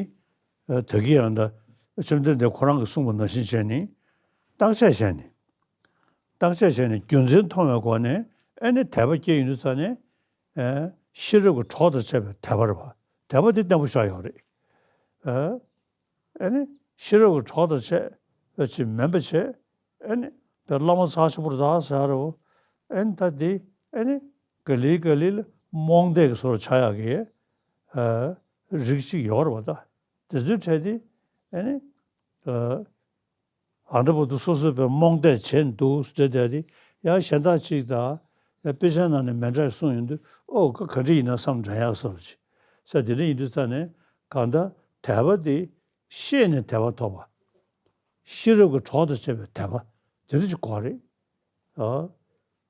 ད་གིན་ཡང་ད་བཅོམ་ལྡན་འདས་ཁོ་རང་གིས་གསུངས་པ་ནང་བཞིན་བྱས་ནས་བརྟག་དཔྱད་བྱས་ནས་བརྟག་དཔྱད་བྱས་ནས་རྒྱུ་མཚན་མཐོང་བའི་སྒོ་ནས་ཨེ་ནི་དད་པ་སྐྱེ་ཡོང་དུས་ཙ་ནས་ཤེས་རབ་ཀྱི་གྲོགས་དང་བཅས་པའི་དད་པ་རེད་པ། དད་པ་དེ་བརྟན་པོ་ཆགས་ཡོད་རེད། ཨེ་ནི་ཤེས་རབ་ཀྱི་གྲོགས་དང་བཅས་པ་ཅིག་མིན་པ་བྱས། ཨེ་ནི་བླ་མ་རྩ་ཆེན་པོ་རེད་ད་ཟེར་རོ། ཨེ་ནི་ད་འདི་ཨེ་ནི་ག་ལེ་ག་ལེ་ལ་རྨོངས་དད་ཀྱི་བཟོ་འདྲ་ཆགས་ཡག་གི་རིགས་ཅིག་ཡོད་རེད་པ། ད་དེ་ཚོའི་གྲས་དེ་ཨེ་ནི་ཨ་ད་བར་དུ་སོ་སོས་པའི་རྨོངས་དད་བྱས་འདུག་ཟེར་དེ་དེ་ཡང་གཞན་དག་ཅིག་དང་དཔེ་ཆ་ནང་ནས་མི་འདྲ་གསུངས་ཡོང་དུས་ཨོ་ག་ག་འདྲ་ཡིན་ན་བསམ་དྲན་ཡག་བཟོ་འདྲ་ཅིག་ཟེར། དེ་འདྲ་ཡིན་དུས་ཙ་ནས་གང་ལྟར་དད་པ་དེ་ཤེས་ནས་དད་པ་ཐོབ་པ། ཤེས་རབ་ཀྱི་གྲོགས་དང་བཅས་པའི་དད་པ་དེ་འདྲ་ཅིག་དགོས་རེད། ཨ།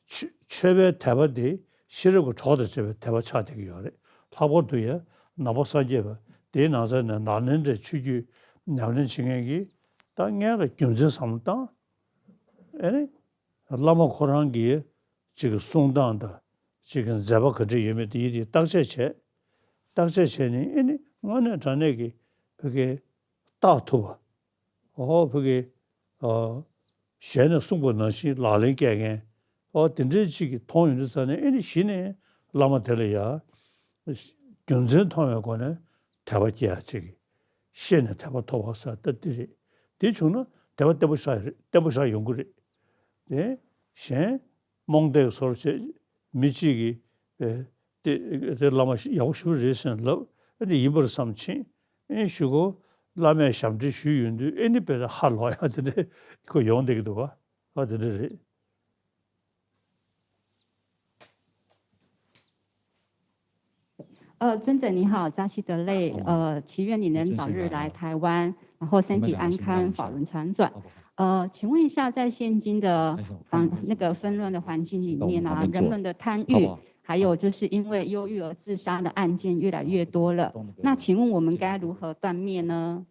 ཆོས་ཆོས་པའི་དད་པ་དེ་ཤེས་རབ་ཀྱི་གྲོགས་དང་བཅས་པའི་དད་པ་ཆགས་བསྡད་ཀྱི་ཡོད་རེད། ལྷག་པར་དུ་ཡང་ནང་པ་སངས་རྒྱས་པ་དེའི་ནང་ཚན་ནས་ནཱ་ལེནྡྲའི་ཆོས་བརྒྱུད་ཉམས་ལེན་བྱེད་མཁན་གྱིས་ད་སྔོན་ལ་རྒྱུ་མཚན་བསམ་བློ་བཏང་། ཨེ་ནི། བླ་མ་ཁོ་རང་གི་ཅིག་གི་གསུང་སྟངས་དང་ཅིག་གི་མཛད་པ་ག་འདྲ་ཡོད་མེད་དེ་ཡིད་དེ་བརྟག་དཔྱད་བྱས། བརྟག་དཔྱད་བྱས་ནས་ཨེ་ནི་དངོས་གནས་དྲང་གནས་ཀྱི་བོད་སྐད་བརྟག་ཐུབ་པ། ཨོ་བོད་སྐད་ཨ་ཞལ་ནས་གསུངས་པ་ནང་བཞིན་ལག་ལེན་བཀལ་མཁན་ཨོ་དེ་འདྲའི་ཅིག་གི་མཐོང་ཡོང་དུས་ཙ་ནས་ཨེ་ནི་གཞི་ནས་བླ་མ་དེ་ལ་ཡ་རྒྱུ་མཚན་མཐོང་བའི་སྒོ་ནས་དད་པ་སྐྱེ་ཡ་ཅིག་གི་ཤེས་ནས་དད་པ་ཐོབ་པ་ཟེར་ད་འདི་རེད། དེ་བྱུང་ན་དད་པ་བརྟན་པོ་ཆགས་རེད། བརྟན་པོ་ཆགས་ཡོང་གི་རེད། དེ་གཞན་རྨོངས་དད་སོར་བྱེད་མི་གཅིག་གིས་ཨེ་དེ་དེ་བླ་མ་ཡག་པོ་ཞེ་པོ་རེད་ཟེར་ལབ་ཨེ་དེ་ཡིན་པར་བསམ་ཕྱིན་ཨེ་ཞུ་གོ། བླ་མས་ཞབས་འདྲེན་ཞུས་ཡོང་དུས་ཨེ་ནི་དཔེ་ད་ཧ་ལོག་ཡ་དེ་འདྲ་ཁོ་ཡོང་བསྡད་ཀྱི་འདུག་ག་ཨ་དེ་འདྲ་རེད། 呃，尊者你好，扎西德勒，呃，祈愿你能早日来台湾，然后身体安康，法轮常转。呃，请问一下，在现今的防那个纷乱的环境里面啊，人们的贪欲，还有就是因为忧郁而自杀的案件越来越多了。那请问我们该如何断灭呢？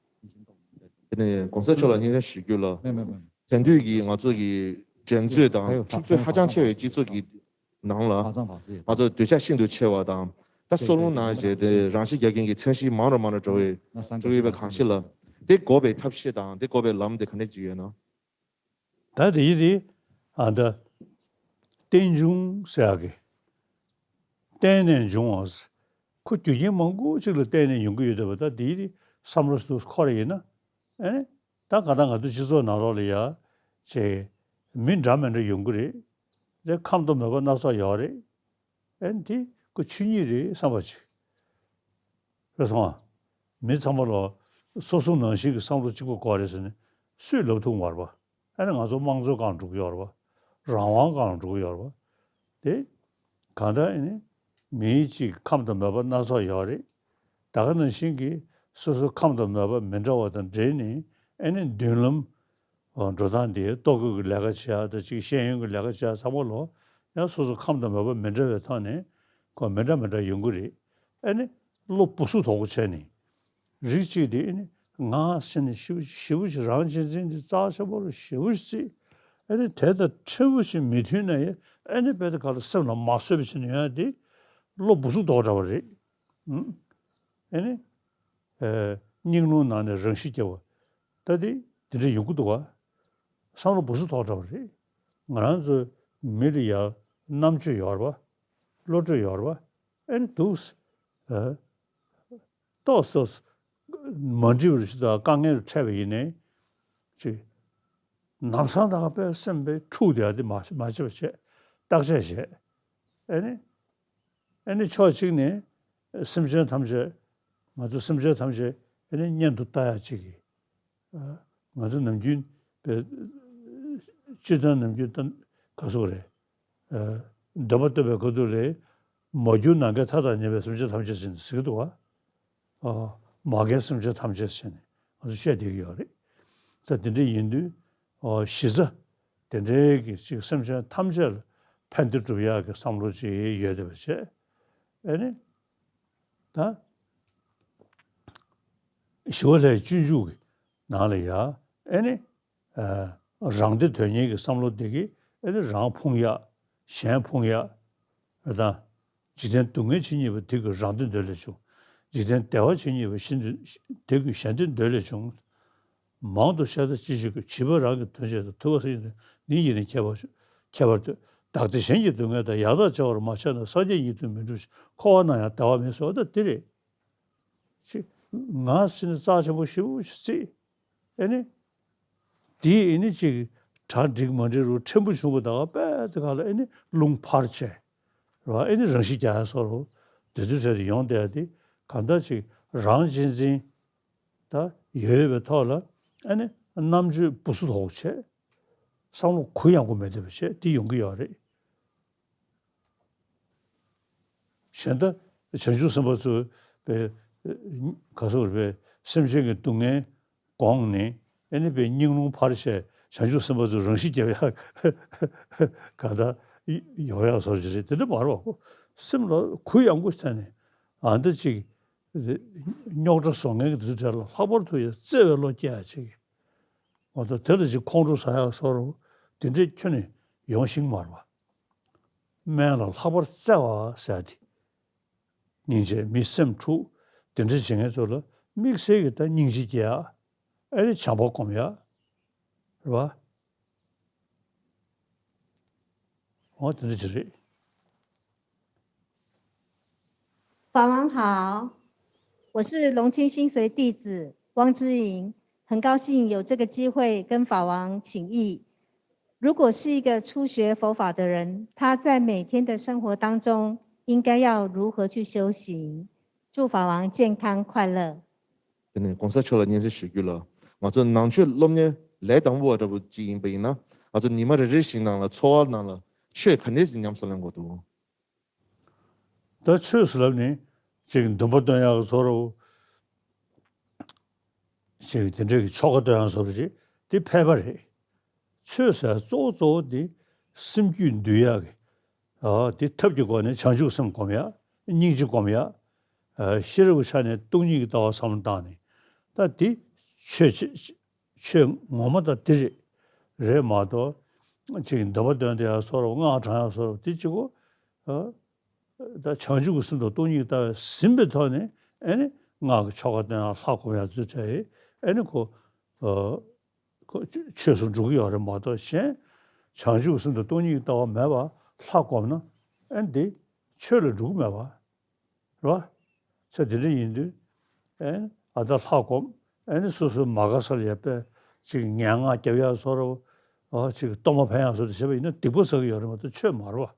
དེ་ནས་གོང་ས་མཆོག་ལ་སྙན་སེང་ཞུ་རྒྱུ་ལ། དེང་དུས་ཀྱི་ང་ཚོ་གི་འགྲན་རྩོད་དང་འཁྲུག་རྩོད་ཧ་ཅང་ཆེ་བའི་སྤྱི་ཚོགས་ཀྱི་ནང་ལ། ང་ཚོ་འདོད་ཆགས་ཤིན་ཏུ་ཆེ་བ་དང་། ད་སྲོག་རླུང་ནང་བཞིན་དེ་རང་ཤི་རྒྱག་མཁན་གྱི་མཚན་གཞི་མང་རུ་མང་རུ་འགྲོ་བའི་འགྲོ་ཡོད་པའི་གང་ཞིག་ལ། དེ་འགོག་པའི་ཐབས་ཤེས་དང་དེ་འགོག་པའི་ལམ་དེ་ག་འདྲ་ཅིག་ཡོད་ན། ད་དེ་ཡི་དེ་ཨ་ད་རྟེན་འབྱུང་ཟེར་ཡག་གི་རྟེན་ནས་འབྱུང་བ། ཁོ་རྒྱུ་རྐྱེན་མང་པོ་ཅིག་ལ་བརྟེན་ནས་ཡོང་གི་ཡོད་བསྡད་པ། ད་དེ་ཡི་དེ་བསམ་བློ་ཞིག་འཁོར་ཡིན་ན་ཨེ་ནི། ད་ག་ད་ང་ཚོ་སྤྱི་ཚོགས་ནང་ལོགས་ལ་ཡ་ཅེ་མི་འདྲ་མི་འདྲ་ཡོང་གི་རེད། དེ་ཁམས་དང་མོས་པ་སྣ་ཚོགས་ཡོད་རེད། ཨེ་ནི་དེ་ཁོ་ཆོས་ཉིད་རེད་བསམ་པ་ཅིག་རེད་སོང་ཨ། མི་ཚང་མ་ལ་སོ་སོ་ནང་བཞིན་གྱི་བསམ་བློ་གཅིག་པ་དགོས་རེད་ཟེར་ནས་སུས་ལབ་ཐུབ་མ་རེད་པ། ཨ་ནི་ང་ཚོ་དམངས་གཙོའི་སྒང་འགྲོ་གི་ཡོད་རེད་པ། རང་དབང་སྒང་འགྲོ་གི་ཡོད་རེད་པ། དེ་གང་ལྟར་ཨ་ནི་མིའི་གཅིག་ཁམས་དང་མོས་པ་སྣ་ཚོགས་ཡོད་རེད། ད་ག་ནང་བཞིན་གྱི་སོ་སོ་ཁམས་དང་མོས་པ་མི་འདྲ་བ་དང་འབྲེལ་ནས་ཨ་ནི་མདུན་ལམ་འགྲོ་སྟངས་དེ་ལྟོ་གོས་ཀྱི་ལས་ཀ་བྱེད་ཡ་དང་གཅིག་ཤེས་ཡོན་གྱི་ལས་ཀ་བྱེད་ཡ་ཚང་མ་ལོ་ཡང་སོ་སོ་ཁམས་དང་མོས་པ་མི་འདྲ་བའི་ཐོག་ནས་ཁོ་མི་འདྲ་མི་འདྲ་ཡོང་གི་རེད། ཨ་ནི་བློ་སྦུ་སུབ་དོག་པོ་བྱས་ནས། རིགས་གཅིག་དེ་ཨེ་ནི་ང་ཟེར་ནས་ཞེ་པོ་ཞེ་པོ་ཞིག་རང་གཅེས་འཛིན་དེ་རྩ་ཆེན་པོ་རུ་ཞེ་པོ་ཞིག་བརྩིས། ཨེ་ནི་དེ་དང་ཕྲན་བུ་ཞིག་མི་མཐུན་ན་ཡང་ཨེ་ནི་དཔེ་དེ་ག་ལ་སེམས་ལ་མ་བཟོད་པ་བྱས་ནས་ཡོང་ཡ་དེ་བློ་སྦུ་སུབ་དོག་འདྲ་བ་རེད། ཨུམ། ཨེ་ནི། ཨེ། སྙིང་རླུང་ནང་ནས་རང་ཤི་རྒྱག་པ། ད་དེ་དེ་འདྲ་ཡོང་གི་འདུག་ག་བསམ་བློ་སྦུ་སུབ་དོག་འདྲ་བ་རེད། ང་རང་ཚོ་མི་ལ་ཡ་རྣམ་དཔྱོད་ཡོད་རེད་པ། བློ་གྲོས་ཡོད་རེད་པ། ཨེ་ནི་འདུག་ཨེ། ཏོག་ཙམ་མ་འགྲིག་པ་ཞིག་དང་དཀའ་ངལ་འཕྲད་པ་ཡིན་ནའི་ཅིག་ནམ་སང་ད་ག་པའི་སེམས་པའི་འཁྲུག་དེ་ཡ་དེ་མ་མ་བྱེད་པ་བྱས། བརྟག་དཔྱད་བྱས། ཨེ་ནི། ཨེ་ནི་ཕྱོགས་གཅིག་ནས་སེམས་ཅན་ཐམས་ཅད་ ང་ཚོ་སེམས་ཅན་ཐམས་ཅད་ཨེ་ནི་གཉེན་དུ་ལྟ་ཡག་ཅིག་གི། ཨ། ང་ཚོ་ནམ་རྒྱུན་པའི་སྤྱིར་བཏང་ནམ་རྒྱུན་ད་ག་ཟེར་དགོས་རེད། ཨ། འདོད་པ་སྟོན་པའི་ཁ་ཐུག་ལ་མ་གྱུར་ནམ་མཁའི་མཐའ་དང་མཉམ་པའི་སེམས་ཅན་ཐམས་ཅད་ཟེར་ནས་ཟེར་གྱི་འདུག་བ། ཨ། མ་རྒན་སེམས་ཅན་ཐམས་ཅད་ཟེར་ནས་ང་ཚོ་བཤད་བསྡད་ཀྱི་ཡོད་རེད། ད་དེ་འདྲ་ཡིན་དུས། ཨ། གཞི་རྩ་དེ་འདྲའི་གི་ཅིག་སེམས་ཅན་ཐམས་ཅད་ལ་ཕན་བདེ་སྒྲུབ་ཡག་གི་བསམ་བློ་ཅིག་ཡོད་བསྡད་པ་བྱས། ཨེ་ནི། ད་ཞི་བ་ལྷའི་སྤྱོད་འཇུག་གི་ནང་ལ་ཡ། ཨེ་ནི། ཨ། རང་བདེ་དོན་གཉེར་གྱི་བསམ་བློ་དེ་གིས་ཨེ་ནི་རང་ཕུང་ཡག་གཞན་ཕུང་ཡག་རེད་དང་། འཇིག་རྟེན་སྡུག་བསྔལ་ཇི་སྙེད་པ་དེ་ཀུན་རང་བདེ་འདོད་ལས་བྱུང་། འཇིག་རྟེན་བདེ་བ་ཇི་སྙེད་པ་གཞན་དོན་དེ་ཀུན་གཞན་དོན་འདོད་ལས་བྱུང་། མང་དུ་བཤད་ད་ཅི་ཞིག་དགོས། བྱིས་པ་རང་གི་དོན་བྱེད་དང་། ཐུབ་པ་སེམས་ཀྱི་དོན་ནི་ཡིན་ནི་ཁྱད་པར་ཁྱད་པར་ལྟོས། བདག་བདེ་གཞན་གྱི་སྡུག་བསྔལ་དང་། ཡང་དག་བྱ་བར་མ་བྱས་ན། སངས་རྒྱས་ཉིད་དུ་མི་འགྲུབ་ཅིང་། འཁོར་བ་ན་ཡང་བདེ་བ་མེད་ཟེར་བ་ད་འདི་རེད། ཅི། ང་ཟེར་ནས་རྩ་ཆེན་པོ་ཞེ་པོ་ཞིག་བརྩིས། ཨེ་ནི། དེ་ཨེ་ནི་ཅིག་གྲ་འགྲིག་མ་འགྲིག་རུ་ཕྲན་བུ་བྱུང་བ་དང་། དཔེ་དེ་ག་ལ་ཨེ་ནི་རླུང་འཕར་བྱས། རེད་བ། ཨེ་ནི་རང་ཤི་རྒྱག་ཡ་བཟོ་འདྲ་དེ་ཚོའི་གྲས་དེ་ཡོང་བསྡད་ཡ་དེ། གང་ལྟར་ཅིག་རང་གཅེས་འཛིན་ད་ཡོད་པའི་ཐོག་ལ་ཨེ་ནི་རྣམ་དཔྱོད་སྦུ་སུབ་དོག་བྱས། བསམ་བློ་གུ་ཡངས་པོ་མེད་བསྡད་པ་བྱས་དེ་ཡོང་གི་ཡོད་རེད། གཞན་ད་བྱང་ཆུབ་སེམས་དཔའ་ཚོས་པའི་ག་ཟེར་དགོས་རེད། པའི་སེམས་ཅན་གྱི་སྡུག་བསྔལ་དགོངས་ནས་ཨེ་ནི་པའི་སྙིང་རླུང་འཕར་བྱས། བྱང་ཆུབ་སེམས་དཔའ་ཚོས་རང་ཤི་རྒྱག་ཡག་ག་ད་ཡོང་ཡག་བཟོ་འདྲ་ཅིག་རེད། དེ་འདྲ་མ་རེད་བ། སེམས་ལ་གུ་ཡངས་པོ་བྱས་ནས་ཨ་འདི་ཅིག་རྙོག་དྲ་བཟོ་མཁན་གྱི་དེ་ཚོའི་གྲས་ལ་ལྷག་པར་དུ་ཡང་བརྩེ་བའི་བློ་སྐྱེ་ཡག་ཅིག་འོ་ད་དེ་ལ་ཅིག་ཁོང་ཁྲོ་ཟ་ཡག་བཟོ་འདྲ་དེ་འདྲས་ཁྱོན་ནས་ཡོང་ཤེས་ཀྱི་མ་རེད་བ། དམན་ལ་ལྷག་པར་བརྩེ་བ་ཟེར་ཡ་དེ། སྙིང་རྗེ་མི་སེམས་འཁྲུག་དེ་འདྲ་བྱེད་མཁན་ཚོ་ལ་དམིགས་བསལ་གྱི་ད་སྙིང་རྗེ་སྐྱེ་ཡག་ཨེ་ནི་བྱམས་པ་སྒོམ་ཡག་རེད་བ། འོ་དེ་འདྲ་ཅིག་རེད། 法王好，我是龙清心随弟子汪之莹，很高兴有这个机会跟法王请益。如果是一个初学佛法的人，他在每天的生活当中应该要如何去修行？祝法王健康快乐。 དེ་ནས་གོང་ས་མཆོག་ལ་སྙན་སེང་ཞུ་རྒྱུ་ལ། ང་ཚོ་ནང་ཆོས་སློབ་གཉེར་ལས་དང་པོ་བ་འདྲ་པོ་ཅིག་ཡིན་པ་ཡིན་ན། ང་ཚོ་ཉི་མ་རེ་རེ་བཞིན་ནང་ལ་འཚོ་བ་ནང་ལ་ཆོས་ག་འདྲས་ཞིག་ཉམས་སུ་ལེན་དགོས་འདུག་ད་ཆོས་ཟེར་ལབ་ནས་ཅིག་འདུན་པ་སྟོན་ཡག་བཟོ་འདྲ། ཅིག་དེ་འདྲས་ཀྱི་ཆོ་ག་སྟོན་ཡག་བཟོ་འདྲ་ཅིག་དེ་ཕལ་པ་རེད། ཆོས་ཟེར་གཙོ་བོ་གཙོ་བོ་དེ་སེམས་རྒྱུད་འདུལ་ཡག་གི། ཨ། དེ་ཐབས་ཀྱི་སྒོ་ནས་བྱང་ཆུབ་སེམས་སྒོམ་ཡག་སྙིང་རྗེ་སྒོམ་ཡག་ཨ། ཤེས་རབ་ཀྱི་ཆ་ནས་སྟོང་ཉིད་ཀྱི་ལྟ་བ་བསམ་བློ་བཏང་ནས། ད་དེ་ཆོས་ཆོས་ངོ་མ་ད་དེ་རེད། རེད་མ་གཏོགས་ཅིག་འདོན་པ་སྟོན་དེ་ཡག་བཟོ་འདྲ། སྔགས་བགྲང་ཡག་བཟོ་འདྲ་དེ་གཅིག་པོ། ཨ། ད་བྱང་ཆུབ་ཀྱི་སེམས་དང་སྟོང་ཉིད་ཀྱི་ལྟ་བ་ཟིན་པའི་ཐོག་ནས་ཨེ་ནི་སྔགས་ཀྱི་ཆོ་ག་སྟོན་ཡག་ལྷ་སྒོམ་ཡག་ཚུལ་བྱས་ཨེ་ནི་ཁོ། ཨ། ཁོ་ཆོས་སུ་འགྲོ་གི་ཡོད་རེད་མ་གཏོགས། གཞན་བྱང་ཆུབ་སེམས་དང་སྟོང་ཉིད་ཀྱི་ལྟ་བ་མེད་པར་ལྷ་བསྒོམས་ན་ཨ་ནི་དེ་ཆོས་ལ་འགྲོ་གི་མེད་པ་རེད་བ། ཚེ་འདི་འདྲ་ཡིན་དུས་ཨ་ནི་ཨ་ད་ལྷ་བསྒོམས། ཨ་ནི་སོ་སོའི་མ་དགའ་ས་ལ་ཡ་དཔེ་ཅིག་ངན་སྔགས་རྒྱབ་ཡག་བཟོ་འདྲ། ཨ། ཅིག་གཏོར་མ་འཕེན་ཡག་བཟོ་འདྲ་བྱས་པ་ཡིན་ན་སྡིག་པ་བསགས་ཀྱི་ཡོད་རེད་མ་གཏོགས་ཆོས་མ་རེད་བ།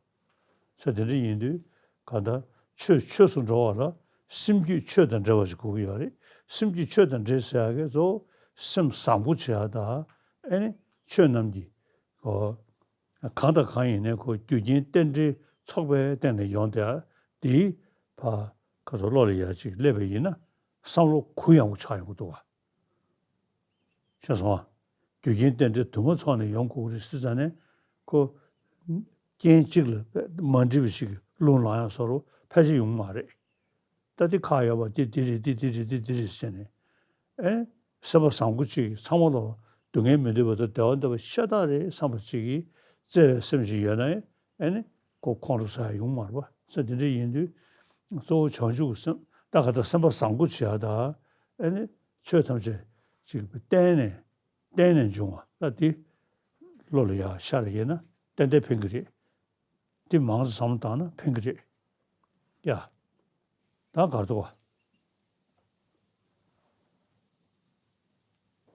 ཚེ་འདི་འདྲ་ཡིན་དུས་གང་ལྟར་ཆོས་ཆོས་སུ་འགྲོ་བ་ལ་སེམས་རྒྱུད་ཆོས་དང་འབྲེལ་བ་ཞིག་དགོས་ཀྱི་ཡོད་རེད། སེམས་རྒྱུད་ཆོས་དང་འབྲེལ་ཟེར་ཡག་གི་གཙོ་བོ་སེམས་བཟང་པོ་བྱེད་ཡག་དང་ཨ་ནི་ཆོས་རྣམས་ཀྱི་གོ་གང་དང་གང་ཡིན་ནའི་ཁོ་རྒྱུ་རྐྱེན་རྟེན་འབྲེལ་ཚོགས་པའི་སྟེང་ནས་ཡོང་བསྡད་ཡག་དེའི་ཕར་ཁ་ཚོ་བློ་ལ་ཡ་ཅིག་སླེབས་པ་ཡིན་ན་བསམ་བློ་གུ་ཡངས་པོ་ཆགས་ཡོང་གི་འདུག་ག་ཤེས་སོང་ང་། རྒྱུ་རྐྱེན་རྟེན་འབྲེལ་དུ་མ་ཚོགས་ནས་ཡོང་དགོས་ཀྱི་རེད་ཟེར་ཙང་ནས་ཁོ། རྐྱེན་གཅིག་ལ་མ་འགྲིག་པ་ཞིག་གི་རླུང་ལངས་ཡག་བཟོ་འདྲ་ཕལ་ཆེར་ཡོང་གི་མ་རེད། ད་འདི་ཁག་ཡོད་པ་འདི་འདི་རེད། འདི་འདི་རེད། འདི་འདི་རེད་ཟེར་ནས། ཨེ། སེམས་པ་བཟང་པོ་ཅིག་ཚང་མ་ལ་སྡུག་བསྔལ་མི་འདོད་པ་དང་བདེ་བ་འདོད་པ་ཤ་སྟག་རེད་བསམ་པ་ཅིག་གིས་བརྩེ་བའི་སེམས་ཅིག་ཡོད་ན་ཨེ་ནི་ཁོ་ཁོང་ཁྲོ་ཟ་ཡག་ཡོང་གི་མ་རེད་པ། ས་དེ་འདྲ་ཡིན་དུས་གཙོ་བོ་བྱང་ཆུབ་ཀྱི་སེམས། ད་ག་ད་སེམས་པ་བཟང་པོ་བྱེད་ཡག་དང་ཨེ་ནི་ཆོས་ཐམས་ཅད་ཅིག་བརྟེན་ནས་བརྟེན་ནས་འབྱུང་བ་ལ་དེ་བློ་ལ་ཡག་ཤ་ལ་ཡིན་ན་ཏན་ཏན་ཕན་གྱི་རེད། དེ་མང་ཙམ་བསམ་བློ་བཏང་ན་ཕན་གྱི་རེད། ཡ། ད་གར་འདུག་བ།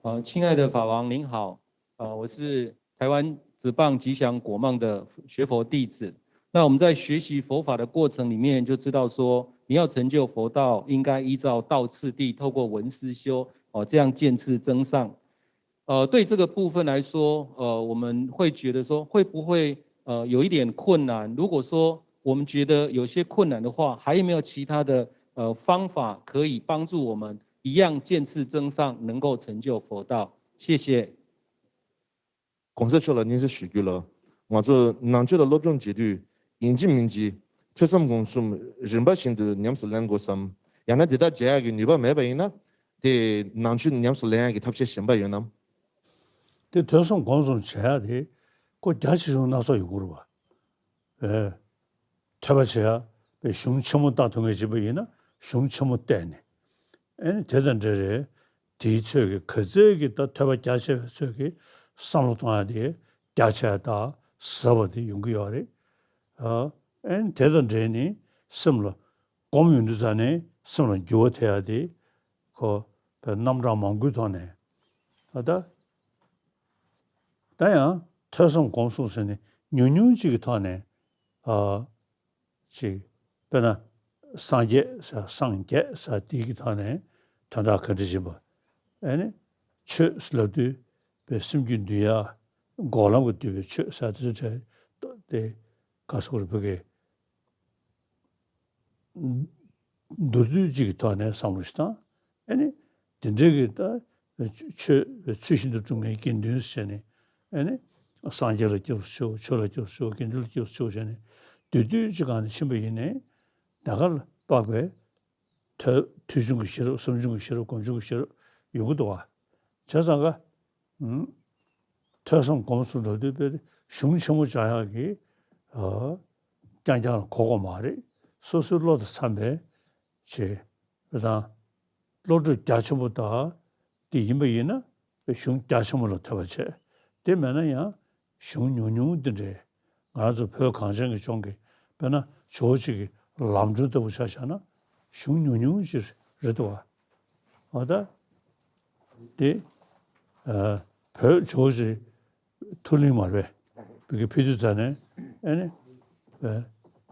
呃，亲爱的法王您好，呃，我是台湾职棒吉祥果梦的学佛弟子。那我们在学习佛法的过程里面，就知道说，你要成就佛道，应该依照道次第，透过闻思修，哦，这样渐次增上。呃，对这个部分来说，呃，我们会觉得说，会不会呃有一点困难？如果说我们觉得有些困难的话，还有没有其他的呃方法可以帮助我们一样渐次增上，能够成就佛道？谢谢。 གོང་ས་མཆོག་ལ་སྙན་སེང་ཞུ་རྒྱུ་ལ། ང་ཚོ་ནང་ཆོས་ལ་སློབ་སྦྱོང་བྱེད་དུས་ཡིན་གཅིག་མིན་གཅིག་ཐོས་བསམ་སྒོམ་གསུམ་རིམ་པ་བཞིན་དུ་ཉམས་སུ་ལེན་དགོས་སམ། ཡང་ན་དེ་དག་བྱེད་ཡག་གི་ནུས་པ་མེད་པ་ཡིན་ན། དེ་ནང་ཆོས་ཉམས་སུ་ལེན་ཡག་གི་ཐབས་ཤེས་གཞན་པ་ཡོད་ནམ། དེ་ཐོས་བསམ་སྒོམ་གསུམ་བྱེད་ཡག་དེ་ཁོ་རྒྱ་ཆེ་ཆུང་སྣ་ཚོགས་ཡོད་དགོས་རེད་པ། ཨེ། ཐོས་པ་བྱེད་ཡག་པའི་གཞུང་ཆེན་མོ་ལྟ་ཐུབ་མཁན་ཅིག་ཡིན་ན་གཞུང་ཆེན་མོ་བལྟས་ནས། ཨེ་ནི་དེ་དང་འབྲེལ་རེད། དེའི་ཚོད་ཀྱི་ག་ཚད་ཀྱི་ད་ཐོས་པ་རྒྱ་ཆེ་བའི་ཚོད་ཀྱི་བསམ་བློ་གཏོང་ཡག་དེ་རྒྱ་ཆེ་དང་ཟབ་པ་དེ་ཡོང་གི་ཡོད་རེད། ཨ། ཨེ་ནི་དེ་དང་འབྲེལ་ནས་སེམས་ལ་སྒོམ་ཡོང་དུས་ཙ་ནས་སེམས་ལ་འགྱུར་བ་ཐེབས་ཡག་དེ་ཁོ་པའི་རྣམ་གྲངས་མང་པོའི་ཐོག་ནས། ཨ་ད། ད་ཡང་ཐོས་བསམ་སྒོམ་གསུམ་ཟེར་ནས་ཉུང་ཉུང་ཅིག་གི་ཐོག་ནས། ཨ། ཅིག་དཔེར་ན། སངས་རྒྱས་ཟེར་སངས་རྒྱས་ཟེར་དེ་གི་ཐོག་ནས་དོན་དག་ག་འདྲ་ཡིན་པ། ཨ་ནི། ཆོས་ལབ་དུས་པའི་སེམས་རྒྱུད་འདུལ་ཡ། འགོག་ལམ་གྱིས་བསྡུས་པའི་ཆོས་ཟེར་དེ་ཚོ་བྲལ་ཏེ། ག་སོགས་རེ་བོད་ཀྱི་མདོར་བསྡུས་གཅིག་གི་ཐོག་ནས་བསམ་བློ་ཞིག་བཏང་། ཨ་ནི། དེ་འདྲའི་གི་ད་ཆོས་ཚུལ་བཞིན་དུ་སྒྲུབ་མཁན་དགེ་འདུན་ཟེར་ནས། ཨ་ནི། སངས་རྒྱས་ལ་སྐྱབས་སུ་མཆིའོ། ཆོས་ལ་སྐྱབས་སུ་མཆིའོ། དགེ་འདུན་ལ་སྐྱབས་སུ་མཆིའོ་ཟེར་ནས་བསྡུས་བསྡུས་གཅིག་སྒང་ནས་ཕྱིན་པ་ཡིན་ནའི། ད་ག་ལ་དཔག་པའི་ཐོས་ཐོས་བྱུང་གི་ཤེས་རབ། བསམ་བྱུང་གི་ཤེས་རབ། སྒོམ་བྱུང་གི་ཤེས་རབ་ཡོང་གི་འདུག་བ། བྱས་ཙང་ཀ་ཐོས་བསམ་སྒོམ་གསུམ་ལབ་དུས་དཔེ་གཞུང་ཆེན་མོ་སྦྱང་ཡག་གི། ཨ། རྐྱང་རྐྱང་ལ་གོ་དགོས་མ་རེད། སོ་སོའི་བློ་དང་འཚམ་པའི་ཆེད་དང་། བློ་གྲོས་རྒྱ་ཆེན་པོ་དང་དེ་ཡིན་པ་ཡིན་ན་གཞུང་རྒྱ་ཆེན་པོ་ལ་ཐོས་པ་བྱས། དེ་མེད་ན་ཡང་གཞུང་ཉུང་ཉུང་འདི་འདྲའི། ང་རང་ཚོ་བོད་གངས་ཅན་གྱི་ལྗོངས་ཀྱི་དཔེར་ན་ཇོ་བོ་གཅིག་གི་ལམ་སྒྲོན་ལྟ་བུ་ཆ་བཞག་ན་གཞུང་ཉུང་ཉུང་ཅིག་རེད་འདུག་བ། འོ་ད། དེ། ཨ། བོད་ཇོ་བོ་གཅིག་ཐུགས་ལྷིང་མ་རེད་པས། བོད་ཀྱི་ཕི་དུས་ཙ་ནས་ཨེ་ནི། ཨེ།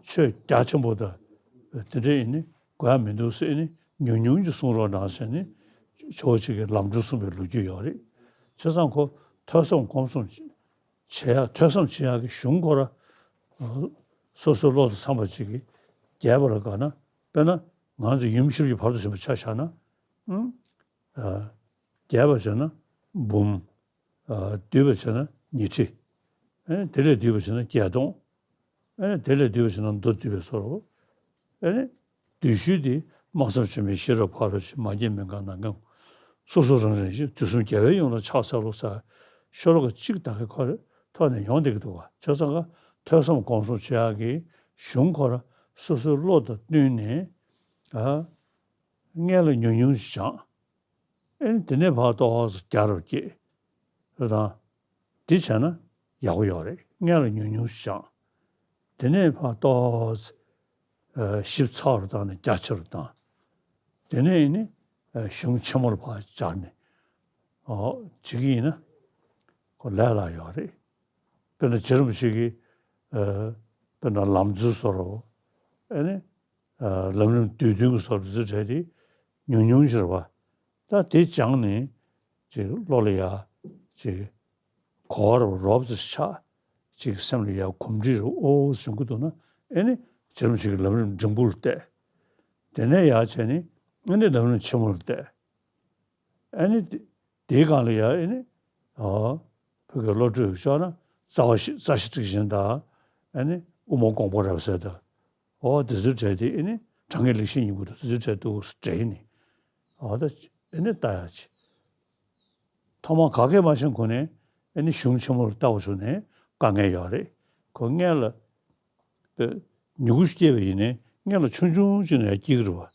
ཆོས་རྒྱ་ཆེན་པོ་དང་དེ་འདྲ་ཡིན་ནི་དགོས་ཡ་མི་འདུག་ཟེར་ནི་ཉུང་ཉུང་ཅིག་གསུང་རོགས་གནང་ཟེར་ནི་ཇོ་བོ་གཅིག་གི་ལམ་སྒྲོན་གསུངས་པའི་ལོ་རྒྱུས་ཡོད་རེད། བྱས་ཙང་ཁོ་ཐོས་བསམ་སྒོམ་གསུམ་བྱེད་ཡ། ཐོས་བསམ་བྱེད་ཡ་གི་གཞུང་ཁོ་ར་སོ་སོའི་བློ་དང་འཚམ་པ་ཅིག་གིས་རྒྱས་པ་ལ་དགའ་ན། དཔེར་ན་ང་ཚོ་ཡུམ་ཤེས་རབ་ཀྱི་བར་དུ་ཞིག་པ་ཆ་བཞག་ན། ཨང་། ཨ། རྒྱས་པ་བྱས་ན་འབུམ། ཨ། བསྡུས་པ་བྱས་ན་ཉི་ཁྲི། ཨེ། དེ་ལས་བསྡུས་པ་བྱས་ན་བརྒྱད་སྟོང་། ཨེ། དེ་ལས་བསྡུས་པ་བྱས་ན་མདོ་བསྡུས་པའི་བཟོ་འདྲ། ཨེ། བསྡུས་ཤུལ་དེ། སྨྲ་བསམ་བརྗོད་མེད་ཤེས་རབ་ཕ་རོལ་ཕྱིན། མ་སྐྱེས་མི་འགག་ནམ་མཁའི་ངོ་། སོ་སོ་རང་རིག་བཞིན། དུས་གསུམ་རྒྱལ་བའི་ཡུམ་ལ་ཕྱག་འཚལ་ལོ་ཟེར། ཤོ་ལོ་ཀ་གཅིག་ད་གའི་ཁོ་རེ་ཐོག་ནས་ཡོང་བསྡད་ཀྱི་འདུག་བ། བྱས་ཙང་ཀ་ཐོས་བསམ་སྒོམ་གསུམ་བྱེད་ཡག་གི་གཞུང་ཁོ་ར་སོ་སོའི་བློ་དང་བསྟུན་ནས། ཨ། སྔོན་ལ་ཉུང་ཉུང་ཞིག་སྦྱངས། ཨེ། དེ་ནས་ཕར་ཏོག་ཙམ་རྒྱ་རུ་སྐྱེད། རེད་དང་། འདི་བྱས་ན་ཡག་པོ་ཡོད་རེད། སྔོན་ལ་ཉུང་ཉུང་ཞིག་སྦྱངས། དེ་ནས་ཕར་ཏོག་ཙམ། ཨ། ཞིབ་ཚགས་རུ་བཏང་ནས་རྒྱ་ཆེ་རུ་བཏང་། དེ་ནས་ཡིན་ནི། ཨ། གཞུང་ཆེན་མོ་ལ་ཕར་སྦྱར་ནས། ཨོ། བྱེད་ཀྱི་ཡིན་ན། ཁོ་ལས་སླ་ཡོད་རེད། དཔེར་ན་རྗེ་རིན་པོ་ཆེ་གི། ཨ། དཔེར་ན་ལམ་འཛོལ་བཟོ་འདྲ། ཨེ་ནི། ཨ། ལམ་རིམ་བསྡུས་དོན་གྱི་བཟོ་འདྲ་དེ་ཚོ་བྲལ་ཏེ། ཉུང་ཉུང་ཅིག་རེད་པ། ད་དེ་སྦྱངས་ནས་ཅིག་བློ་ལ་ཡ་ཅིག་གོ་བ་རོབ་ཙམ་ཆགས། ཅིག་སེམས་ལ་ཡ་གོམས་འདྲིས་རུ་ཨོ་བྱུང་གི་འདུག་ན། ཨེ་ནི་རྗེ་རིན་པོ་ཆེ་གི་ལམ་རིམ་འབྲིང་པོ་ལ་བལྟས། དེ་ནས་ཡར་བྱས་ནས་ཨེ་ནི་ལམ་རིམ་ཆེན་མོ་ལ་བལྟས། ཨེ་ནི་དེ་དེའི་སྒང་ལ་ཡ་ཨེ་ནི། ཨོ། བོད་ཀྱི་བློ་གྲོས་ཀྱི་ཕྱོགས་ན་རྩ་བ་བཞི། རྩ་བཞི་ཊཱིཀ་ཆེན་དང་། ཨེ་ནི་དབུ་མ་དགོངས་པ་རབ་གསལ་དང་། ཨོ། དེ་ཚོའི་གྲས་དེ་ཨེ་ནི་དྲང་ངེས་ལེགས་བཤད་སྙིང་པོ་དང་དེ་ཚོའི་གྲས་འདུག་འདྲེས་ནས། ཨོ། ད་ཨེ་ནི་ལྟ་ཡག་ཅིག་ཐོག་མར་ག་གེ་མ་ཤེས་གོང་ནས་ཨེ་ནི་གཞུང་ཆེན་མོ་ལ་ལྟ་བ་བྱུང་ནས་དཀའ་ངལ་ཡོད་རེད། ཁོ་སྔོན་ལ་པའི་མྱུ་གུ་སྐྱེས་པ་ཡིན་ནའི་སྔོན་ལ་ཆུང་ཆུང་ཅིག་ནས་ཡར་སྐྱེ་གི་རེད་བ།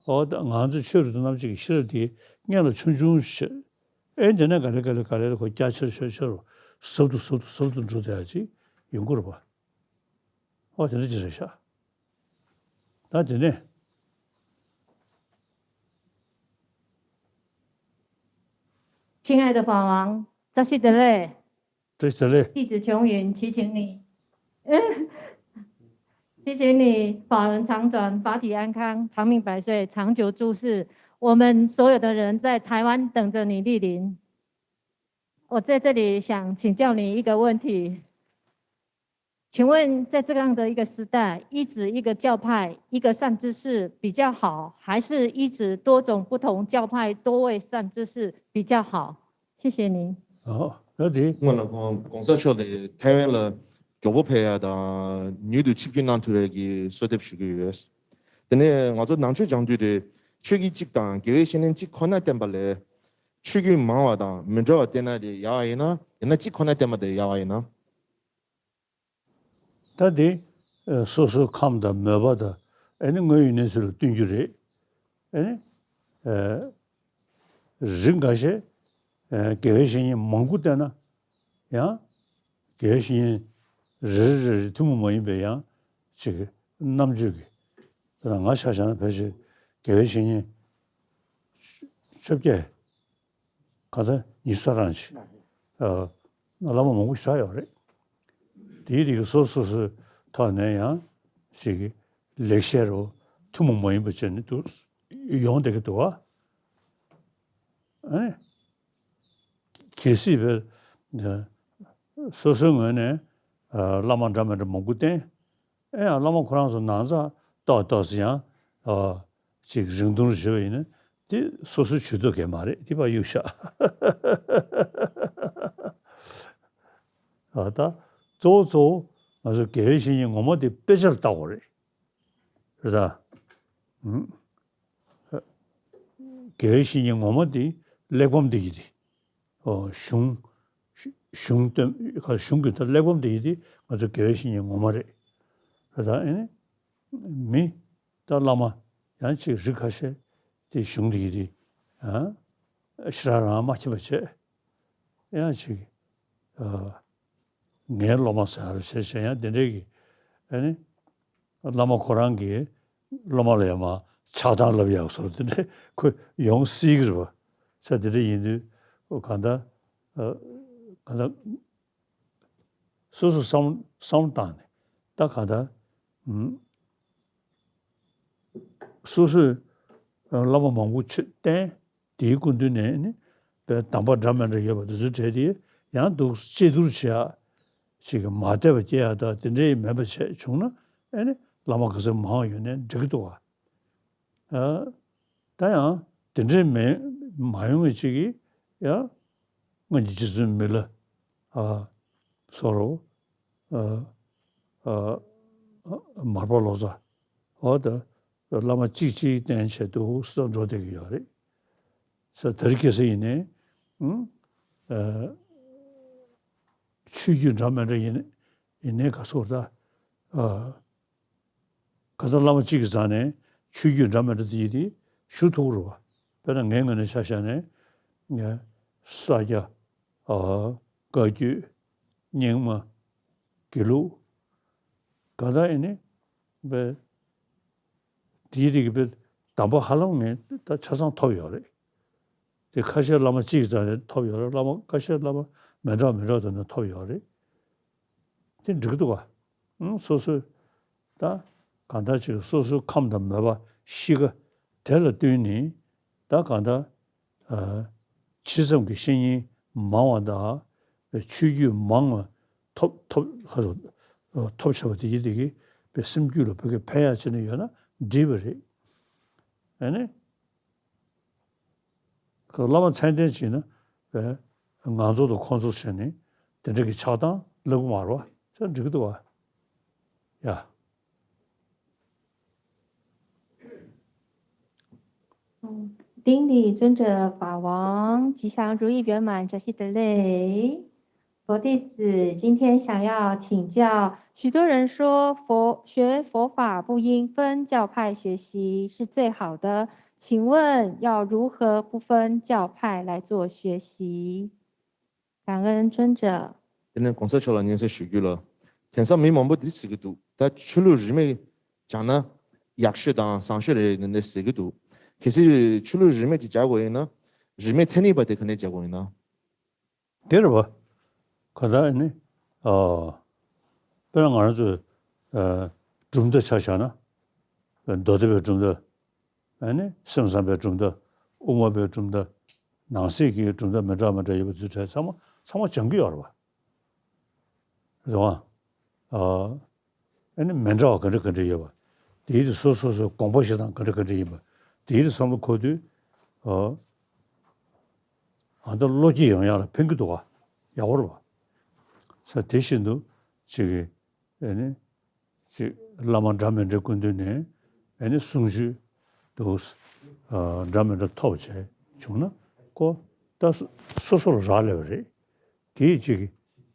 ཨོ། ད་ང་ཚོ་ཆོས་རིག་དང་རྣམ་འབྱེད་ཀྱི་ཤེས་རབ་དེ་སྔོན་ལ་ཆུང་ཆུང་ཞིག་བྱས། ཨེ། དེ་ནས་ག་ལེ་ག་ལེ་ག་ལེ་ལ་ཁོ་རྒྱ་ཆེར་ཆེར་ཆེར་ཟབ་ཏུ་ཟབ་ཏུ་ཟབ་ཏུ་འགྲོ་བསྡད་ཡག་ཅིག་ཡོང་གི་རེད་བ། ཨོ། དེ་འདྲ་ཅིག་རེད་ཤག་ད་དེ་ནས། 亲爱的法王，扎西德勒， བཀྲ་ཤིས་བདེ་ལེགས། 弟子琼云祈请你。谢谢你，法轮常转，法体安康，长命百岁，长久住世。我们所有的人在台湾等着你莅临。我在这里想请教你一个问题，请问在这样的一个时代，依止一个教派、一个善知识比较好，还是依止多种不同教派、多位善知识比较好？谢谢您。ཨོ། ད་དེ། སྔོན་ལ་༸གོང་ས་མཆོག་ལ་ཐའེ་ཝན་ལ་མགྱོགས་པོ་ཕེབས་ཡ་དང་མྱུར་དུ་ཆིབས་བསྒྱུར་གནང་ཐུབ་པའི་གི་གསོལ་འདེབས་ཞུ་གི་ཡོད། དེ་ནས་ང་ཚོ་ནང་ཆོས་སྦྱང་དུས་དེ་ཆོས་ཀྱི་གཅིག་དང་དགེ་བའི་བཤེས་གཉེན་གཅིག་ཁོ་ན་བསྟེན་པ་ལས་ཆོས་བརྒྱུད་མང་བ་དང་མི་འདྲ་བ་བསྟེན་ན་དེ་ཡག་ཡིན་ན་ཡིན་ན་གཅིག་ཁོ་ན་བསྟེན་པ་དེ་ཡག་ཡིན་ན། ད་དེ་སོ་སོའི་ཁམས་དང་མོས་པ་དང་ཨ་ནི་དངོས་ཡོད་གནས་ཚུལ་ལ་བསྟུན་རྒྱུ་རེད། ཨ་ནི་རིགས་འགའ་ཤས་དགེ་བའི་བཤེས་གཉེན་མང་པོ་བསྟེན་ན་ཡང་དགེ་བའི་བཤེས་གཉེན་རེ་རེ་རེ་རེ་ཐུན་མོང་མ་ཡིན་པའི་ཡང་ཅིག་རྣམ་དཔྱོད་ཀྱི་དཔེར་ན་ང་ཆ་བཞག་ན་ཕལ་ཆེར་དགེ་བའི་བཤེས་གཉེན་བཅོ་བརྒྱད་ག་ད་ཉི་ཤུ་རྩ་གྲངས་ཅིག་ཨ་བླ་མ་མང་པོ་ཞིག་ཆགས་ཡོད་རེད། དེའི་རིགས་སོ་སོ་སོའི་ཐོག་ནས་ཡང་ཞིག་ལེགས་བཤད་རུ་ཐུན་མོང་མ་ཡིན་པ་བྱས་ནས་འདུག་ཡོང་བསྡད་ཀྱི་འདུག་བ། ཨ་ནི་གལ་སྲིད་བས་སོ་སོའི་ངོས་ནས་ཨ་བླ་མ་འདྲ་མི་འདྲ་མང་པོ་བསྟེན། ཨེ་ཡང་བླ་མ་ཁོ་རང་ཚོ་ནང་ཚགས་ཏོག་ཏོག་ཙམ་ཡང་ཨ་ཅིག་རིང་ཐུང་རུ་བྱེད་པ་ཡིན་ན་དེ་སོ་སོའི་ཇུས་གཏོགས་གལ་མ་རེད། དེ་ཕར་གཡུག་བཞག་ཨ་ད་གཙོ་བོ་གཙོ་བོ་ང་ཚོ་དགེ་བའི་བཤེས་གཉེན་ངོ་མ་དེ་དཔེ་ཆ་ལ་བལྟ་དགོས་རེད། རེད་ད། ཨུམ། དགེ་བའི་བཤེས་གཉེན་ངོ་མ་དེ་གླེགས་བམ་དེ་ཡིན་ཏེ། ཨོ་གཞུང་། གཞུང་སྟོན་གཞུང་གི་ད་གླེགས་བམ་དེ་ཡིན་ཏེ་ང་ཚོ་དགེ་བའི་བཤེས་གཉེན་ངོ་མ་རེད། རེད་ད་ཨེ་ནི། མི། ད་བླ་མ། ཡང་ཅིག་རིགས་ཁ་ཤས་དེ་གཞུང་དེ་ཡིན་ཏེ། ཨ། ཞེ་དྲག་རང་མ་མཁྱེན་པ་བྱས། ཡང་ཅིག་ཨ། ངའི་སློབ་མ་ཟེར་བ་བྱས་བྱས་ཡང་དེ་འདྲའི་གི། ཨ་ནི། བླ་མ་ཁོ་རང་གིས་སློབ་མ་ལ་ཡང་མ་ཆགས་སྡང་ལབ་ཡག་བཟོ་དེ་འདྲའི་ཁོ་ཡོང་སྲིད་གི་རེད་བ། ས་དེ་འདྲ་ཡིན་དུས་ཁོ་གང་ལྟར། ཨ། གང་ལྟར། སོ་སོ་བསམ་བསམ་བློ་བཏང་ནས་ད་གང་ལྟར། ཨུམ། སོ་སོས་བླ་མ་མང་པོ་ཆོས་བསྟེན། དེའི་སྐུ་མདུན་ནས་ནི་དཔེ་གདམས་པ་འདྲ་མི་འདྲ་ཡོད་པ་དེ་ཚོའི་གྲས་དེ་ཡང་འདུག་དཔྱད་བསྡུར་བྱེད་ཡག་ཅིག་མ་བདེ་བ་སྐྱེ་ཡག་དང་དེ་འདྲའི་མེད་པ་བྱས་བྱུང་ན་ཨེ་ནི་བླ་མ་ག་ཚོད་མང་ཡོད་ནའི་འགྲིག་གི་འདུག་བ། ཨ། ད་ཡང་དེ་འདྲའི་མེད་མ་ཡོང་བའི་ཅིག་གིས་ཡང་སྔོན་གྱི་རྗེ་བཙུན་མི་ལ། ཨ། སོགས་རོ། ཨ། ཨ། མར་པ་ལོ་ཙཱ། འོ་ད། བླ་མ་གཅིག་གཅིག་བསྟེན་བྱས་འདུག་སེ་འགྲོ་བསྡད་ཀྱི་ཡོད་རེད། ས་དེ་རིང་ཁ་སང་ཡིན་ནའི། ཨུམ། ཨ། ཆོས་བརྒྱུད་འདྲ་མི་འདྲ་ཡིན་ཡིན་ནའི་ག་ཚོད་ད། ཨ། ག་ད་བླ་མ་གཅིག་གི་རྩ་ནས་ཆོས་བརྒྱུད་འདྲ་མི་འདྲ་དེ་ཡིན་དེ་ཞུ་ཐུབ་ཀྱི་རེད་བ། དཔེར་ན་ངའི་ངོས་ནས་ཆ་བཞག་ནས་ངས་ས་སྐྱ། ཨ། བཀའ་བརྒྱུད། རྙིང་མ། དགེ་ལུགས། ག་ད་ཡིན་ནའི། དཔེ། དེའི་རིགས་ཀྱི་དཔེ་གདམས་པ་ཧ་ལམ་ངས་ད་ཆ་ཚང་ཐོབ་ཡོད་རེད། དེ་ཁ་ཤས་བླ་མ་གཅིག་ཙམ་རེ་ཐོབ་ཡོད་རེད། བླ་མ་ཁ་ཤས་བླ་མ་མི་འདྲ་མི་འདྲ་ཙམ་ནས་ཐོབ་ཡོད་རེད། དེ་འགྲིག་གི་འདུག་ག་ཨང་། སོ་སོའི་ད་གང་ལྟར་ཅིག་སོ་སོའི་ཁམས་དང་མོས་པ་གཤིས་ཀ་དེ་ལ་བསྟུན་ནས་ད་གང་ལྟར། ཨ། ཇི་ཙམ་གྱི་བཤེས་གཉེན་མང་བ་དང་ཆོས་བརྒྱུད་མང་བ་ཐོབ་ཐོབ་ཧ་ཐོབ་བྱ་བ་དེ་གྱིས་དེ་གིས་པའི་སེམས་རྒྱུད་ལ་བོད་སྐད་ཕན་ཡག་ཅིག་ནས་ཡོད་ན་འགྲིག་པ་རེད། ཨ་ནི། བླ་མ་མཚན་ལྡན་ཅིག་ན་བས་ང་ཚོ་དང་ཁོང་ཚོ་བྱས་ནས་དེ་འདྲ་གི་ཆགས་སྡང་ལབ་གི་མ་རེད་བ། ཅང་འགྲིག་གི་འདུག་བ། ཡ། 顶礼尊者法王，吉祥如意圆满，扎西德勒。佛弟子今天想要请教，许多人说佛学佛法不应分教派学习是最好的，请问要如何不分教派来做学习？ 感恩尊者。དེ་ནས་གོང་ས་མཆོག་ལ་སྙན་སེང་ཞུ་རྒྱུ་ལ། དེང་སང་མི་མང་པོ་འདི་ཟེར་གྱི་འདུག་ད་ཆོས་ལུགས་རིས་མེད་སྦྱངས་ན་ཡག་ཤོས་དང་བཟང་ཤོས་རེད་ནས་ཟེར་གྱི་འདུག་གལ་སྲིད་ཆོས་ལུགས་རིས་མེད་ཅིག་སྦྱང་དགོས་ཡིན་ན། རིས་མེད་མཚན་ཉིད་པ་དེ་ག་ནས་སྦྱང་དགོས་ཡིན་ན། དེ་རེད་བ། ག་ད་ནི། ཨ། དཔེར་ན་ང་རང་ཚོས། ཨ། གྲུབ་མཐའ་ཆ་བཞག་ན། མདོ་སྡེ་པའི་གྲུབ་མཐའ། ཨ་ནི་སེམས་ཙམ་པའི་གྲུབ་མཐའ། དབུ་མ་པའི་གྲུབ་མཐའ། ནང་གསེས་ཀྱི་གྲུབ་མཐའ་མི་འདྲ་མི་འདྲ་ཡོད་པ་ཚུལ་བྲལ་ཚང་མ་ཚང་མ་སྦྱང་གི་ཡོད་རེད་པ། རེད་པ། ཨ་ནི་མི་འདྲ་བ་ག་འདྲ་ག་འདྲ་ཡོད་པ། དེའི་དེ་སོ་སོ་སོའི་དགོངས་པ་བཞེས་སྟངས་ག་འདྲ་ག་འདྲ་ཡིན་པ། དེའི་དེ་བསམ་བློ་འཁོར་དུས། ཨ་ཨ་ད་བློ་སྐྱེད་ཡོང་ཡག་ལ་ཕན་གྱི་འདུག་ག་ཡག་པོ་རེད་པ། ས་དེ་བཞིན་དུ་ཅིག་གི་ཨ་ནི། ཅིག་བླ་མ་འདྲ་མི་འདྲའི་སྐུ་མདུན་ནས་ཨ་ནི་གསུང་ཆོས་འདུག་ཨ་འདྲ་མི་འདྲ་ཐོབ་བྱས་བྱུང་ན་ཀོ་ད་སོ་སོ་ལ་རག་ལས་པ་རེད། དེའི་ཅིག་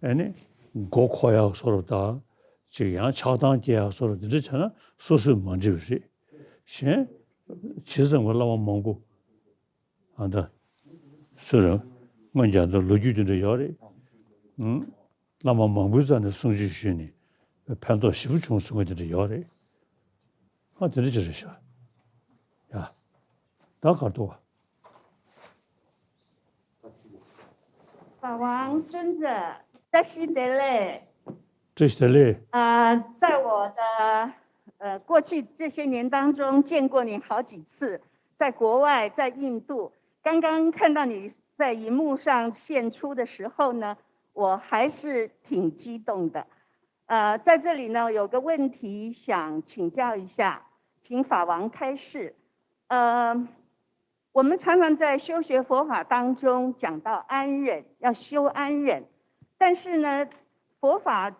ཨ་ནི་མགོ་འཁོར་ཡག་བཟོ་འདྲ་དང་། ཅིག་ཡང་ཆགས་སྡང་སྐྱེ་ཡག་བཟོ་འདྲ་འདི་འདྲ་བྱས་ན་སོ་སོས་མ་འགྲིག་པ་རེད། གཞན་ཇི་ཙམ་གྱི་བླ་མ་མང་པོ། ཨ་ད། སུ་རེད། སྔོན་ཀྱང་ད་ལོ་རྒྱུས་དེ་འདྲ་ཡོད་རེད། ཨང་། བླ་མ་མང་པོའི་རྩ་ནས་གསུང་ཆོས་ཞུས་ནས་ཕན་ཐོགས་ཞེ་པོ་བྱུང་གསུང་གི་དེ་འདྲ་ཡོད་རེད། ཨ་དེ་འདྲ་ཅིག་རེད་ཤག་ཡ། ད་ག་རེ་འདུག་ག 法王尊者，བཀྲ་ཤིས་བདེ་ལེགས。 བཀྲ་ཤིས་བདེ་ལེགས། 呃，在我的呃过去这些年当中见过你好几次，在国外，在印度。刚刚看到你在荧幕上现出的时候呢，我还是挺激动的。呃，在这里呢，有个问题想请教一下，请法王开示。呃，我们常常在修学佛法当中讲到安忍，要修安忍，但是呢，佛法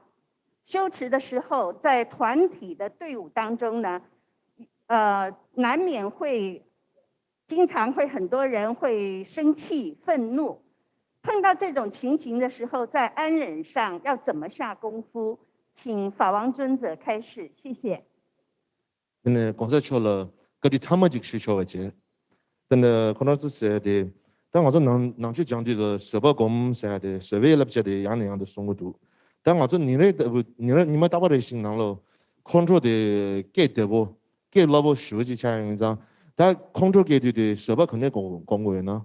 修持的时候，在团体的队伍当中呢，呃，难免会经常会很多人会生气、愤怒。碰到这种情形的时候，在安忍上要怎么下功夫？请法王尊者开示，谢谢。 དེ་ནས་གོང་ས་མཆོག་ལ་བཀའ་འདྲི་ཐ་མ་གཅིག་ཞུ་ཆོག་པ་བྱས། དེ་ནས་ཁོ་རང་ཚོ་ཟེར་ཏེ། ད་ང་ཚོ་ནང་ནང་ཆོས་སྦྱང་དུས་ལ་བཟོད་པ་སྒོམ་ཟེར་ཏེ་བཟོད་པའི་བསླབ་བྱ་དེ་ཡང་ནས་ཡང་དུ་གསུང་གི་འདུག་ད་ང་ཚོ་ཉིན་རེ་ལྟ་བུ་ཉིན་རེ་ཉི་མ་རྟག་པ་རེ་བཞིན་ནང་ལ་ཁོང་ཁྲོ་དེ་སྐད་བདེ་པོ་སྐད་སླ་པོ་ཞེ་པོ་ཅིག་ཆགས་ཡོང་ཙང་། ད་ཁོང་ཁྲོ་སྐྱེ་དུས་དེ་བཟོད་པ་ག་ནས་སྒོམ་སྒོམ་དགོས་ཡོད་ན།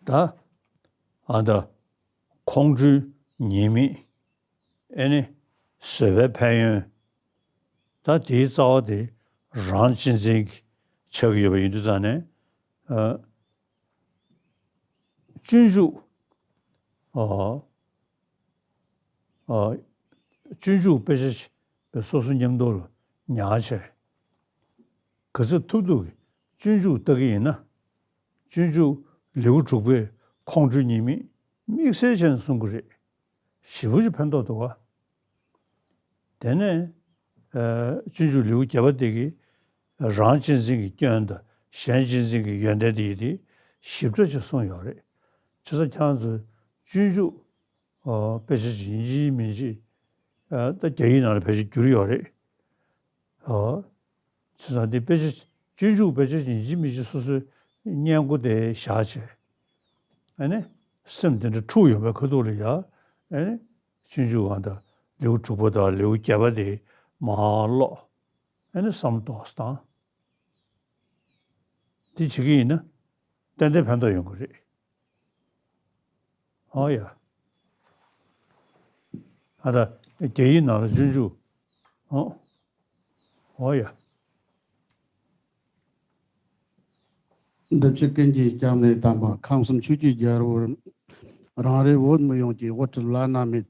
ད་ཨ་ད་ཁོང་ཁྲོའི་ཉེས་དམིགས། ཨེ་ནི་བཟོད་པའི་ཕན་ཡོན། ད་དེའི་རྩ་བ་དེ་རང་གཅེས་འཛིན་གྱི་ཆགས་ཀྱི་ཡོད་པ་ཡིན་དུས་ཙང་ནས། ཨ་སྤྱོད་འཇུག་ཨ་ཨ་སྤྱོད་འཇུག་དཔེ་ཆ་ཞིག་སོ་སོ་མཉམ་དུ་ལ་ཉར་བྱས། ག་ཚོད་ཐུབ་ཐུབ་ཀྱིས་སྤྱོད་འཇུག་ལྟ་གི་ཡིན་ན། སྤྱོད་འཇུག་ལེའུ་དྲུག་པའི་ཁོང་ཁྲོའི་ཉེས་དམིགས་དམིགས་བསལ་བྱས་ནས་གསུང་གི་རེད། ཞེ་པོ་ཅིག་ཕན་ཐོགས་འདུག་ག་དེ་ནས་ཨ་སྤྱོད་འཇུག་ལེའུ་བརྒྱད་པ་དེ་གིས་རང་གཅེས་འཛིན་གྱི་སྐྱོན་དང་གཞན་གཅེས་འཛིན་གྱི་ཡོན་ཏན་དེ་ཡི་དེ་ཞིབ་ཕྲ་ཅིག་གསུངས་ཡོད་རེད། བྱས་ཙང་ཁྱེད་རང་ཚོས་སྤྱོད་འཇུག་ཨ་དཔེ་ཆ་ཅིག་ཡིན་གཅིག་མིན་གཅིག་ཨ་ད་རྒྱ་ཡིག་ནང་ལ་ཕལ་ཆེར་བསྒྱུར་ཡོད་རེད། ཨ་བྱས་ཙང་འདི་དཔེ་ཆ་སྤྱོད་འཇུག་དཔེ་ཆ་ཡིན་གཅིག་མིན་གཅིག་སོ་སོའི་སྙན་གོ་དེ་བཞག་བྱས། ཨ་ནི་སེམས་དེ་འདྲ་འཁྲུག་ཡོང་བའི་ཁ་ཐུག་ལ་ཡ། ཨ་ནི་སྤྱོད་འཇུག་གང་དང་ལེའུ་དྲུག་པ་དང་ལེའུ་བརྒྱད་པ་དེ་མར་ཀློག་ཨ་ནི་བསམ་བློ་གཏོང་སྟངས། འདི་བྱེད་ཀྱི་ཡིན་ན་ཏན་ཏན་ཕན་ཐོགས་ཡོང་གི་རེད། ཨོ་ཡ། ཨ་ད་རྒྱ་ཡིག་ནང་ལ་སྤྱོད་འཇུག་ཨོ། ཨོ་ཡ། འདི་ཕྱི་ཀུན་གྱི་སྐྱབས་གནས་དམ་པ། ཁམས་གསུམ་ཆོས་ཀྱི་རྒྱལ་པོ། རང་རེ་བོད་མི་ཡོངས་ཀྱི་དབུ་ཁྲིད་བླ་ན་མེད།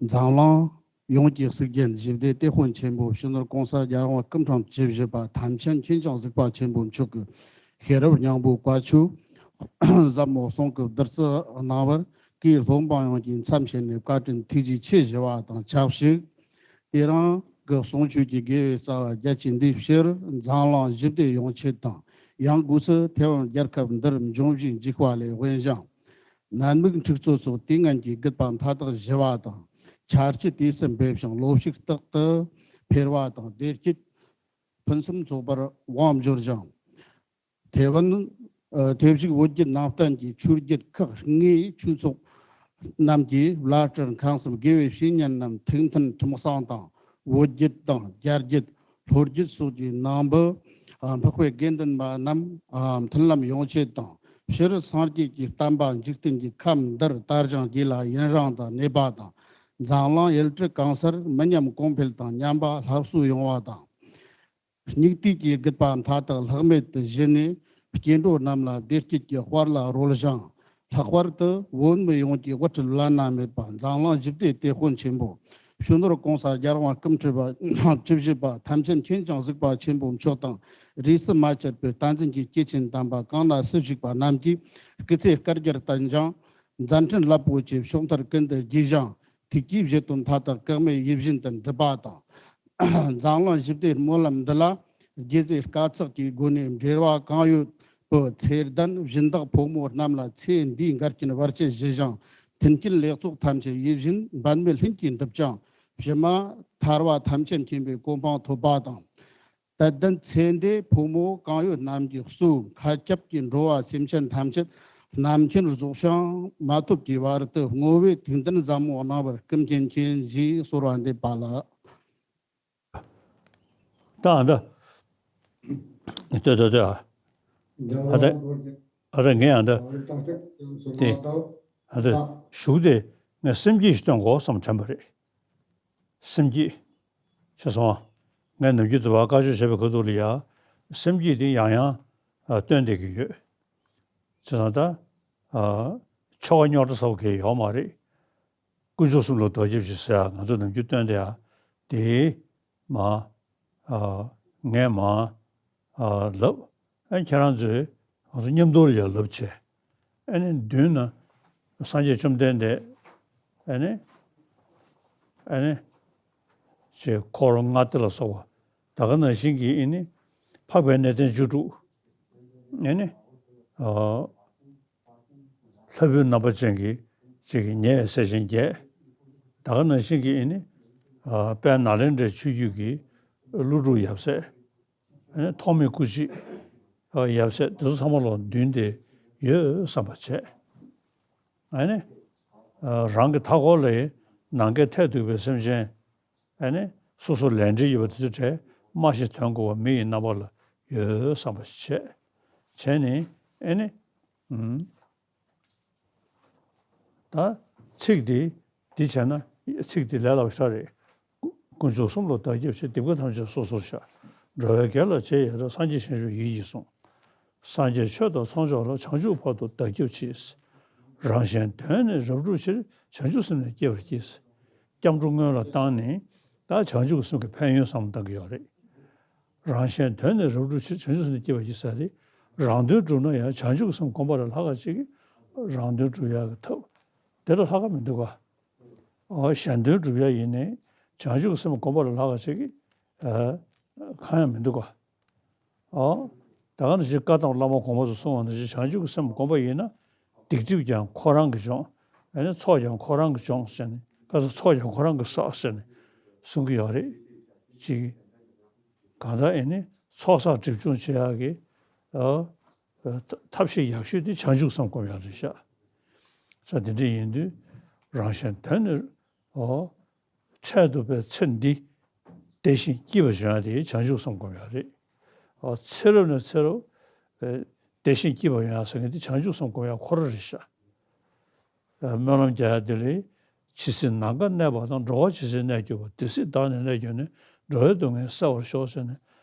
འཛམ་གླིང་ཡོངས་ཀྱི་གཙུག་རྒྱན་ཞི་བདེ་དེད་དཔོན་ཆེན་པོ་སྤྱི་ནོར་གོང་ས་རྒྱལ་དབང་སྐུ་ཕྲེང་བཅུ་བཞི་པ་ཐམས་ཅད་མཁྱེན་ཅིང་གཟིགས་པ་ཆེན་པོ་མཆོག་གི་ཤེས་རབ་སྙིང་པོ་བཀའ་ཆོས་ཟབ་མོ་གསུང་སྐབས་བདུད་རྩི་གནང་བར་བཀའི་སློབ་འབངས་ཡོངས་ཀྱི་མཚམས་བཞག་ནས་བཀའ་དྲིན་ཐུགས་རྗེ་ཆེ་ཞུ་བ་དང་ཆབས་ཅིག་དེ་རིང་གི་གསུང་ཆོས་ཀྱི་དགེ་བའི་རྩ་བ་རྒྱ་ཆེ་འདིའི་ཕྱིར་འཛམ་གླིང་ཞི་བདེ་ཡོང་ཆེད་དང་། ཡང་སྒོས་སུ་ཐའེ་ཝན་རྒྱལ་ཁབ་འདིར་འབྱུང་བཞིའི་འཇིགས་པ་ལས་དབེན་ཞིང་། ནད་མུག་འཁྲུག་རྩོད་སོགས་དུས་ངན་གྱི་རྒུད་པ་མཐའ་དག་ཞི་བ་དང་། ཆར་ཆུ་དུས་སུ་འབེབས་ཤིང་ལོ་ཕྱུགས་རྟག་ཏུ་འཕེལ་བ་དང་། བདེ་སྐྱིད་ཕུན་སུམ་ཚོགས་པར་དབང་འབྱོར་ཞིང་། ཐའེ་ཝན་ཨ་ཐེ་བཞུགས་བོད་བརྒྱུད་ནང་བསྟན་གྱི་ཆོས་བརྒྱུད་ཁག་ལྔའི་ཆོས་ཚོགས་རྣམས་ཀྱི་བླ་སྤྲུལ་ཁང་གསུམ་དགེ་བའི་བཤེས་གཉེན་རྣམས་ཐུགས་མཐུན་ཁྲིམས་གཙང་དང་། བོད་བརྒྱུད་དང་རྒྱ་བརྒྱུད་ལྷོ་བརྒྱུད་སོགས་ཀྱི་ནང་པའི་ཨ་འཕགས་པའི་དགེ་འདུན་པ་རྣམས་ཨ་མཐུན་ལམ་ཡོང་ཆེད་དང་། སྤྱིར་སངས་རྒྱས་ཀྱི་བསྟན་པ་འཇིག་རྟེན་གྱི་ཁམས་འདིར་དར་ཞིང་རྒྱས་ལ་ཡུན་རིང་དུ་གནས་པ་དང་ འཛམ་གླིང་ཡུལ་གྲུ་གང་སར་མི་ཉམས་གོང་འཕེལ་དང་མཉམ་པ་སླར་གསོ་ཡོང་བ་དང་། སྙིགས་དུས་ཀྱི་རྒུད་པ་མཐའ་དག་ལྷག་མེད་དུ་ཞི་ནས། སྐྱེ་འགྲོ་རྣམས་ལ་བདེ་སྐྱིད་ཀྱི་དཔལ་ལ་རོལ་ཞིང་། ལྷག་པར་དུ་བོད་མི་ཡོངས་ཀྱི་དབུ་ཁྲིད་བླ་ན་མེད་པ་འཛམ་གླིང་ཞི་བདེའི་དེད་དཔོན་ཆེན་པོ་སྤྱི་ནོར་༸གོང་ས་༸རྒྱལ་དབང་སྐུ་ཕྲེང་བཅུ་བཞི་པ་ཐམས་ཅད་མཁྱེན་ཅིང་གཟིགས་པ་ཆེན་པོ་མཆོག་དང་། རིས་སུ་མ་ཆད་པའི་བསྟན་འཛིན་གྱི་སྐྱེས་ཆེན་དམ་པ་གང་ན་སུ་བཞུགས་པ་རྣམས་ཀྱིས་སྐུ་ཚེ་བསྐལ་བརྒྱར་བརྟན་ཅིང་། མཛད་འཕྲིན་རླབས་པོ་ཆེའི་ཕྱོགས་མཐར་ཀུན་ཏུ་རྒྱས་ཤིང་། ཐུགས་ཀྱི་བཞེད་དོན་མཐའ་དག་གེགས་མེད་ཡིད་བཞིན་དུ་འགྲུབ་པ་དང་། འཛམ་གླིང་ཞི་བདེའི་སྨོན་ལམ་འདི་ལ་དགེ་རྩའི་དཀའ་ཚེགས་ཀྱི་སྒོ་ནས་འབྲེལ་བ་གང་ཡོད་པའི་ཚེ་འདས་སྦྱིན་བདག་ཕོ་མོ་རྣམས་ལ་ཚེ་འདིའི་འགལ་རྐྱེན་བར་ཆད་ཞི་ཞིང་། མཐུན་རྐྱེན་ལེགས་ཚོགས་ཐམས་ཅད་ཡིད་བཞིན་འབད་མེད་ལྷུན་གྱིས་འགྲུབ་ཅིང་། ཕྱི་མ་ཐར་པ་ཐམས་ཅད་མཁྱེན་པའི་གོ་འཕང་ཐོབ་པ་དང་། དད་ལྡན་ཚེ་འདས་ཕོ་མོ་གང་ཡོད་རྣམས་ཀྱི་གསོས་མཁའ་ཁྱབ་ཀྱི་འགྲོ་བ་སེམས་ཅན་ཐམས་ཅད་རྣམ་མཁྱེན་རྫོགས་བྱང་མ་ཐོབ་ཀྱི་བར་དུ་བསྔོ་བའི་དུས་འདིར་ཟབ་མོ་གནང་བར་སྐུ་མཁྱེན་མཁྱེན་ཞེས་གསོལ་བ་འདེབས་པ་ལགས། ད་ཨ་ད། ལྟོས་ལྟོས་ལྟོས། ཨ་ད། ཨ་ད་ངས་ཨ་ད། དེ། ཨ་ད། གཞུག་དེ་ངས་སེམས་བསྐྱེད་ཞིག་སྟོན་དགོས་བསམ་དྲན་པ་རེད། སེམས་བསྐྱེད། ཤེས་སོང་། ངས་ནམ་རྒྱུན་དུ་བ་བཀའ་ཆོས་བྱེད་པའི་ཁ་ཐུག་ལ་ཡ། སེམས་བསྐྱེད་དེ་ཡང་ཡང་ཨ་སྟོན་བསྡད་ཀྱི་ཡོད། བྱས་ཙང་ད། ཨ། ཆོ་ག་རྙོག་དྲ་ཟེར་བ་གང་ཡང་ཡོད་མ་རེད། དཀོན་མཆོག་གསུམ་ལ་བདག་སྐྱབས་མཆི་ཟེར་ཡ་ང་ཚོ་ནམ་རྒྱུན་སྟོན་བསྡད་ཡ། དེ། མ། ཨ། ངས་མ། ཨ། ལབ། ཨ། ཁྱེད་རང་ཚོས་ང་ཚོ་མཉམ་དུ་ལ་ཡ་ལབ་བྱས། ཨ་ནི་མདུན་ན་སངས་རྒྱས་བཅོམ་ལྡན་འདས། ཨ་ནི། ཨ་ནི། ཅེས་འཁོར་ལྔ་སྡེ་ལ་སོགས་པ་ད་ག་ནང་བཞིན་གྱི་ཨ་ནི། འཕགས་པའི་གནས་བརྟན་བཅུ་དྲུག་ཨ་ནི། ཨ། ལྷ་བུའི་རྣམ་པ་ཅན་གྱི་ཅིག་གི་ཉེ་བའི་སྲས་ཆེན་བརྒྱད། ད་ག་ནང་བཞིན་གྱི་ཨ་ནི། ཨ། དཔལ་ནཱ་ལེནྡྲའི་ཆོས་བརྒྱུད་ཀྱི་ཀླུ་སྒྲུབ་ཡབ་སྲས། ཨ་ནི་ཐོགས་མེད་སྐུ་མཆེད། ཨ། ཡབ་སྲས་དེ་ཚོ་ཚང་མ་ལ་མདུན་དེ་ཡོད་བསམ་པ་བྱས། ཨ་ནི། ཨ། རང་གི་མཐའ་འཁོར་ལ་ནམ་མཁའི་མཐས་གཏུགས་པའི་སེམས་ཅན། ཨ་ནི་སོ་སོ་ལས་འབྲེལ་ཡོད་པ་དེ་ཚོའི་གྲས་སྨྲ་ཤེས་དོན་གོ་བ་མི་ཡི་རྣམ་པ་ལ་ཡོད་བསམ་པ་ཞིག་བྱས། བྱས་ནས་ཨ་ནི། ཨུམ། ད་ཚིག་འདི་འདི་བྱས་ན་ཚིག་འདི་ལས་སླ་པོ་ཞིག་རེད། དཀོན་མཆོག་གསུམ་ལ་བདག་སྐྱབས་མཆི། སྡིག་པ་ཐམས་ཅད་སོ་སོར་བཤགས། འགྲོ་བའི་དགེ་ལ་རྗེས་ཡི་རང་། སངས་རྒྱས་བྱང་ཆུབ་ཡིད་ཀྱིས་བཟུང་། སངས་རྒྱས་ཆོས་དང་ཚོགས་མཆོག་ལ། བྱང་ཆུབ་བར་དུ་བདག་སྐྱབས་མཆི། རང་གཞན་དོན་ནི་རབ་བསྒྲུབ་ཕྱིར། བྱང་ཆུབ་སེམས་ནི་བསྐྱེད་པར་གྱིས། སྐྱབས་འགྲོ་སྔོན་ལ་བཏང་ནས་ད་བྱང་ཆུབ་སེམས་ཀྱི་ཕན་ཡོན་བསམ་བློ་བཏང་གི་ཡོད་རེད། རང་གཞན་དོན་ནི་རབ་བསྒྲུབ་ཕྱིར། བྱང་ཆུབ་སེམས་ནི་བསྐྱེད་པར་གྱིས་ཟེར་ཏེ། རང་དོན་བསྒྲུབ་ན་ཡང་བྱང་ཆུབ་སེམས་སྒོམ་པ་ལས་ལྷག་ག་ཅིག་གིས་རང་དོན་བསྒྲུབ་ཡག་གི་ཐབས་དེ་ལས་ལྷག་ག་མི་འདུག་ག། ཨོ་གཞན་དོན་བསྒྲུབ་ཡག་ཡིན་ནའི་བྱང་ཆུབ་སེམས་སྒོམ་པ་ལས་ལྷག་ག་ཅིག་གིས་ཨ་གང་ཡང་མི་འདུག་ག། ཨོ་ད་ག་ནང་བཞིན་བཀའ་གདམས་བླ་མ་གོང་མ་ཚོས་གསུངས་པ་ནང་བཞིན་བྱང་ཆུབ་ཀྱི་སེམས་སྒོམ་པ་ཡིན་ན། སྡིག་སྒྲིབ་ཀྱང་ཁོ་རང་གིས་སྦྱོང་། ཨ་ནི་ཚོགས་ཀྱང་ཁོ་རང་གིས་སྦྱོང་ཟེར་ནས། བཀའ་ཚོགས་ཚོགས་ཀྱང་ཁོ་རང་གིས་བསགས་ཟེར་ནས་གསུང་གི་ཡོད་རེད། ཅིག་གང་ལྟར་ཨེ་ནི་ཚོགས་བསགས་སྒྲིབ་སྦྱོང་བྱེད་ཡག་གི་ཨ་ཐབས་ཤེས་ཡག་ཤོས་དེ་བྱང་ཆུབ་སེམས་སྒོམ་ཡག་རེད་ཤག། ས་དེ་འདྲ་ཡིན་དུས་རང་གཞན་དོན་ནི་ཨོ། འཕྲལ་དུ་བའི་ཚེ་འདི་བདེ་ཞིང་སྐྱིད་པ་འབྱུང་ཡག་དེ་བྱང་ཆུབ་སེམས་སྒོམ་ཡག་རེད། ཨོ་ཚེ་རབས་ནས་ཚེ་རབས་ཨེ་བདེ་ཞིང་སྐྱིད་པ་ཡོང་ཡག་ཟེར་མཁན་དེ་བྱང་ཆུབ་སེམས་སྒོམ་ཡག་ཁོ་རང་རེད་ཤག། ཨ་སྨོན་ལམ་རྒྱག་ཡག་དེ་ལས། ཇི་སྲིད་ནམ་མཁའ་གནས་པ་དང་། འགྲོ་བ་ཇི་སྲིད་གནས་གྱུར་པ། དེ་སྲིད་བདག་ནི་གནས་གྱུར་ནས། འགྲོ་བའི་སྡུག་བསྔལ་བསལ་བར་ཤོག་ཟེར་ནས་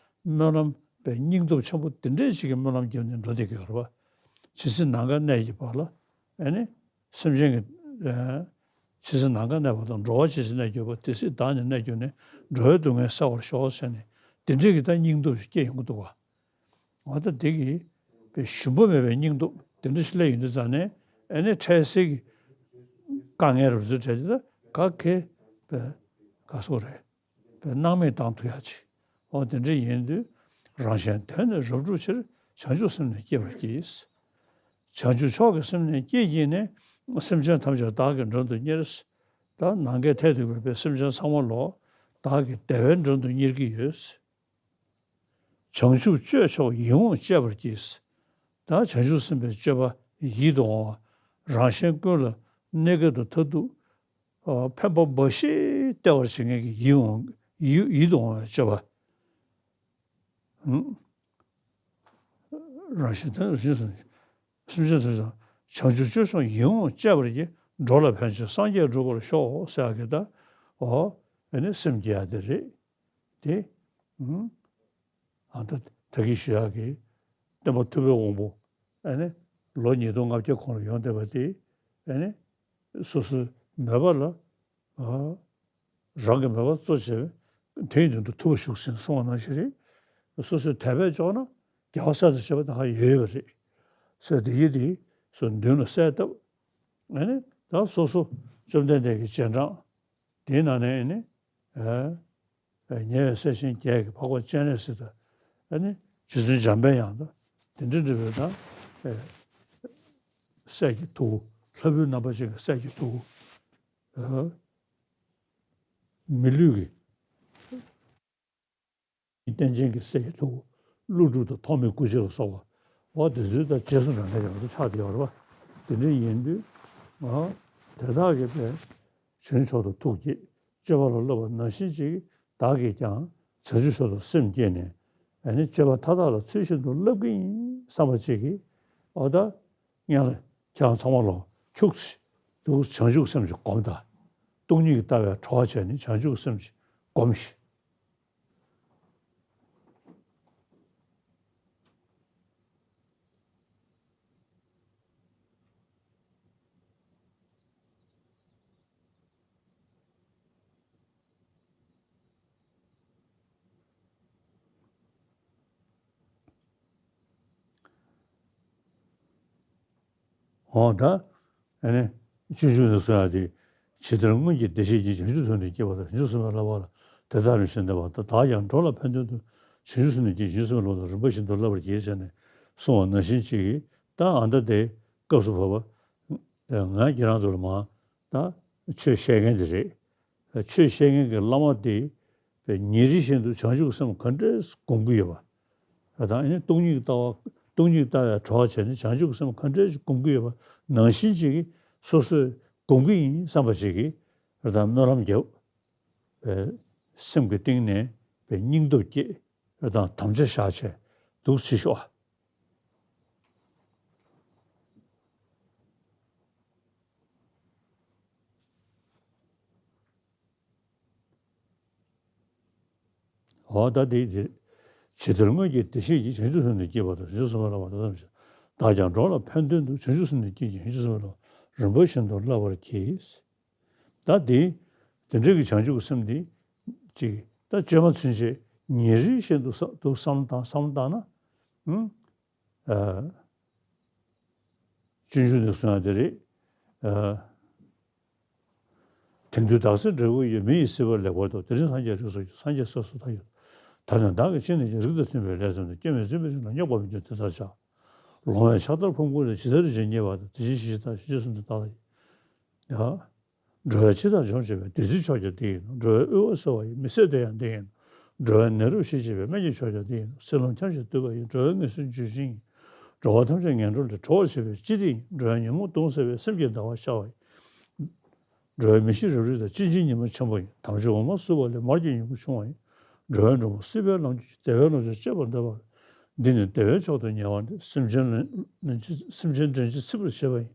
སྨོན་ལམ་པའི་སྙིང་སྟོབས་ཆེན་པོ་དེ་འདྲས་ཅིག་གི་སྨོན་ལམ་བརྒྱབ་ནས་འགྲོ་བསྡད་ཀྱི་ཡོད་རེད་པ། ཇི་སྲིད་ནམ་མཁའ་གནས་ཀྱི་བར་ལ་ཨེ་ནི་སེམས་ཅན་གྱི་ཨ་ཇི་སྲིད་ནམ་མཁའ་གནས་པ་དང་། འགྲོ་བ་ཇི་སྲིད་གནས་གྱུར་པ། དེ་སྲིད་བདག་ནི་གནས་གྱུར་ནས། འགྲོ་བའི་སྡུག་བསྔལ་བསལ་བར་ཤོག་ཟེར་ནས་དེ་འདྲས་ཀྱི་ད་སྙིང་སྟོབས་ཤིག་སྐྱེ་ཡོང་གི་འདུག་པ། འོ་ད་དེ་གི་པའི་ཞུམ་པ་མེད་པའི་སྙིང་སྟོབས་དེ་འདྲ་ཞིག་སླེབས་ཡོང་དུས་ཙང་ནས་ཨེ་ནི་འཕྲལ་སེལ་གྱི་དཀའ་ངལ་རུ་ཚུར་འཕྲད་དེ་ད་ག་གེ་པའི་ག་སོགས་རེད། པའི་སྣང་མེད་བཏང་ཐུབ་ཡག་ཅིག། འོ་དེ་འདྲ་ཡིན་དུས་རང་གཞན་དོན་ནི་རབ་བསྒྲུབ་ཕྱིར། བྱང་ཆུབ་སེམས་ནི་བསྐྱེད་པར་གྱིས། བྱང་ཆུབ་མཆོག་གི་སེམས་ནི་བསྐྱེད་བགྱིས་ནས། སེམས་ཅན་ཐམས་ཅད་བདག་གིས་མགྲོན་དུ་གཉེར། ད་ནམ་མཁའི་མཐས་གཏུགས་པའི་པའི་སེམས་ཅན་ཚང་མ་ལོ་བདག་གིས་བདེ་བའི་མགྲོན་དུ་གཉེར་གྱི་ཡོད། བྱང་ཆུབ་སྤྱོད་མཆོག་ཡིད་འོང་སྤྱད་པར་གྱིས། ད་བྱང་ཆུབ་སེམས་དཔའི་སྤྱོད་པ་ཡིད་དུ་འོང་བ། རང་གཞན་ཀུན་ལ་གནས་སྐབས་དང་མཐར་ཐུག་ཨ་ཕན་པ་འབའ་ཞིག་སྟེར་བར་བྱེད་མཁན་གྱི་ཡིད་འོང་ཡིད་ཡིད་དུ་འོང་བའི་སྤྱོད་པ། ཨང་། རང་གཞན་དོན་རེ་ཞིག་སེམས་ཅན་དེ་དང་། བྱང་ཆུབ་སྤྱོད་མཆོག་ཡིད་འོང་སྤྱད་པར་གྱིས། འགྲོ་ལ་ཕན་ཕྱིར་སངས་རྒྱས་འགྲུབ་པར་ཤོག་ཟེར་ཡག་གི་ད། འོ། ཨ་ནི་སེམས་བསྐྱེད་ཡག་དེ་རེད། དེ། ཨ་ད་ད་གིན་ཞུ་ཡག་གི་སྟོན་པ་ཐུབ་པའི་དབང་པོ། ཨ་ནི་ལོ་ཉིས་སྟོང་ལྔ་བརྒྱ་གོང་ལ་ཡོང་བསྡད་པ་དེ། ཨ་ནི་སོ་སོའི་མོས་པ་ལ། ཨ། རང་གི་མོས་པ་གཙོ་བྱས་པའི་དོན་དུ་ཐུབ་པ་བཞུགས་ཟིན་གསུངས་པ་ནང་བཞིན་རེད། སོ་སོའི་དད་པས་ལྕོགས་ན་རྒྱལ་བ་སྲས་དང་བཅས་པ་ད་ག་ཡོད་པ་རེད། ཟེར་དེ་ཡི་དེ་སོ་མདུན་ལ་གསལ་བཏབ། ཨ་ནི་ད་སོ་སོ་བཅོམ་ལྡན་འདས་ཀྱི་རྗེས་འབྲང་དེའི་ནང་ནས་ཨ་ནི། ཨ། ཉེ་བའི་སྲས་ཆེན་བརྒྱད་ཀྱི་འཕགས་པ་སྤྱན་རས་གཟིགས་དང་། ཨ་ནི་རྗེ་བཙུན་འཇམ་པའི་དབྱངས་དང་དེ་འདྲ་འདྲ་བའི་དང་། ཨ། སྲས་ཀྱི་ཐུ་བོ། ལྷ་བུའི་རྣམ་པ་ཅན་གྱི་སྲས་ཀྱི་ཐུ་བོ། ཨ། མི་ལུས་ཀྱི་རྟེན་ཅན་གྱི་སྲས་ཀྱི་ཐུ་བོ། ཀླུ་སྒྲུབ་དང་ཐོགས་མེད་སྐུ་མཆེད་ལ་སོགས་པ། འོ་དེ་ཚོའི་ད་རྗེས་སུ་འབྲང་མཁན་ཡོངས་སུ་ཆགས་བསྡད་ཡོད་རེད་པ། དེ་འདྲ་ཡིན་དུས། ཨ། དེ་དག་གིས་པས་བྱང་ཆུབ་མཆོག་ཏུ་ཐུགས་བསྐྱེད། སྤྱོད་པ་ལ་བསླབ་པ་ནང་བཞིན་ཅིག་བདག་གིས་ཀྱང་བྱང་ཆུབ་མཆོག་ཏུ་སེམས་བསྐྱེད་ནས། ཨ་ནི་སྤྱོད་པ་མཐའ་དག་ལ་ཚུལ་བཞིན་དུ་བསླབ་ཀྱི་ཡིན་བསམ་པ་ཅིག་གིས། འོ་ད། སྔོན་ལ་ཁྱེད་རང་ཚང་མ་ལོ་ཁྱུག་ཙམ་འདུག་བྱང་ཆུབ་སེམས་ཅིག་སྒོམ་དང་། སྟོང་ཉིད་ཀྱི་ལྟ་བའི་གྲོགས་བྱས་ནས་བྱང་ཆུབ་སེམས་ཅིག་སྒོམས་ཤིག། འོ་ད། ཨ་ནི། སྤྱོད་འཇུག་ནས་གསུངས་ཡག་དེ། ཇི་ལྟར་སྔོན་གྱི་བདེ་གཤེགས་ཀྱིས། བྱང་ཆུབ་སེམས་ནི་བསྐྱེད་པ་དང་། བྱང་ཆུབ་སེམས་ལ་བསླབ་པ་ལ། དེ་ལྟར་རིམ་བཞིན་བསྟན་པ་དང་། བདག་ཀྱང་འགྲོ་ལ་ཕན་དོན་དུ། བྱང་ཆུབ་སེམས་ནི་བསྐྱེད། བྱང་ཆུབ་སེམས་ལ་བསླབ་པ་དང་། རིམ་པ་བཞིན་དུ་བསླབ་པར་བགྱི། ཟེར་ནས་གསུངས་པ་ནང་བཞིན་ཅིག་གིས། ད་ཨ་ད་དེ་སྐབས་སུ་བབ་པ། ང་ཁྱེད་རང་ཚོ་ལ་མར་ད་ཆོས་བཤད་མཁན་དེ་རེད། ཆོས་བཤད་མཁན་གྱི་བླ་མ་དེ་ཉིན་རེ་བཞིན་དུ་བྱང་ཆུབ་སེམས་ག་འདྲས་སྒོམ་གྱི་ཡོད་པ། དང་ཨ་ནི་སྟོང་ཉིད་ཀྱི་ལྟ་བ། སྟོང་ཉིད་ཀྱི་ལྟ་བའི་གྲོགས་བྱས་ནས་བྱང་ཆུབ་སེམས་ག་འདྲས་སྒོམ་གྱི་ཡོད་པ་ནང་བཞིན་ཅིག་གིས་སོ་སོས་སྒོམ་གྱི་ཡིན་བསམ་པ་ཅིག་གིས། དང་སྨོན་ལམ་རྒྱབ། སེམས་ཀྱི་གཏིང་ནས་སྙིང་སྟོབས་བསྐྱེད། དང་དམ་བཅའ་བཞག་བྱས་འདུག་སེ་ཤོག། འོ་ད་དེ་དེ། ཇི་ལྟར་སྔོན་གྱི་བདེ་གཤེགས་ཀྱིས། བྱང་ཆུབ་སེམས་ནི་བསྐྱེད་པ་དང་། བྱང་ཆུབ་སེམས་ལ་བསླབ་པ་དང་། བདག་ཀྱང་འགྲོ་ལ་ཕན་དོན་དུ། བྱང་ཆུབ་སེམས་ནི་བསྐྱེད་ཅིང་། བྱང་ཆུབ་སེམས་ལ་རིམ་པ་བཞིན་དུ་བསླབ་པར་བགྱི། ད་དེ། དེ་འདྲ་གི་བྱང་ཆུབ་སེམས་དེ་ཅིག་ད་བཅོས་མ་ཚུན་ཆད་ཉིན་རེ་བཞིན་དུ་བསམ་དུ་བསམ་བཏང་བསམ་བཏང་ན། ཨ། སྤྱོད་འཇུག་ནས་གསུངས་ཡག་དེ་རེད། ཨ། དེང་དུས་བདག་སྲིད་འབྲས་བུ་ཡི། མི་ཡི་སྲིད་པ་ལེགས་པར་ཐོབ། དེ་རིང་སངས་རྒྱས་རིགས་སུ་སྐྱེས། སངས་རྒྱས་སྲས་སུ་ད་གྱུར་ཏོ། ད་ནི་བདག་གིས་ཅི་ནས་ཀྱང་། རིགས་དང་མཐུན་པའི་ལས་བརྩམས་ཏེ། སྐྱོན་མེད་བརྫུན་མེད་ཕྱིར་ལ། རྙོག་པ་མེད་ཅིང་དེ་ལྟར་བྱ། ལོང་བས་ཕྱག་དར་ཕུང་པོ་ལས། ཇི་ལྟར་བྱས་ཉེས་པ་དང་། དེ་བཞིན་གཤེགས་བྱ་དང་། བྱང་ཆུབ་སེམས་དེ་དག་ལ་ཡ། འགྲོ་བའི་འཆི་བདག་འཇོམས་བྱེད་པའི། བདུད་རྩིའི་མཆོག་ཀྱང་དེ་ཡིན་ནོ། འགྲོ་བའི་དབུལ་བ་སེལ་བ་ཡི། མི་བཟད་དེ་ཡང་དེ་ཡིན་ནོ། འགྲོ་བའི་ནད་རབ་ཞི་བྱེད་པའི། སྨན་གྱི་མཆོག་ཀྱང་དེ་ཡིན་ནོ། སྲིད་ལམ་འཁྱམས་ཤིང་དུབ་པ་ཡི། འགྲོ་བའི་ངལ་གསོའི་འཇུ་ཞིང་ཡིན། འགྲོ་བ་ཐམས་ཅད་ངན་འགྲོ་ལས། གྲོལ་བར་བྱེད་པའི་སྤྱི་དེ་ཡིན། འགྲོ་བའི་ཉོན་མོངས་གདུང་སེལ་བའི། སེམས་ཀྱི་ཟླ་བ་ཤར་བ་ཡིན། འགྲོ་བའི་མི་ཤིགས་རབ་རིབ་དང་། སྤྱན་ཆེན་ཉི་མ་ཆེན་པོ་ཡིན། དམ་ཆོས་འོ་མ་བསྲུབས་པ་ལས། མར་གྱི་ཡོན་གྱིས་ཕྱུང་བ་ཡིན། འགྲོ་བའི་མགྲོན་པོ་སྲིད་པའི་ལམ་གྱི་ཆུ། བདེ་བའི་ལོངས་སྤྱོད་སྤྱད་པར་འདོད་པ། འདི་ནི་བདེ་བའི་མཆོག་ཏུ་ཉེ་བ་འདི། སེམས་ཅན་ལན་ལན་ཅིག་སེམས་ཅན་འདྲེན་ཅིང་འཚིག་པར་བྱེད་པ་ཡིན།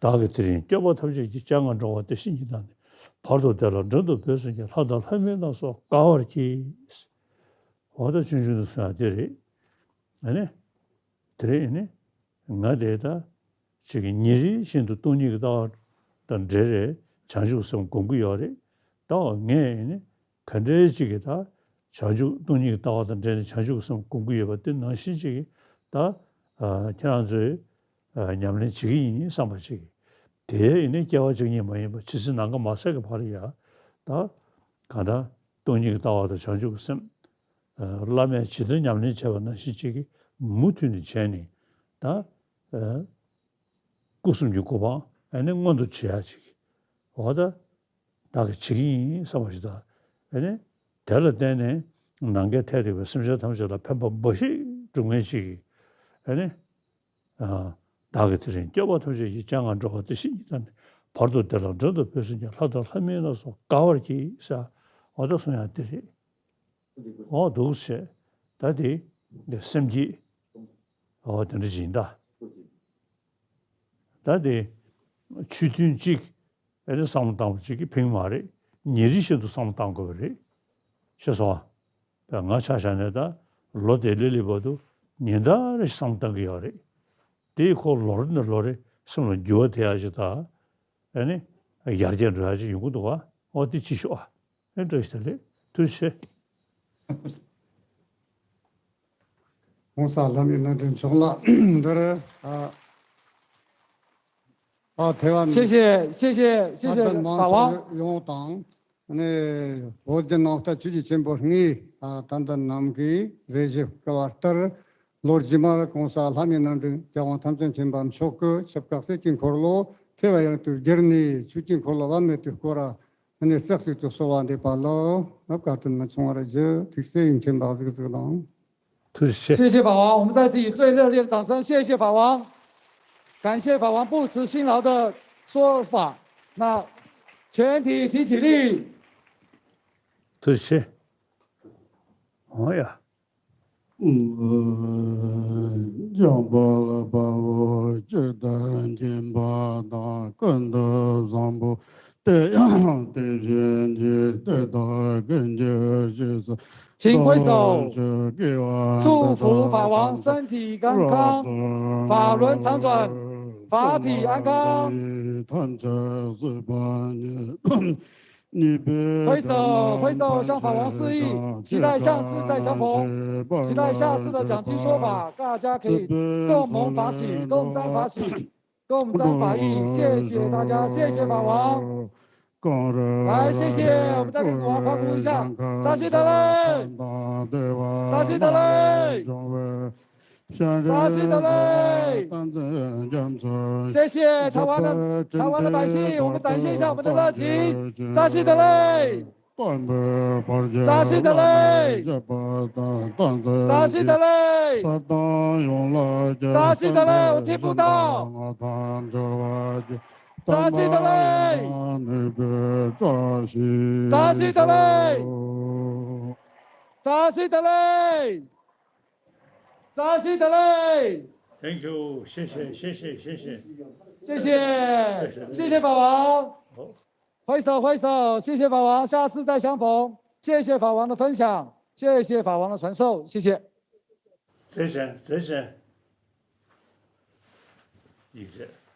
བདག་གིས་དེ་རིང་སྐྱོབ་པ་ཐམས་ཅད་ཀྱི། སྤྱན་སྔར་འགྲོ་བ་བདེ་གཤེགས་ཉིད་དང་ནི། བར་དུ་བདེ་ལ་མགྲོན་དུ་བོས་ཟིན་ཀྱང་། ལྷ་དང་ལྷ་མིན་ལ་སོགས་དགའ་བར་གྱིས། འོ་ད་སྤྱོད་འཇུག་ཏུ་གསུངས་ཡག་དེ་རེད། ཨ་ནི། དེ་རིང་ནི་ང་དེ་ད་ཅིག་གི་ཉིན་རེ་བཞིན་དུ་སྟོང་ཉིད་ཀྱི་ལྟ་བ་དང་འབྲེལ་རེད། བྱང་ཆུབ་སེམས་སྒོམ་གྱི་ཡོད་རེད། ད་ངས་ནི་ག་འདྲའི་ཅིག་གི་ད་བྱང་ཆུབ་སྟོང་ཉིད་ཀྱི་ལྟ་བ་དང་འབྲེལ་ནས་བྱང་ཆུབ་སེམས་སྒོམ་གྱི་ཡོད་པ་དེ་ནང་བཞིན་ཅིག་གི་ད་ཁྱེད་རང་ཚོས་ཉམས་ལེན་བྱེད་ཀྱི་ཡིན་བསམ་པ་ཅིག་གི། དེ་ཡིན་ནི་སྐྱེ་བ་གཅིག་གཉིས་མ་ཡིན་པར་ཇི་སྲིད་ནམ་མཁའ་མ་ཟད་ཀྱི་བར་ཡ། ད་གང་ལྟར་སྟོང་ཉིད་ཀྱི་ལྟ་བ་དང་བྱང་ཆུབ་ཀྱི་སེམས། བླ་མས་ཇི་ལྟར་ཉམས་ལེན་བྱས་པ་ནང་བཞིན་ཅིག་གིས་མུ་མཐུད་ནས་བྱས་ནས་ད། སྐུ་གསུམ་གྱི་གོ་འཕང་ཨ་ནི་མངོན་དུ་བྱེད་ཡ་ཅིག་འོ་ད། བདག་གིས་བྱེད་ཀྱི་ཡིན་བསམ་པ་ཞིག་དང་། ཨ་ནི། དེ་ལ་བརྟེན་ནས་ནམ་མཁའི་མཐས་གཏུགས་པའི་སེམས་ཅན་ཐམས་ཅད་ལ་ཕན་པ་འབའ་ཞིག་སྒྲུབ་མཁན་ཅིག་གིས། ཨ་ནི། བདག་གིས་དེ་རིང་སྐྱོབ་པ་ཐམས་ཅད་ཀྱི། སྤྱན་སྔར་འགྲོ་བ་བདེ་གཤེགས་ཉིད་དང་ནི། བར་དུ་བདེ་ལ་མགྲོན་དུ་བོས་ཟིན་ཀྱང་། ལྷ་དང་ལྷ་མིན་ལ་སོགས་དགའ་བར་གྱིས་ཟེར། འོ་ད་གསུང་ཡག་དེ་རེད། འོ་འདུག་སེ། ད་དེ་སེམས་བསྐྱེད། འོ་དེ་འདྲ་ཅིག་ཡིན་ད། ད་དེ་ ཆོས་ཐུན་གཅིག་ཨེ་ནི་བསམ་བློ་བཏང་བ་གཅིག་གིས་ཕན་མ་རེད། ཉིན་རེ་བཞིན་དུ་བསམ་བློ་བཏང་དགོས་པ་རེད། ཤེས་སོང་ཨ། ང་ཆ་བཞག་ནས་ད་ལོ་དེ་ལས་སླེབས་བར་དུ་ཉིན་ལྟར་རེ་བསམ་བློ་བཏང་གི་ཡོད་རེད། དེ་ཁོ་ལོ་རེ་ནས་ལོ་རེ་སེམས་ལ་འགྱུར་བ་དེ་ཡག་ཅིག་དང་། ཨ་ནི་ཡར་རྒྱས་འགྲོ་ཡག་ཅིག་ཡོང་གི་འདུག་ག་འོ་དེ་ཅིག་ཤོག་ཨ། ཨེ་བཀྲ་ཤིས་བདེ་ལེགས། ཐུགས་རྗེ་ཆེ། ༸གོང་ས་ལྷ་མིའི་རྣམ་འདྲེན་མཆོག་ལ་འདིར་ཨ་ཨ་ཐེ་ཝན་谢谢，谢谢，谢谢法王。 ཡོངས་དང་ནས་བོད་ཀྱི་ནང་ལྟར་ཆོས་བརྒྱུད་ཆེན་པོ་ལྔའི་ཨ་དམ་པ་རྣམས་ཀྱིས་རེ་ཞིག་བསྐུལ་བ་ལྟར། ལོ་རྗེས་མར་༸གོང་ས་ལྷ་མིའི་རྣམ་འདྲེན་རྒྱལ་དབང་ཐམས་ཅད་མཁྱེན་པ་མཆོག་གིས་ཆིབས་ཁ་སྲིད་ཀྱི་འཁོར་ལོ་ཐེ་བ་ཡང་དུ་བསྒྱུར་ནས་ཆོས་ཀྱི་འཁོར་ལོ་བར་མེད་དུ་བསྐོར་བ་ནས་རྩེ་གཅིག་ཏུ་གསོལ་བ་འདེབས་པ་ལ་བཀའ་དྲིན་མི་ཆུང་བར་བགྱི། ཐུགས་སྲས་ཡིད་མཁྱེན་པ་གཟིགས་གཟིགས་དང་། 谢谢法王，我们再次以最热烈的掌声，谢谢法王，感谢法王不辞辛劳的说法。那全体请起立。 ཐུགས་རྗེ་ཆེ། འོ་ཡ། འཇམ་དཔལ་དཔའ་བོས་ཇི་ལྟར་མཁྱེན་པ་དང་། ཀུན་ཏུ་བཟང་པོ་དེ་ཡང་དེ་བཞིན་གྱིས། དེ་དག་ཀུན་གྱི་རྗེས་སུ། 请挥手，祝福法王身体健康，法轮常转，法体安康。 ཐམས་ཅད་སྲིད་པ་ཉིད། 挥手，挥手，向法王示意，期待下次再相逢，期待下次的讲经说法，大家可以共谋法喜，共沾法喜，共沾法益。谢谢大家，谢谢法王。来，谢谢，我们再给法王欢呼一下，扎西德勒，扎西德勒。 扎西德勒，谢谢台湾的台湾的百姓，我们展现一下我们的热情，扎西德勒，扎西德勒，扎西德勒，扎西德勒，我听不到，扎西德勒，扎西德勒，扎西德勒。 扎西德勒。 Thank you，谢谢谢谢谢谢。 谢谢，谢谢法王。 挥手挥手，谢谢法王，下次再相逢。谢谢法王的分享，谢谢法王的传授，谢谢。 谢谢谢谢。 ཡིག་ཚད།